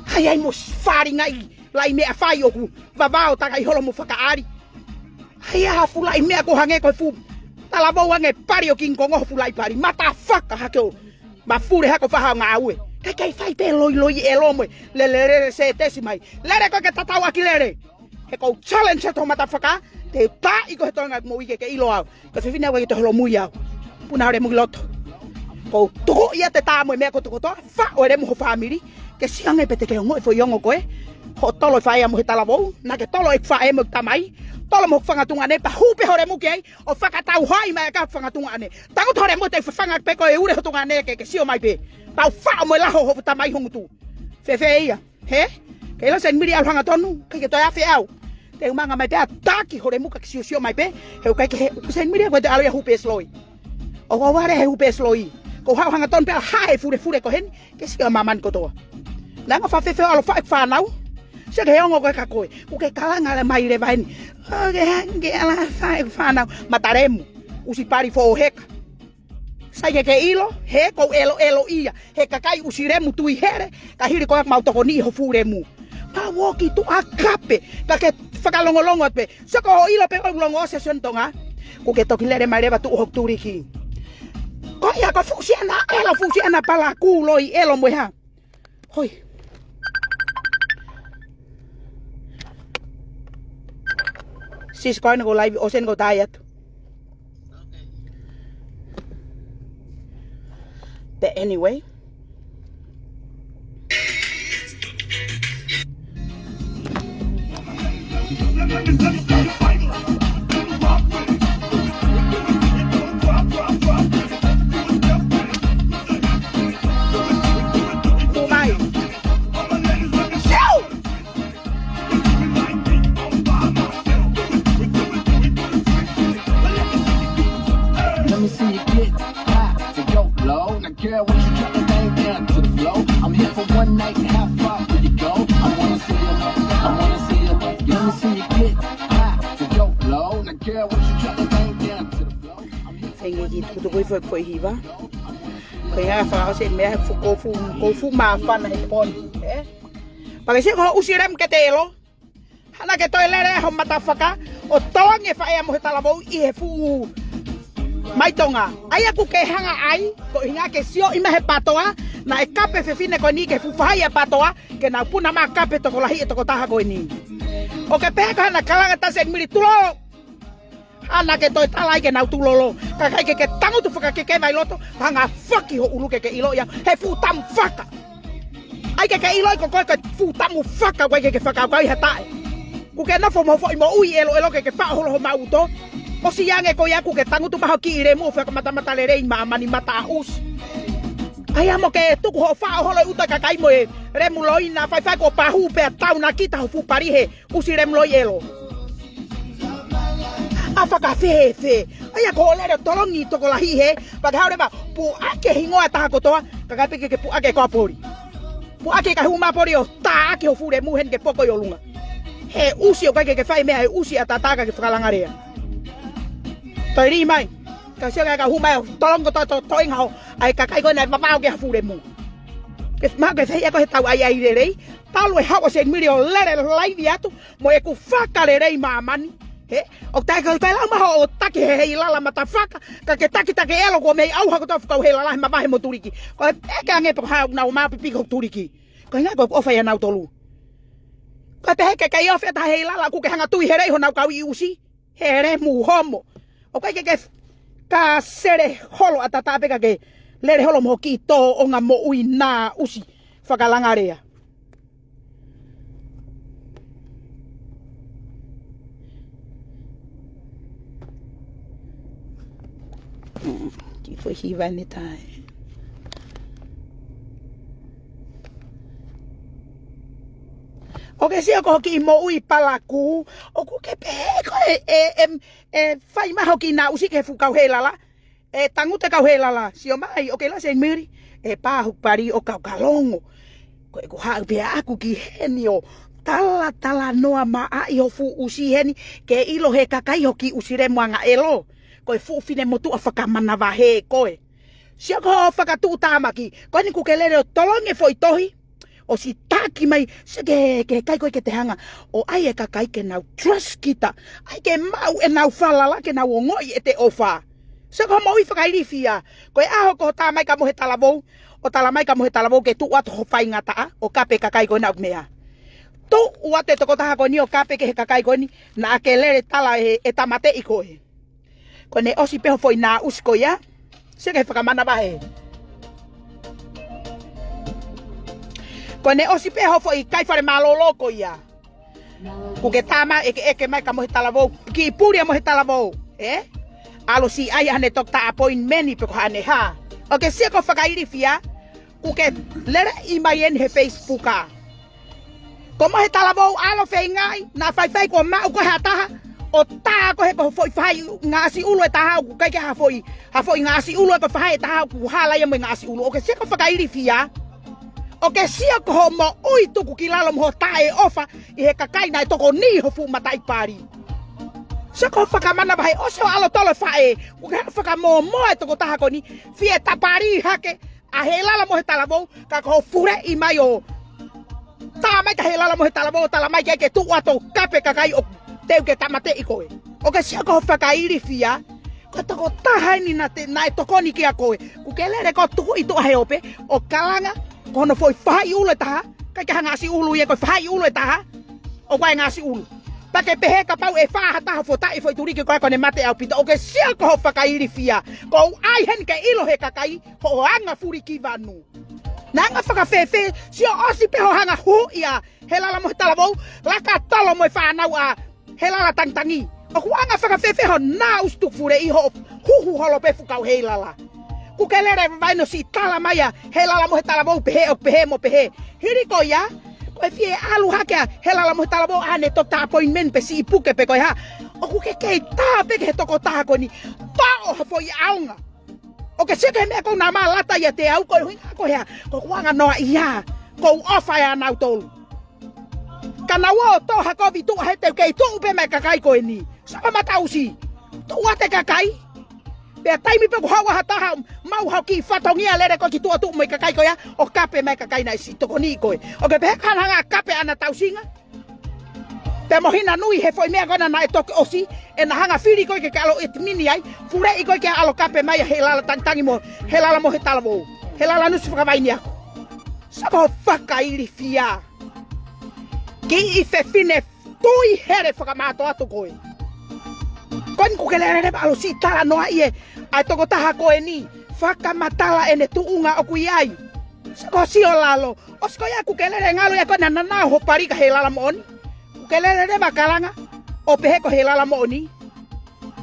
Hai ai mo falingaʻi laʻi meʻa fai ʻoku vavao takai holo mo fakaʻali. Hai ha fuʻu laʻi meʻa ko e hangē ko e fuʻu talavou ange pali ʻo King Kong ho fuʻu laʻi pali. Motherfucker hake ʻo mafuli hake ʻo fai haʻo ngāue. Kae kei fai pē loiloi ʻelo mo e lele lele se tesi mai. Lele ko ē ke tatau ʻaki lele. He ʻoku ou challenge atu ho motherfucker, te u tā ʻi ko he Tonga mo ʻikai ke ke ʻilo au. Ko e fefine au ʻikai ke toe holomui au. Puna ho lemu ʻi loto. ʻOku ou tuku ia te tā mo e meʻa kotokotoa, faʻo e lemu ho fāmili. Ke sio ange pē te ke ongoʻi e foʻi ongo ko ē. Hoʻo tolo e faʻē mo e talavou, naʻa ke tolo e faʻē mo e tamai. Tolo mo e fanga tuongaʻane, pea hū pē ho lemu ki ai, ʻo fakatau hai mai ʻa e ka fanga tuongaʻane. Tangutu ho lemu te u fafanga pē ko e ule ho tuongaʻane ke ke sio mai pē. Pea u faʻo mo e laho ho tamai ho ngutu. Fēfē ia. He? Ke ʻilo Senimili ʻalu hangatonu, ʻikai ke toe afe au. Te u manga mai pē ʻo tāki ho lemu ka ke siosio mai pē, he ʻoku ʻikai ke he, Senimili ʻoku ʻikai te u ʻalu ia hū peesi loi. ʻOku ou ʻalu he hū peesi loi. Ko e haʻu hangatonu pē ʻo haʻu he fulefule ko heni, ke sio ʻa māmani kotoa. Naʻa ngā fafefe ʻalu ʻo faʻo e fānau. Sio ki he ongo ko ē ka ko ē. ʻOku ke kalanga leva mai leva heni. ʻOku ke hanga ke ʻalu ʻo faʻo e fānau. Matalemu. ʻUsi pali foʻou heka. Sai ke ke ʻilo, he ʻoku ou ʻeloʻelo ia. He kakai ʻusi lemu tui hele, ka hili ko ē ʻoku mau tokoniʻi ho fuʻu lemu. Pea u ō ki tuʻa kape, ka ke fakalongolongo pē. Sio ko hoʻo ʻilo pē ʻoku ou longo ʻo se Sione Tonga. Kuo ke toki lele mai leva tuʻu hoku tuliki. Ko ia ko e fuʻu siana ʻelo, fuʻu siana palakū loi ʻelo mo e hā. Hoi. Sis, ko ena ko e laivi, ʻosi eni ko e tā atu. But anyway. Let me see you get high for your low. Now, girl, won't you drop the thing down to the floor? I'm here for one night, how far will you go? I wanna see you, I wanna see you. Let me see you get high for your low. Now, girl, won't you drop the thing down to the floor? I'm here for Henge one ki night, tukutuku i foʻi, foʻi hiva. Ko ia fakaʻosi e meʻa he fuʻu, ko e fuʻu, ko e fuʻu māfana he poni, ē? Pea ke sio ko hoʻo ʻusi lemu ke te ʻelo. Hanga ke toe lele ho motherfucker, ʻo tolongi e faʻē mo e talavou ʻi he fuʻu mai Tonga. ʻA ia ʻoku ke hanga ai, ko e ʻuhinga ke sio ʻi mai he PATOA, naʻe kape fefine ko eni ki he fuʻu faʻahi ʻa e PATOA, ke nau puna mai kape tokolahi e tokotaha ko eni. ʻOku ke pehē ko e hā naʻa kalanga atu Senimili, tulolo. Hanga ke toe tala ai ke nau tulolo. Ka ʻikai ke ke tangutu fakakekeva ʻi loto, hanga ʻo foki ho ʻulu ke ke ʻilo ia. He fuʻu tamu faka. ʻAi ke ke ʻilo ia ko koe ko e fuʻu tamu faka, ʻoku ʻikai ke ke fakakaukau ʻi ha taʻe. Kuo ke nofo mo e foʻi moʻui ʻeloʻelo ke ke faʻo holo homau uto. ʻOsi ange ko ia kuo ke tangutu mai ho kiʻi lemu ʻo fakamatamatalelei māmani mata ʻusi. ʻAi amo ke tuku hoʻo faʻo holo e uto e kakai mo e lemu loi naʻa faifai kuo pahū pea tau naʻa kita ho fuʻu pali he ʻusi lemu loi ʻelo. ʻA fakafēfē. ʻA ia ko hoʻo lele ʻo tolongi tokolahi he, pea ke haʻu leva, puʻaki e hingoa ʻo e taha kotoa, kae ʻikai pē ke ke puʻaki e kau poli. Puʻaki e kau hū mai poli ʻo tā ʻaki ho fuʻu lemu heni ke poko ʻi ʻolunga. He ʻusi ʻoku ʻikai ke ke fai meʻa, he ʻusi ʻataʻatā kae ke fakalanga lea. Toe lī mai. Ka sio ki he kau hū mai ʻo tolongi kotoa e toenga ʻo e kakai ko ē naʻe vavao ki ha fulemu. Ke maʻu ke fehiʻa ko ē he tau ʻai ʻai lelei. Talu e haʻu ʻa Seinimili ʻo lele laivi atu mo ʻeku fakalelei māmani. He, ʻoku taʻe ka, ka lau maho ʻo taki he heilala matafaka, ka ke takitaki ʻelo kuo mei ʻauha kotoa e fuʻu kau heilala he mavahe mo Tuliki. Ko e peke ange pe ko e hā ʻoku nau maʻu pipi ko Tuliki. Ko e ʻuhinga ko ʻeku ʻofa ʻia nautolu. Ko e pehē ke kei ofi ʻa e taha heilala ʻoku ke hanga tui he lei honau kau ʻi ʻusi. He lemu homo. ʻOku ʻikai ke ke f-, ka sele holo ʻatā pē ka ke lele holo mo hoʻo kiʻi tōʻonga moʻui nā ʻusi fakalangalea. Mm, kiʻi foʻi hiva ʻeni tae. ʻOku ke sio ko hoʻo kiʻi moʻui palakū, ʻoku ke pehē ko e, e, em, e fai mai hoʻo kiʻi nā ʻusi ki he fuʻu kau heilala. E tangutu e kau heilala, sio mai, ʻoku ke lau Seinimili, e pā hoku pali ʻo kau ka longo. Ko ʻeku haʻu pē ʻaʻaku ki heni ʻo talatalanoa maʻa ʻi ho fuʻu ʻusi heni, ke ʻilo he kakai hoʻo kiʻi ʻusi lemu angaʻelo. Ko e fuʻu finemotuʻa fakamanavahē koe. Sio ko hoʻo fakatuʻutāmaki, ko eni ʻoku ke lele ʻo tolongi e foʻi tohi, ʻosi taki mai, sio ki he, ki he kakai ko ē ke te hanga ʻo ʻai e kakai ke nau trust kita. ʻAi ke maʻu ʻenau falala ke nau ongoʻi ʻete ʻofa. Sio ko hoʻo moʻui fakailifia, ko e ʻaho ko hoʻo tā mai ka mo e talavou, ʻo tala mai ka mo e talavou ke tuʻu atu ho faingataʻa, ʻo kape kakai ko ena ʻoku meʻa. Tuʻu atu e tokotaha ko eni ʻo kape ki he kakai ko eni, naʻa ke lele tala e, e tāmateʻi koe. Ko ʻene ʻosi pē ho foʻi nā ʻusi ko ia. Sio ki he fakamanavahē. Ko ʻene ʻosi pē ho foʻi kai fale mālōlō ko ia. ʻOku ke tā mai ʻekeʻeke mai ka mo e talavou. Kiʻi puli ʻa mo e talavou. Ē? ʻAlu ʻo siʻi ʻai haʻane toketā appointment pe ko haʻane hā. ʻOku ke sio ko hoʻo fakailifia. ʻOku ke lele ʻi mai eni he Facebook ā. Ko mo e talavou ʻalu ʻo feingaʻi, naʻa faifai kuo maʻu ko ē ha taha, ʻo tā ko ē he ko e foʻi fahaʻi ngaahi ʻulu e taha ʻoku ʻikai ke ha foʻi, ha foʻi ngaahi ʻulu ʻe ko e fahaʻi e taha ʻoku hala ia mo e ngaahi ʻulu. ʻOku ke sio ko hoʻo fakailifia. ʻOku ke sio ko hoʻo moʻui tuku ki lalo mo hoʻo taʻeʻofa ʻi he kakai naʻe tokoni ho fuʻu mataʻi pali. Sio ko hoʻo fakamanavahē ʻosi hoʻo ʻalu ʻo tolo e faʻē, ʻoku ke hanga ʻo fakamōmoa e tokotaha ko eni, fie tapali hake, ʻa Heilala mo e talavou, ka ko hoʻo fuleʻi mai ʻo tā mai ka Heilala mo e talavou, tala mai ke ke tuʻu atu ʻo kape kakai ʻoku teu ke tāmateʻi koe. ʻOku ke sio ko hoʻo fakailifia, ko e tokotaha eni naʻa te, naʻe tokoni kia koe. ʻOku ke lele ko ē ʻo tukuʻi tuʻa he ope, ʻo kalanga, ko hono foʻi fahaʻi ʻulu e taha, ʻikai ke ha ngaahi ʻulu ia ko e fahaʻi ʻulu e taha, ʻoku ʻi ai e ngaahi ʻulu. Pea ke pehē kapau ʻe fā ha taha ʻo fotaʻi e foʻi tuliki ko ē kuo ne mate ʻaupito. ʻOku ke sio ko hoʻo fakailifia. ʻOku ʻi ai heni ke ʻilo he kakai hoʻo anga fulikivanu. Naʻa anga fakafēfē, sio ʻosi pē hoʻo hanga ʻo huhuʻi ʻa Heilala mo e talavou, laka tolo mo e fānau ʻa Heilala Tangitangi. ʻOku anga fakafēfē hoʻo nā ʻusi tuku fuleʻi hoʻo huhu holo pē fuʻu kau Heilala. ʻOku ke lele vaivai ʻo siʻi tala mai ʻa Heilala mo e talavou pehē ʻo pehē mo pehē. Hili ko ia, ko e fie ʻalu hake ʻa Heilala mo e talavou ʻa ʻene toketā appointment pe siʻi puke pe ko e hā. ʻOku ke kei tā pē ki he tokotaha ko eni, toʻo ha foʻi ʻaonga. ʻOku ke sio ki he meʻa ʻoku nau mālata ʻiate au ko e ʻuhinga ko e hā, ko ʻeku anga noaʻia, ʻoku ou ʻofa ʻia nautolu. Ka nau ō ʻo tō ha kovi tuʻa he te u kei tuʻu pē mo e kakai ko eni. Sio ko e mataʻusi. Tuʻu atu e kakai. Pea taimi pē ʻoku haʻu ha taha, maʻu ha kiʻi fatongia lele ko ē ki tuʻa tuʻu mo e kakai ko ia, ʻo kape mai e kakai naʻe siʻi tokoniʻi koe. ʻOku ke pehē ke hanga ʻo kape ʻana tausinga. Pea mo hina nui he foʻi meʻa ko ena naʻe toki ʻosi, ʻe na hanga ʻo fili koe ke ke ʻalu ʻo ʻitimini ai, fuleʻi koe ke ʻalu ʻo kape mai ʻa Heilala Tangitangi mo, Heilala mo e talavou. Heilala Nusi Fakavainiako. Sio ko hoʻo fakailifia. Kiʻi fefine tui hele fakamātoato koe. Ko eni ʻoku ke lele leva ʻalu ʻo siʻi talanoaʻi e, ʻa e tokotaha ko eni, fakamatala ʻene tuʻunga ʻoku ʻi ai. Sio ko hoʻo sio lalo, ʻosi ko ia ʻoku ke lele ngalu ia ko ena naʻa nau ō ʻo pali ka Heilala moʻoni. ʻOku ke lele leva ʻo kalanga, ʻo pehē ko Heilala moʻoni.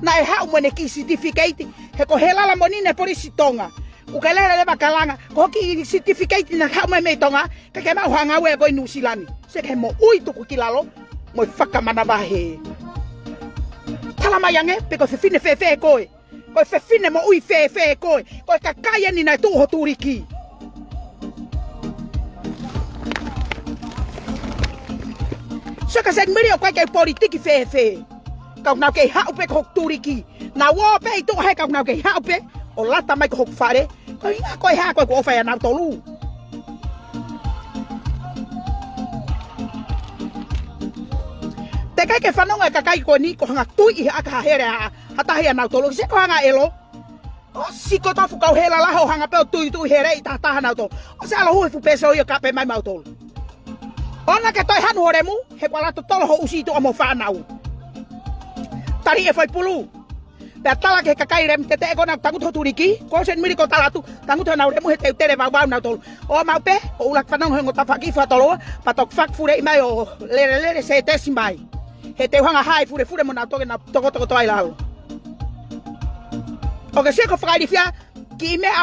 Naʻe haʻu mo ʻene kiʻi certificate, he ko Heilala moʻoni ʻene polisi Tonga. ʻOku ke lele leva ʻo kalanga, ko hoʻo kiʻi certificate naʻe haʻu mai mei Tonga, ʻikai ke maʻu ha ngāue ko ē ʻi Nuʻusila ni. Sio ki he moʻui tuku ki lalo, mo e fakamanavahē. Tala mai ange, pe ko e fefine fēfē koe. Ko e fefine moʻui fēfē koe. Ko e kakai eni naʻe tuʻu ho tuliki. Sio kia Seinimili ʻoku ʻikai ke politiki fēfē. Ka ʻoku nau kei haʻu pē ko hoku tuliki. Nau ō pē ʻi tuʻa he ka ʻoku nau kei haʻu pē ʻo lata mai ko hoku fale. Ko e ʻuhinga ko e hā ko ē ʻoku ʻofa ai ʻa nautolu? Teʻeki ke fanongo e kakai ko eni ko e hanga tui ʻi he ʻaka ha hele ʻa ha taha ʻia nautolu. Sio ko e hanga ʻelo. ʻOsi ko e tofu kau hele lahi ʻo hanga pē ʻo tuitui hele ʻi taha taha nautolu. ʻOsi ʻalu hū he fuʻu pēsiloi ʻo kape mai mautolu. ʻOua naʻa ke toe hanu ho lemu, he kuo ʻalu ʻo tolo ho ʻusi ʻi tuʻa mo e fānau. Tali e faipulu. Pea tala ki he kakai lemu teteʻe ko ena ʻoku tangutu ho tuliki, ko Seinimili ko e tala atu, tangutu honau lemu he teutele vauvau nautolu. ʻOua mau pē, ʻo ʻuluaki fanongo he ongo tafaʻaki fakatoloa, pea toki fakafuleʻi mai ʻo lelelele sētesi mai. He te u hanga hā e fulefule mo nau toke nau tokotokoto ai lalo. ʻOkú ke sio ko e fakailifia, kiʻi meʻa,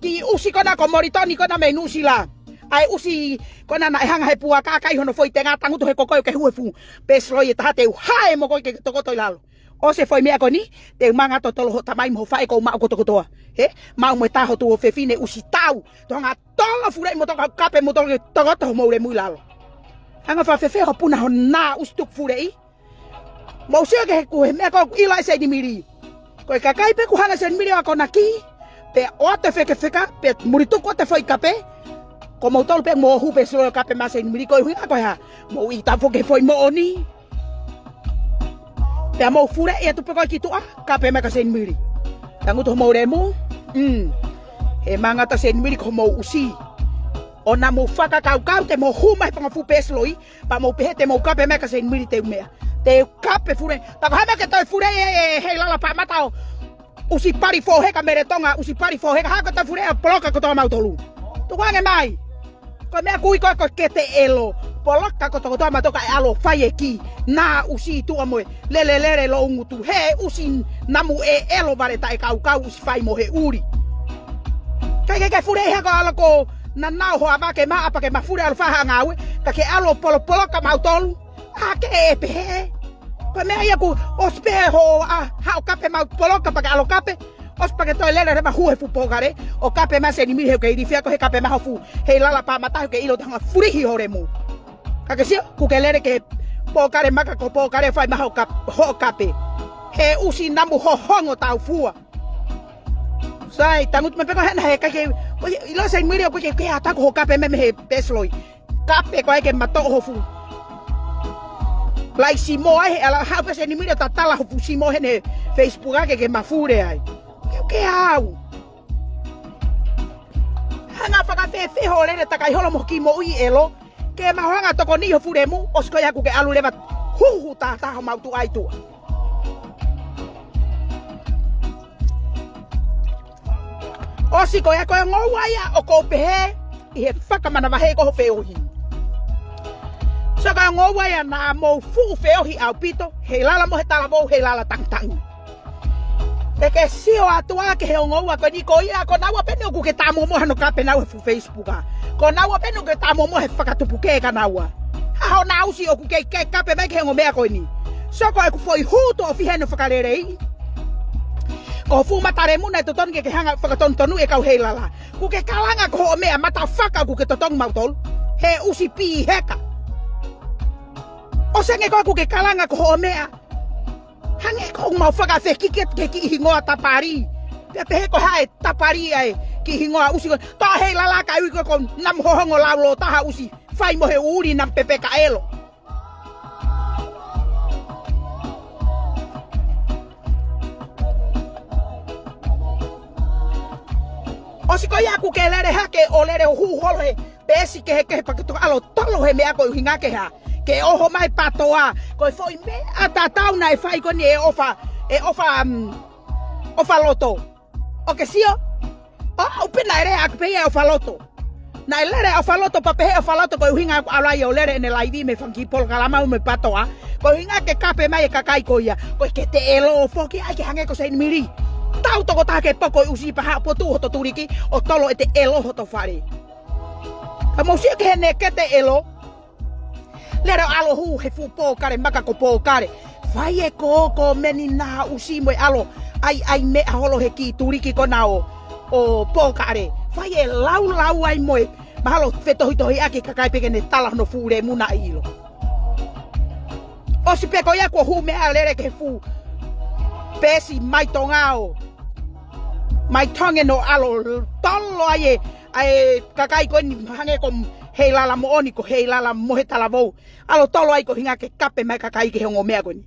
kiʻi ʻusi ko ena ko Molitoni ko ena mei Nuʻusila. ʻA e ʻusi ko ena naʻe hanga he puaka ʻo kai hono foʻi tenga tangutu he ko koe ʻoku ke hū he fuʻu pēsiloi ʻe taha te u hā e mo koe ke tokoto ʻi lalo. ʻOsi e foʻi meʻa ko eni, te u manga totolo ho tamai mo ho faʻē ko u maʻu kotokotoa. He, maʻu mo e taha ho tuofefine ʻusi tau. Te u hanga tolo fuleʻi mo toka kape mo toke tokoto homou lemu ʻi lalo. Hanga fakafēfē ho puna ho nā ʻusi tuku fuleʻi. Mou sio ki he ko e meʻa ko ē ʻoku ʻilo ai Seinimili. Ko e kakai pē ʻoku hanga Seinimili ʻo akonaki. Pea ʻoatu e fekefeka, pea muli tuku atu e foʻi kape. Ko moutolu pē mou hū pēsiloi ʻo kape maʻa Seinimili ko e ʻuhinga ko e hā? Mou ʻita foki he foʻi moʻoni. Pea mou fuleʻi atu pē ko ē ki tuʻa, kape mai kia Seinimili. Tangutu homou lemu, mm. He manga ʻa Seinimili ko homou ʻusi. ʻOua naʻa mou fakakaukau te mou hū mai he fanga fuʻu pēsiloi, pea mou pehē te mou kape mai kia Seinimili te u meʻa. Te u kape fule, pea ko e hā e meʻa ke toe fuleʻi e, e, Heilala Paʻamata ʻo ʻusi pali fōheka mele Tonga, ʻusi pali fōheka, hā ko e toe fuleʻi ʻo poloka kotoa mautolu. Tukuange mai. Ko e meʻa ʻoku ui ko ē ko e kete ʻelo. Poloka kotokotoa mautolu kae ʻalu ʻo fai e kiʻi nā ʻusi ʻi tuʻa mo e lelelele loʻu ngutu. He ʻusi namu ʻe ʻelo vale taʻekaukau ʻusi fai mo he ʻuli. ʻIkai ke ke fuleʻi hako ʻalu ko nanau ho ava ke maʻa pea ke mafuli ʻalu ʻo fai ha ngāue. Ka ke ʻalu ʻo polopoloka mautolu. ʻA ke ʻe pehē. Ko e meʻa ia kuo ʻosi pehē hoʻo ʻā, haʻu ʻo kape maʻu poloka pea ke ʻalu ʻo kape. ʻOsi pea ke toe lele leva hū he fuʻu pōkale. ʻO kape maʻa Seinimili he ʻoku ke ilifia ko e kape maʻa ho fuʻu Heilala Paʻamata he ʻoku ke ʻilo te u hanga fulihi ho lemu. Ka ke sio, ʻoku ke lele ki he pōkale maka ko e pōkale fai maʻa hoʻo kap-, hoʻo kape. He ʻusi namu hohongo taufua. Sai, tangutu mai pē ko ē hena he ʻikai ke, ʻoku ʻilo Seinimili ʻoku ke, ke ʻatā ko hoʻo kape mai mei he pēsiloi. Kape ko ē ke matoʻo ho fuʻu. Lai simo ai he ʻalu ʻo haʻu pē Seinimili ʻo tatala ho fuʻu simo heni he Facebook ʻa ke ke mafuli ai. Ke, ke au. Hanga fakafēfē hoʻo lele takai holo mo ho kiʻi moʻui ʻelo. Ke mau hanga tokoniʻi ho fuʻu lemu, ʻosi ko ia ʻoku ke ʻalu leva huhu taha taha homau tuʻa ʻi tuʻa. ʻOsi ko ia ko e ongo ua ia ʻoku ou pehē ʻi he fakamanavahē ko hoʻo feohi. Sio ko e ongo ua ia naʻa mou fuʻu feohi ʻaupito, Heilala mo e talavou Heilala Tangitangi. Te ke sio atu ā ki he ongo ua ko eni ko ia, ko naua pē eni ʻoku ke tamuʻa mo hano kape naua he fuʻu Facebook ʻa. Ko naua pē eni ʻoku ke tamuʻa mo he fakatupu ke ka naua. Ha hona ʻusi ʻoku ke, ke kape mai ki he ongo meʻa ko eni. Sio ko ʻeku foʻi hū tuʻo fiha eni ʻo fakaleleiʻi. Ko e fuʻu mata lemu naʻe totonu ke ke hanga ʻo fakatonutonu e kau Heilala. ʻOku ke kalanga ko hoʻo meʻa mata faka ʻoku ke totongi mautolu. He ʻusi pī heka. ʻOsi ange ko ē ʻoku ke kalanga ko hoʻo meʻa. Hangē ko ʻemau fakafekiki ki he kiʻi hingoa Tapali. Pea pehē ko e hā e Tapali ʻa e kiʻi hingoa ʻusi ko ē. Toʻa Heilala ka ui ko ē ko e namu hohongo laulōtaha ʻusi. Fai mo he ʻuli namu pepeka ʻelo. ʻOsi ko ia ʻoku ke lele hake ʻo lele ʻo hū holo he peesi kehekehe pea ke toki ʻalu ʻo tolo he meʻa ko e ʻuhinga ke hā. Ke ʻoho mai PATOA. Ko e foʻi meʻa tatau naʻe fai ko eni ʻe ʻOfa, ʻe ʻOfa, um, ʻOfaloto. ʻOku ke sio? ʻO, ʻo pē naʻe lele ʻaki pē ia ʻe ʻOfaloto. Naʻe lele ʻe ʻOfaloto pea pehē ʻe ʻOfaloto ko e ʻuhinga ʻoku ʻalu ai ʻo lele ʻene laivi mei he fanga kiʻi polokalama mo e PATOA. Ko e ʻuhinga ke kape mai e kakai ko ia. Ko e kete ʻelo foki ai ke hangē ko Seinimili. Tau tokotaha ke poko e ʻusi pea haʻu ʻo potu hoto tuliki ʻo tolo ʻete ʻelo hoto fale. Ka mou sio ki heʻene kete ʻelo. Lele ʻo ʻalu ʻo hū he fuʻu pōkale maka ko e pōkale. Fai e kō, kōmeni nā ʻusi mo e ʻalu ʻo ʻai, ʻai meʻa holo he kiʻi tuliki ko ena ʻo, ʻo pōkale. Fai e laulau ai mo e mahalo fetohitohi ʻaki e kakai pē ke ne tala hono fuʻu lemu naʻe ʻilo. ʻOsi pē ko ia kuo hū meʻa lele ki he fuʻu peesi mai Tonga ʻo mai Tonga ʻo ʻalu tolo ai e, ʻa e kakai ko eni hangē ko Heilala Moʻoni, ko Heilala mo e talavou. ʻAlu tolo ai ko e ʻuhinga ke kape mai kakai ki he ongo meʻa ko eni.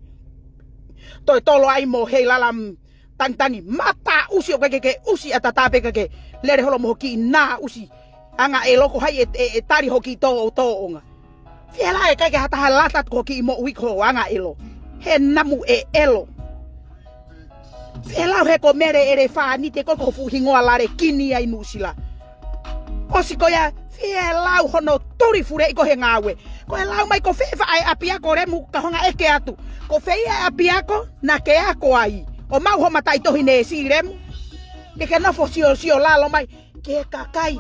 Toe tolo ai mo Heilala, mm, Tangitangi, mataʻusi ʻoku ʻikai ke ke ʻusi ʻatatā pē ka ke lele holo mo hoʻo kiʻi naʻa ʻusi. Angaʻelo, ko hai ʻe, ʻe, ʻe tali hoʻo kiʻi tō, tōʻonga? Fielau ʻe ʻikai ke ha taha lata atu ki hoʻo kiʻi moʻui ko ho angaʻelo. He namu ʻe ʻelo. Fielau he ko Mele ʻElefānite ko e ko e fuʻu hingoa lale kini ai Nuʻusila. ʻOsi ko ia, fielau hono tuli fuleʻi ko e he ngāue. Ko e lau mai ko fē faʻa e ʻapiako Lemu ka hanga ʻeke atu. Ko fē ia e ʻapiako naʻa ke ako ai ʻo maʻu ho mataʻitohi neesi Lemu? Ke ke nofo sio, sio lalo mai ki he kakai.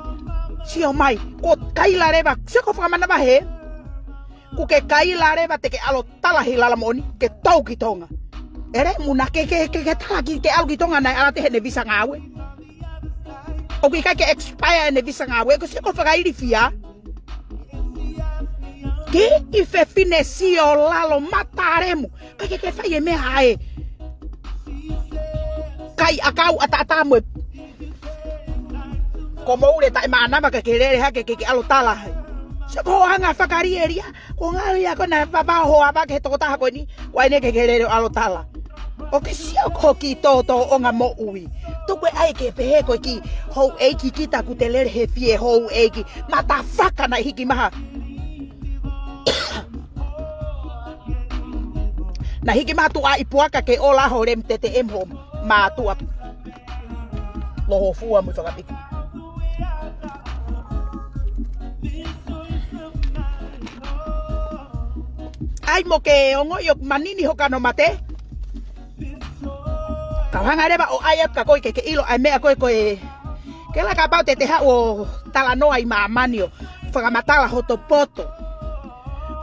Sio mai, ko kaila leva, sio ko e fakamanavahē. Kuo ke kaila leva te ke ʻalu tala Heilala Moʻoni ke tau ki Tonga. ʻE Lemu, naʻa ke, ke, ke, ke tala ki, ke ʻalu ki Tonga naʻe ʻalu atu ʻene visa ngāue. ʻOku ʻikai ke expire ʻene visa ngāue, ko e sio ko e fakailifia. Kiʻi fefine sio lalo mata Lemu. ʻIkai ke ke fai e meʻa ʻa e kai ʻakau ʻataʻatā mo e ko Moule taʻe mānava ka ke lele hake ke ke ʻalu tala ai. Sio ko hoʻo anga fakalielia, ko e ngaahi ʻa ko ena vavao ho ava ki he tokotaha ko eni, ʻoua ʻe ke ke lele ʻo ʻalu tala. ʻOku ke sio ko e kiʻi tō, tōʻonga moʻui. Tuku e ʻai ke pehē ko e kiʻi houʻeiki kita kuo te lele he fie houʻeiki. Mata faka naʻe hiki mai ha. Naʻe hiki mai ha tuʻa ʻi puaka ke ola ho Lemu Tete ʻEmu ho mātuʻa. Lohofua mo e fakapiki. ʻAi mo ke ongoʻi ʻoku manini ho kano mate. Ka hanga leva ʻo ʻai atu ka ko e ke, ke ʻilo ʻa e meʻa ko e ko e. Ke la kapau te te haʻu ʻo talanoa ʻi māmani ʻo fakamatala hoto poto.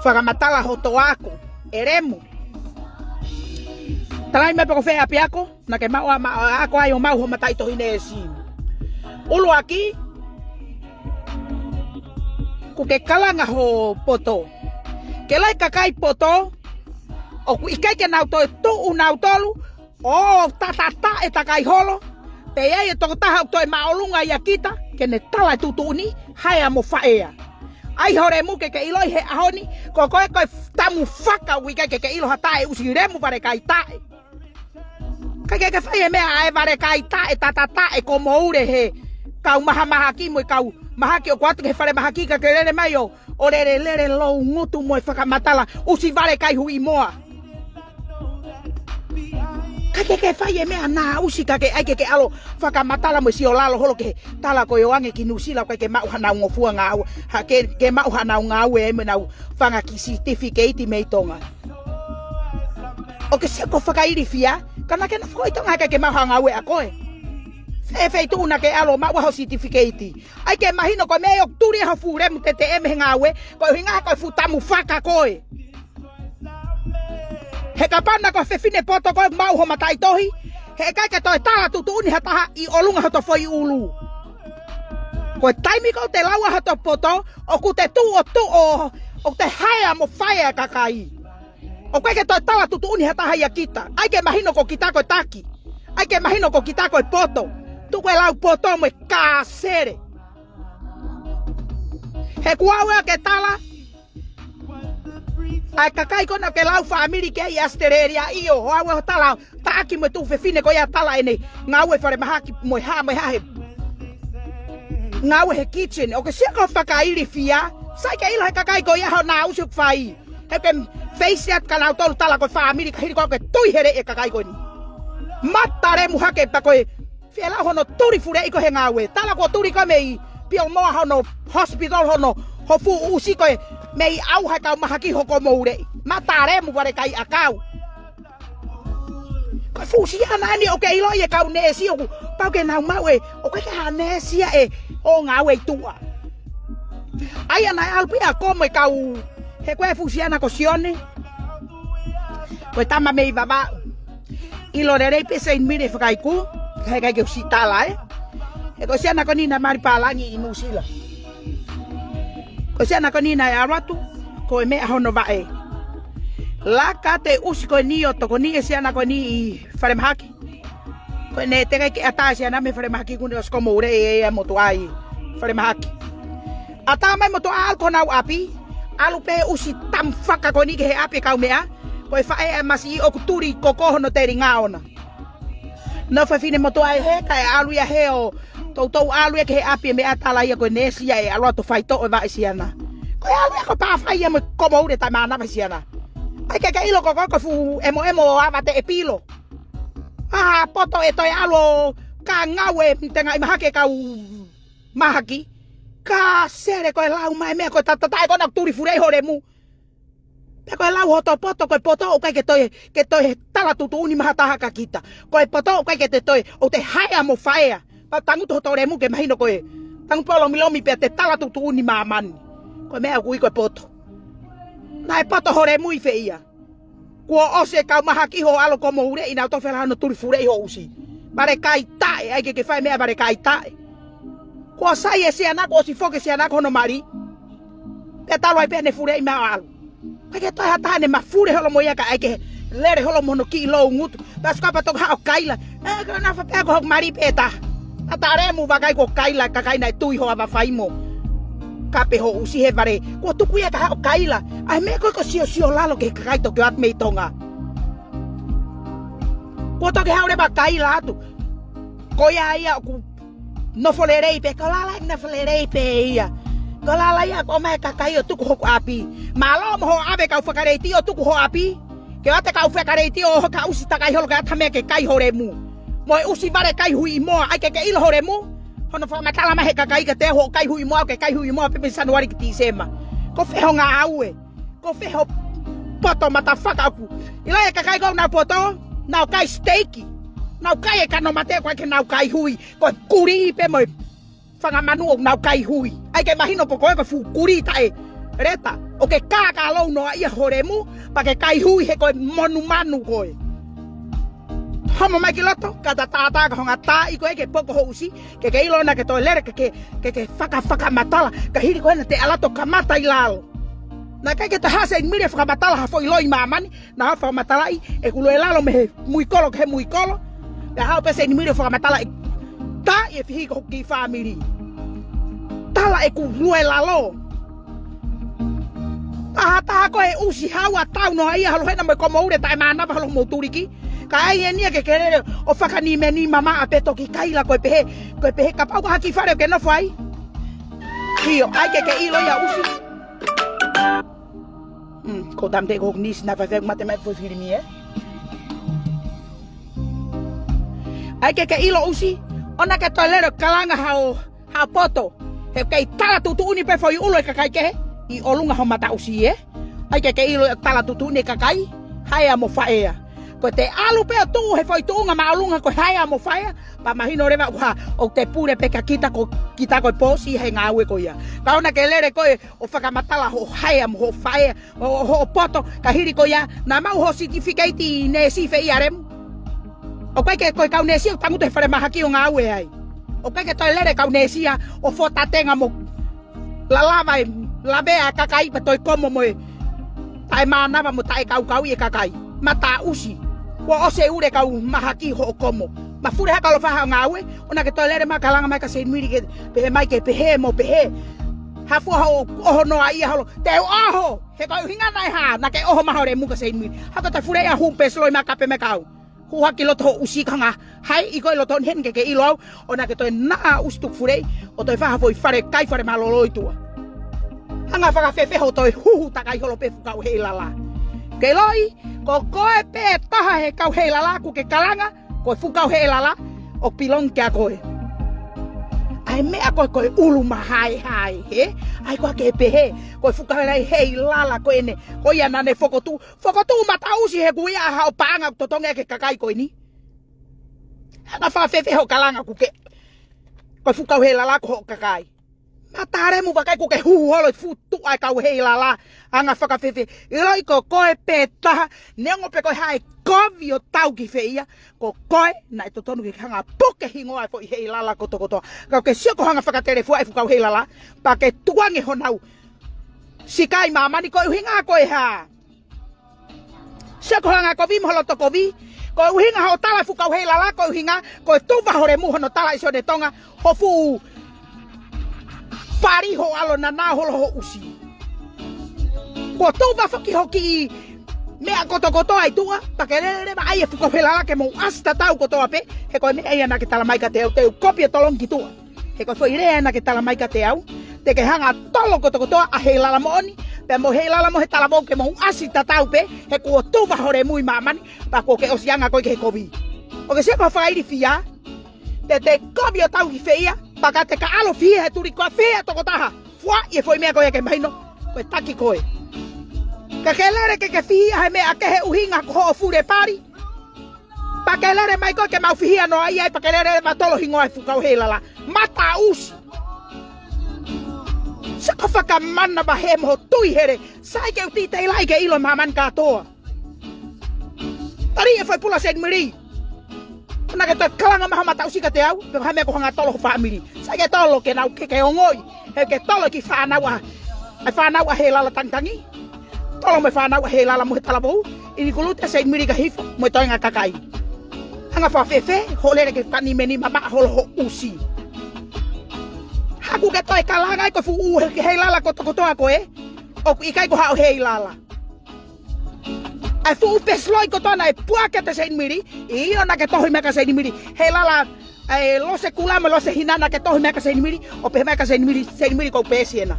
Fakamatala hoto ako. ʻE Lemu. Talaʻi mai pe ko fē ʻapiako naʻa ke maʻu ʻa, maʻu ako ai ʻo maʻu ho mataʻitohi neesi. ʻUluaki, kuo ke kalanga ho poto. Ke lahi kakai poto, ʻoku ʻikai ke nau toe tuʻu nautolu ʻo tatataʻe takai holo. Pea ʻi ai e tokotaha ʻoku toe māʻolunga ʻia kita ke ne tala e tuʻutuʻuni, haea mo faʻea. ʻAi ho Lemu ke ke ʻiloʻi he ʻaho ni, ko koe ko e tamu faka ʻoku ʻikai ke ke ʻilo ha taʻe ʻusi Lemu vale kai taʻe. ʻIkai ke ke fai e meʻa ʻa e vale kai taʻe, tatataʻe ko Moule he kau mahamahaki mo e kau mahaki ʻoku ʻoatu ki he fale mahaki ka ke lele mai ʻo, ʻo lele, lele lou ngutu mo e fakamatala ʻusi vale kai huʻi moa. ʻIkai ke ke fai e meʻa naʻa ʻusi ka ke ʻai ke ke ʻalu fakamatala mo e sio lalo holo ki he tala ko e ʻoange ki Nuʻusila ʻoku ʻikai ke maʻu hanau ngofua ngāue, ha ke, ke maʻu hanau ngāue ai mo ʻenau fanga kiʻi certificate mei Tonga. ʻOku ke sio ko e fakailifia, ka naʻa ke nofo ʻi Tonga he ʻikai ke maʻu ha ngāue ʻa koe. Fē feituʻu naʻa ke ʻalu ʻo maʻu ai ho certificate? ʻAi ke mahino ko e meʻa ʻoku tuli ai ho fuʻu Lemu Tete ʻEmu he ngāue, ko e ʻuhinga he ko e fuʻu tamu faka koe. He kapau naʻa ko e fefine poto koe maʻu ho mataʻitohi, he ʻikai ke toe tala tuʻutuʻuni ha taha ʻi ʻolunga hoto foʻi ʻulu. Ko e taimi ko ē te lau ai hoto poto, ʻoku te tuʻu ʻo tuʻu ʻo, ʻoku te haea mo faʻea e kakai. ʻOku ʻikai ke toe tala tuʻutuʻuni ha taha ʻia kita. ʻAi ke mahino ko kita ko e taki. ʻAi ke mahino ko kita ko e poto. Tuku e lau poto mo e kāsele. He kuo ʻoua ke tala ʻa e kakai ko ena ke lau fāmili ke ʻi ʻAositelēlia ʻio, ʻoua ʻe tala taʻaki mo e tuofefine ko ia tala ʻene ngāue fale mahaki mo e hā, mo e hā he ngāue he kitchen. ʻOku ke sio ko e fakailifia, sai ke ʻilo he kakai ko ia honau ʻusi ʻoku fai. He ke feisi atu kia nautolu tala ko e fāmili ka hili ko ē ke tui hele e kakai ko eni. Mata Lemu hake pea ko e fielau hono tuli fuleʻi ko e he ngāue. Tala kuo tuli ko e mei Piomoa hono hospital hono ho fuʻu ʻusi ko e mei ʻauha e kau mahaki hoko mouleʻi. Mata Lemu vale kai ʻakau. Ko e fuʻu siana eni ʻoku ke ʻiloʻi e kau neesi ʻoku pau ke nau maʻu e, ʻoku ʻikai ke ha neesi ia ʻe ʻo ngāue ʻi tuʻa. ʻAi ʻana e ʻalu pē ia ko mo e kau, he ko e fuʻu siana ko Sione. Ko e tama mei Vavaʻu. ʻIlo lelei pē Saint Mary fakaiku, he ʻikai ke u sitala ē. He ko e siana ko eni naʻe mali pālangi ʻi Nuʻusila. Ko e siana ko eni naʻe ʻalu atu, ko e meʻa hono vaʻe. Laka atu e ʻusi ko eni ʻo tokoni e siana ko eni ʻi falemahaki. Ko ʻene teʻeki ke ʻatā e siana mei falemahaki kuo ne ʻosi komoule ʻe ia motuʻa ʻi falemahaki. ʻAtā mai motuʻa ʻalu ki honau ʻapi. ʻAlu pē ʻusi tamfaka ko eni ki he ʻapi e kaumeʻa. Ko e faʻē ʻa e masiʻi ʻoku tuli koko hono telinga ʻona. Nofo e fefine motuʻa ʻi he, kae ʻalu ia he ʻo toutou ʻalu ia ki he ʻapi e meʻa tala ia ko e neesi ia ʻe ʻalu atu ʻo faitoʻo e vaʻe siana. Ko e ʻalu ia ko e pāfai ia mo e komoule taʻemānava e siana. ʻAi ke ke ʻilo ko koe ko e fuʻu emoemo ʻo ava te e pilo. ʻA, poto e toe ʻalu ʻo ka ngāue te ngai mahaki e kau mahaki. Ka sele ko e lau mai meʻa ko e tatataʻe ko ena tuli fule ʻi ho lemu. Pea ko e lau hoto poto, ko e poto ʻoku ʻikai ke toe, ke toe tala tuʻutuʻuni mai ha taha kia kita. Ko e poto ʻoku ʻikai ke te toe, ʻoku te haea mo faea. Pea tangutu hoto lemu ke mahino ko e. Tangutu pea lomilomi pea te tala tuʻutuʻuni māmani. Ko e meʻa ʻoku ui ko e poto. Naʻe poto ho lemu ʻi fē ia. Kuo ʻosi e kau mahaki hoʻo ʻalu ʻo komoule ʻi nau tofe la hono tuli fule ʻi ho ʻusi. Vale kai taʻe, ʻai ke ke fai meʻa vale kai taʻe. Kuo sai e siana, kuo ʻosi foki e siana ko hono mali. Pea talu ai pē ʻene fule ʻi mai ʻo ʻalu. ʻIkai ke toe ha taha ne mafule holo mo ia kae ʻai ke lele holo mo hono kiʻi lou ngutu. Pea sukapa toka haʻo kaila. ʻE, ko nafa pē ko hoku mali pē ta. ʻA ta lemu vakai ko kaila kakai naʻe tui ho ava fai mo. Kape ho ʻusi he vale. Kuo tuku ia ka haʻo kaila. ʻAi meʻa ko e ko siosio lalo ke kakai toki atu mei Tonga. Kuo toki haʻu leva kaila atu. Ko ia ia ʻoku nofo lelei pē, ko lala ʻi nofo lelei pē ia. Ko lala ia ko mai kakai ʻo tuku hoku ʻapi. Mālō mo hoʻo ʻave kau fakaleiti ʻo tuku ho ʻapi. Ke ʻoua te kau fakaleiti ʻo ho ka ʻusi takai holo ke ʻata meʻa ke kai ho lemu. Mo e ʻusi vale kai hui ʻi moa, ʻai ke ke ʻilo ho lemu. Hono fakamatala mai he kakai ka te hoʻo kai hui ʻi moa, ke kai hui ʻi moa pē mei Sānuali ki Tīsema. Ko fē ho ngāue. Ko fē ho poto matafaka ʻoku. ʻIlo e kakai ko nau poto, nau kai steiki. Nau kai e kano mate ko ʻai ke nau kai hui. Ko e kuli pē mo e fanga manu ʻoku nau kai hui. ʻAi ke mahino ko koe ko e fuʻu kuli taʻe. Leta, ʻoku ke kākā lou noa ia ho lemu, pea ke kai hui he ko e monumanu koe. Homo mai ki loto, ka ta tātā ka honga taʻi koe ke poko ho ʻusi, ke ke ʻilo naʻa ke toe lele ke ke, ke ke fakafakamatala, ka hili ko ena te ʻalu atu ʻo kamata ʻi lalo. Naʻe ʻikai ke toe haʻu Seinimili ʻo fakamatala ha foʻi loi māmani, naʻa fakamatalaʻi, ʻeku lue lalo mei he muikolo ki he muikolo. Pea haʻu pē Seinimili ʻo fakamatala ʻe taʻi e fihiko ki fāmili. Tala ʻeku lue lalo. Taha taha ko e ʻusi haua tau noa ia holo hena mo e komoule taʻemānava holo mo tuliki. Ka ʻai eni ia ke ke lele ʻo fakanimeni mamaʻa pē toki kaila ko e pehē. Ko e pehē kapau ko ha kiʻi fale ʻoku ke nofo ai. ʻIo, ʻai ke ke ʻilo ia ʻusi. Mm, ko tamte ko nisi na fai fai mate mai foʻi filimi ē. ʻAi ke ke ʻilo ʻusi, ʻoua ke toe lele ʻo kalanga haʻo, haʻo poto. He kei tala tuʻutuʻuni pē foʻi ʻulu e kakai kehe, ʻi ʻolunga ho mata ʻusi ē. ʻAi ke ke ʻilo ʻe tala tuʻutuʻuni e kakai, haea mo faea. Ko te ʻalu pē ʻo tuʻu he foʻi tuʻunga māʻolunga ko e haea mo faea, pea mahino leva ʻoku hā, ʻoku te pule pē kia kita ko, kita ko e pōsi he ngāue ko ia. Ka ʻoua ke lele koe ʻo fakamatala hoʻo haea mo hoʻo faea, ʻo, ʻo hoʻo poto, ka hili ko ia, naʻa mau ho sitifikeiti neesi fē ia lemu. ʻOku ʻikai ke ko e kau neesi ʻoku tangutu he falemahaki ʻo ngāue ai. ʻOku ʻikai ke toe lele kau neesi ia ʻo fotatenga mo lalava e, lavea e kakai pea toe komo mo e taʻemānava mo taʻekaukauʻi e kakai. Mata ʻusi. Kuo ʻosi e ʻulu e kau mahaki hoʻo komo. Mafuli haka ʻo fai haʻo ngāue, ʻoua ke toe lele mai kalanga mai kia Seinimili ke pehē mai ke pehē mo pehē. Hafua hoʻo ʻoho noa ia holo. Te u ʻoho, he ko e ʻuhinga naʻe hā, naʻa ke ʻoho mai ho lemu kia Seinimili. Haka ta fule ia hū pē silo i makape me kau. Hū hake loto ho ʻusi kanga, hai ʻi ko e loto ni heni ke ke ʻilo au, ʻoua ke toe naʻa ʻusi tuku fule, ʻo toe fai ha foʻi fale kai fale mālōlō ʻi tuʻa. Anga fakafefe hoʻo toe huhu takai holo pē fuʻu kau Heilala. Ke ʻiloʻi, ko koe pē taha he kau Heilala ʻoku ke kalanga, ko e fuʻu kau Heilala, ʻoku pilong kia koe. ʻAi meʻa ko e, ko e ʻulu mahaehae, he? ʻAi ko ake pehē, ko e fuʻu kau Heilala, Heilala ko ʻene, ko ia naʻa ne fokotuʻu, fokotuʻu mata ʻusi he kuia ʻa haʻo paʻanga ʻoku totongi ʻaki e kakai ko eni. Anga fakafefe hoʻo kalanga ʻoku ke, ko e fuʻu kau Heilala ko hoʻo kakai. Mata lemu vakai ʻoku ke huhu holo e fuʻu tuʻa e kau Heilala. Anga fakafefe. ʻIloʻi ko koe pē taha. Neongo pē ko e hā e kovi ʻo tau ki fē ia. Ko koe naʻe totonu ke hanga puke hingoa e foʻi Heilala kotokotoa. Ka ʻoku ke sio ko e hanga fakatelefua e fuʻu kau Heilala. Pea ke tuange honau sikai māmani ko e ʻuhinga ko e hā. Sio ko e anga kovi mo e loto kovi. Ko e ʻuhinga hoʻo tala e fuʻu kau Heilala, ko e ʻuhinga ko e tuva ho lemu hono tala ʻe Sione Tonga ho fuʻu pali, hoʻo ʻalu ʻo nanao holo ho ʻusi. Kuo tuva foki ho kiʻi meʻa kotokotoa ʻi tuʻa, pea ke lele leva ai e fuʻu kau Heilala ke mou ʻasi tatau kotoa pē, he ko e meʻa ia naʻa ke tala mai kiate au, te u kopi ʻo tolongi ki tuʻa. He ko e foʻi lea naʻa ke tala mai kiate au, te ke hanga ʻo tolo kotokotoa ʻa Heilala moʻoni, pea mo Heilala mo he talavou ke mou ʻasi tatau pē, he kuo tuva ho lemu ʻi māmani, pea kuo ke ʻosi anga koe ki he kovi. ʻOku ke sio ko e fakailifia, te te kovi ʻo tau ki fē ia, pea ka te ka ʻalu ʻo fihia he tuli ko e fē ʻa e tokotaha fuaʻi e foʻi meʻa ko ia ke mahino ko e taki koe. Ka ke lele ke ke fihia he meʻa kehe ʻuhinga ko hoʻo fule pali, pea ke lele mai koe ke mau fihia noa ia ai, pea ke lele leva ʻo tolo hingoa e fuʻu kau Heilala. Mata ʻusi. Sio ko e fakamanavahē mo hoʻo tui hele. Sai ke u titei lai ke ʻilo ʻe māmani kātoa. Tali e foʻi pula Seinimili. Naʻa ke toe kalanga mai ha mata ʻusi kiate au, pe ko ha meʻa ko e hanga ʻo tolo ho fāmili. Sai ke tolo ke nau ke ke ongoʻi. He ke tolo e kiʻi fānau ʻa, ʻa e fānau ʻa Heilala Tangitangi. Tolo mo e fānau ʻa Heilala mo he talavou. ʻInikuluta Seinimili ka hifo mo e toenga kakai. Anga fakafēfē hoʻo lele ke fanimeni mamaʻa holo ho ʻusi. Haku ke toe kalanga ai ko e fuʻu ʻū he, Heilala kotokotoa ko ē, ʻoku ʻikai ko haʻo Heilala. ʻA e fuʻu peesi loi kotoa naʻe puake ʻe Seinimili, ʻio naʻa ke tohi mai kia Seinimili. Heilala, ʻa e Lose Kula mo Lose Hina naʻa ke tohi mai kia Seinimili, ʻo pehē mai kia Seinimili, Seinimili ko e peesi ena.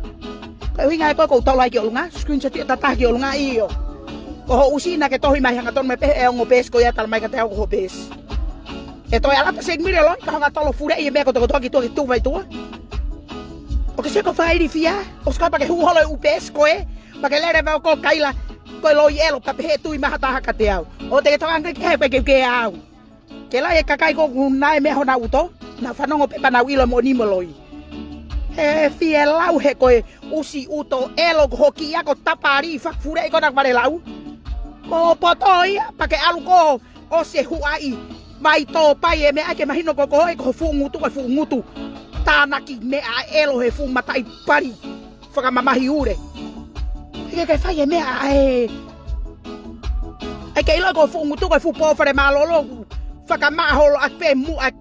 Ko e ʻuhinga ia ko ē ʻoku ou tolo ai ki ʻolunga, screenshot ʻo tataha ki ʻolunga ʻio. Ko ho ʻusi naʻa ke tohi mai hangatonu mai pē he ongo peesi ko ia tala mai kiate au ko ho peesi. ʻE toe ʻalu atu Seinimili ʻo loi, ka hanga ʻo tolo fuleʻi e meʻa kotokotoa ki tuʻa ke tuva ʻi tuʻa. ʻOku ke sio ko e fakailifia, ʻosi ko ia pea ke hū holo e ʻū peesi ko ē, pea ke lele leva ʻo ko Kaila, ko e loi ʻelo, pea pehē tui maha taha kiate au. ʻO te ke tokanga ki he pē ke ke au. Ke lai e kakai ko ē ʻoku nau meʻa honau uto, nau fanongo pē pea nau ʻilo moʻoni mo loi. He fie lau he ko e ʻusi uto ʻelo ko hoki ia ko e tapali fakafuleʻi ko ena vale lau. Ko e poto ia, pea ke ʻalu ko ē ʻosi e huaʻi vai tōpai e meʻa ke mahino ko koe ko e fuʻu ngutu, ko e fuʻu ngutu. Tānaki meʻa ʻelo he fuʻu mataʻi pali fakamamahi ule. Ke ke fai e meʻa ʻa e, ʻai ke ʻilo ko e fuʻu ngutu ko e fuʻu pō fale mālōlō, fakamaʻa holo ʻaki pē muʻa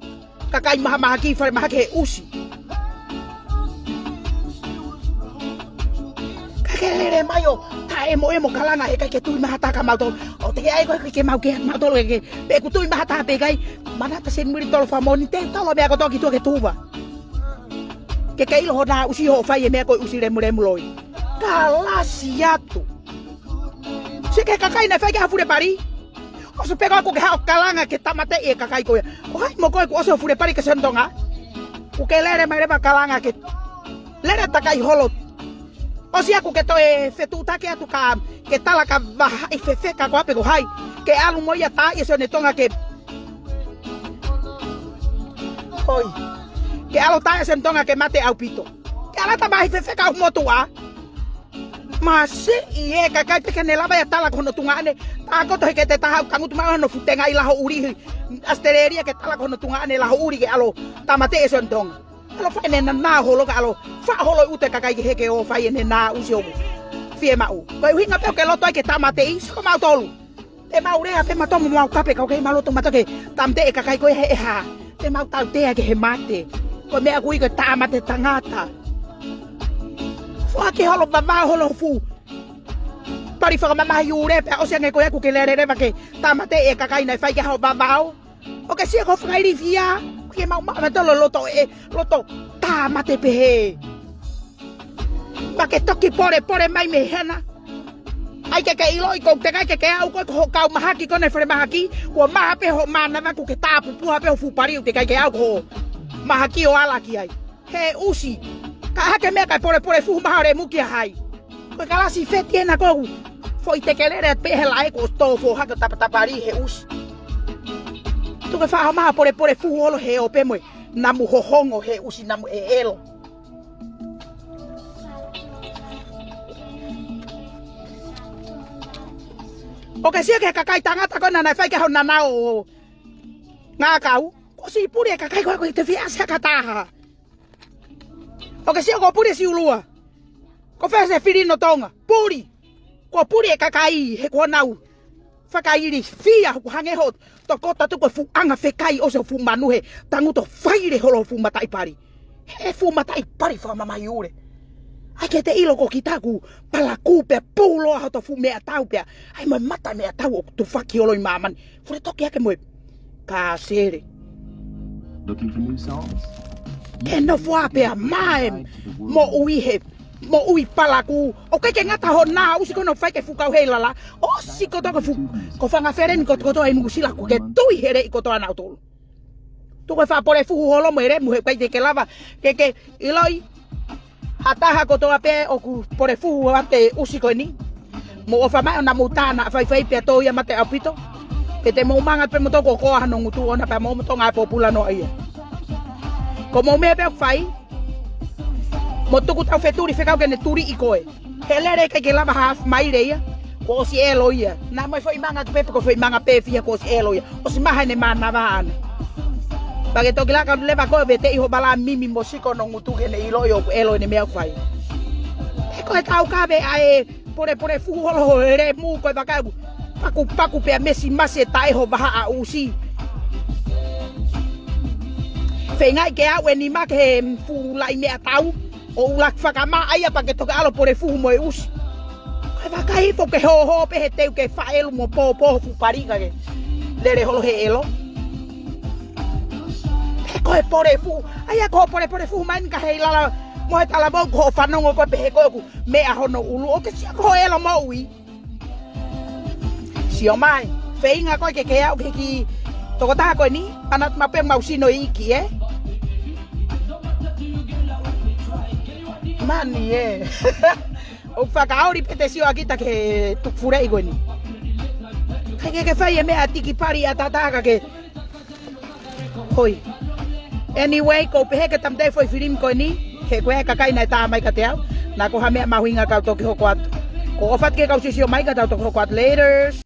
kakai mahamahaki, falemahaki he ʻusi. Ka ke lele mai ʻo taʻemoʻemo kalanga he ʻikai ke tui maha taha kia mautolu. ʻO te ke ʻai ko ē ke mau ke mautolu ke, pe ʻoku tui maha taha pē kai. Manatu Seinimili tolo fakamoʻoni te tolo meʻa kotoa ki tuʻa ke tuva. Ke ke ʻilo hono ʻusi hoʻo fai e meʻa ko e ʻusi lemulemu loi. Kalasi atu. Sio ki he kakai naʻe fai ki ai ha fule pali. ʻOsi pē ko ē ʻoku ke haʻu ʻo kalanga ke tāmateʻi e kakai ko ia. Ko hai mo koe kuo ʻosi hoʻo fule pali kia Sione Tonga? ʻOku ke lele mai leva ʻo kalanga ke lele takai holo. ʻOsi ia ʻoku ke toe fetuʻutaki atu ka ke tala ka vahaʻi fefeka ko ē pe ko hai. Ke ʻalu mo ia ʻo tā ʻa Sione Tonga ke, hoi. Ke ʻalu ʻo tā ʻa Sione Tonga ke mate ʻaupito. Ke ʻalu ʻo tā vahaʻi fefeka ʻo motuʻa. Masiʻi e kakai pē ke ne lava ia ʻo tala ko hono tuongaʻane. Tākoto he ke te taha ʻoku tangutu mai hono fuʻu tengaʻi laho ʻuli ʻi ʻAositelēlia ke tala ko hono tuongaʻane laho ʻuli ke ʻalu ʻo tāmateʻi ʻa Sione Tonga. ʻAlu ʻo fai ʻene nanao holo ka ʻalu ʻo faʻa holo ʻi ʻuta e kakai kehe ke ō ʻo fai ʻene nā ʻusi ʻoku fiemaʻu. Ko e ʻuhinga pē ʻoku ke loto ai ke tāmateʻi, sio ko mautolu. Te mau lea pē mautolu mo mau kape kau kei mau loto mautolu ke tāmateʻi e kakai ko ē he ʻe hā. Te mau tautea ki he mate. Ko e meʻa ʻoku ui ko e tāmate tangata. Foaki holo vavao holo fuʻu pali fakamamahi ule pea ʻosi ange ko ē ʻoku ke lele leva ke tāmateʻi e kakai naʻe fai ki ai hoʻo vavao. ʻOku ke sio ko e fakailifia, ke mau maʻu mautolu loto ʻe, loto tāmate pehē. Pea ke toki polepole mai mei hena. ʻAi ke ke ʻiloʻi ko e teʻeki ke ke aʻu ko ē ko hoʻo kau mahaki ko ena falemahaki, kuo maha pē hoʻo mānava kuo ke tāpupuha pē hoʻo fuʻu pali ʻoku teʻeki ke aʻu ko hoʻo mahaki ʻo ala ki ai. He ʻusi. Ka hake meʻa kae polepole fuhu maha ʻo lemu kia hai. Ko e kalasi feti ena ko ē ʻoku foʻi tekelele atu pē he laʻe ko e tō fō hake ʻo tapatapali he ʻusi. Tuku ke faʻa maha polepole fuhu holo he ō pē mo e namu hohongo he ʻusi namu ʻeʻelo. ʻOku ke sio ki he kakai tangata ko ena naʻe fai ki ai hono nanao ʻo ngākau. Kuo ʻosi puli e kakai ko ē ʻoku ʻikai te fie ʻasi ha taha. ʻOku ke sio kuo puli e Siulua. Ko fē ʻa e filino Tonga? Puli. Kuo puli e kakai he kuo nau Fakailifia hoku hangē hoʻo tokota tuku e fuʻu anga fekai ʻo e fuʻu manu he tangutu ʻo faile holo fuʻu mataʻi pali. He fuʻu mataʻi pali fakamamahi ule. ʻAi ke te ʻilo ko kita kuo palakū pea pūloa hoto fuʻu meʻatau pea. ʻAi mo e mata meʻatau ʻoku tufaki holo ʻi māmani. Fule toki ake mo e kasele. Looking for new songs? Ke nofo ā pea maʻu e moʻui he moʻui palakū. ʻOku ʻikai ke ngata hono ʻusi ko hono fai ke fuʻu kau hei lala. ʻOsi kotoa ko e fuʻu, ko e fanga feleni kotoa ʻi Nuʻusila kuo ke tui he leʻi kotoa nautolu. Tuku e faʻa pole fuhu holo mo e lemu he ʻikai te ke lava ke ke ʻiloʻi ha taha kotoa pē ʻoku pole fuhu ʻa e ʻusi ko eni. Mou ʻofa mai ʻo na mou tā naʻa faifai pea tō ia mate ʻaupito. Pea te mou manga pē moutolu ko koa hano ngutu ʻona pea mou moutolu ngaahi pōpula noa ia. Ko mou meʻa pē ʻoku fai. Mo tuku tau fetuli fekau ke ne tuliʻi koe. He lele ʻikai ke lava half mile ia. Kuo ʻosi ʻelo ia. Naʻa mo e foʻi manga atu pē pe ko e foʻi manga pē fiha kuo ʻosi ʻelo ia. ʻOsi maha ʻene mānava ʻana. Pea ke toki laka leva koe veteʻi ho bala mimi mo siko hono ngutu ke ne ʻiloʻi ʻoku ʻelo ʻene meʻa ʻoku fai. He ko e tau kave ʻa e pole pole fuhu holo ho lemu ko e vaka ʻoku pakupaku pea mesi masi e taʻe ho vahaʻa ʻusi. Feingaʻi ke aʻu e nima ke he fuʻu laʻi meʻatau ʻo ʻuluaki fakamā ʻa ia pea ke toki ʻalu pole fuhu mo e ʻusi. Ko e vakai foki ke hōhō pē he teu ke faʻelu mo pōpō fuʻu pali ka ke lele holo he ʻelo. He ko e pole fuhu, ʻa ia ko e pole pole fuhu mai ni ka hei lala mo e talavou ko hoʻo fanongo ko e pehē ko ʻeku meʻa hono ʻulu ʻo ke sio ko hoʻo ʻelo moʻui. Sio mai, feinga koe ke ke aʻu ki he kiʻi tokotaha ko eni, ana ma pē mau sino iiki, ē? Mani, ē. ʻOku fakaoli pē te sio ʻa kita ki he tukufuleʻi ko eni. Kai ke ke fai e meʻa tiki pali ʻa tata ka ke Hoi. Anyway, ko u pehē ke tamateʻi foʻi filimi ko eni, he ko e kakai naʻe tā mai kiate au, naʻa ko ha meʻa mahuʻinga kau toki hoko atu. Ko u ʻofa atu ki he kau sisio mai ka tau toki hoko atu. Laters.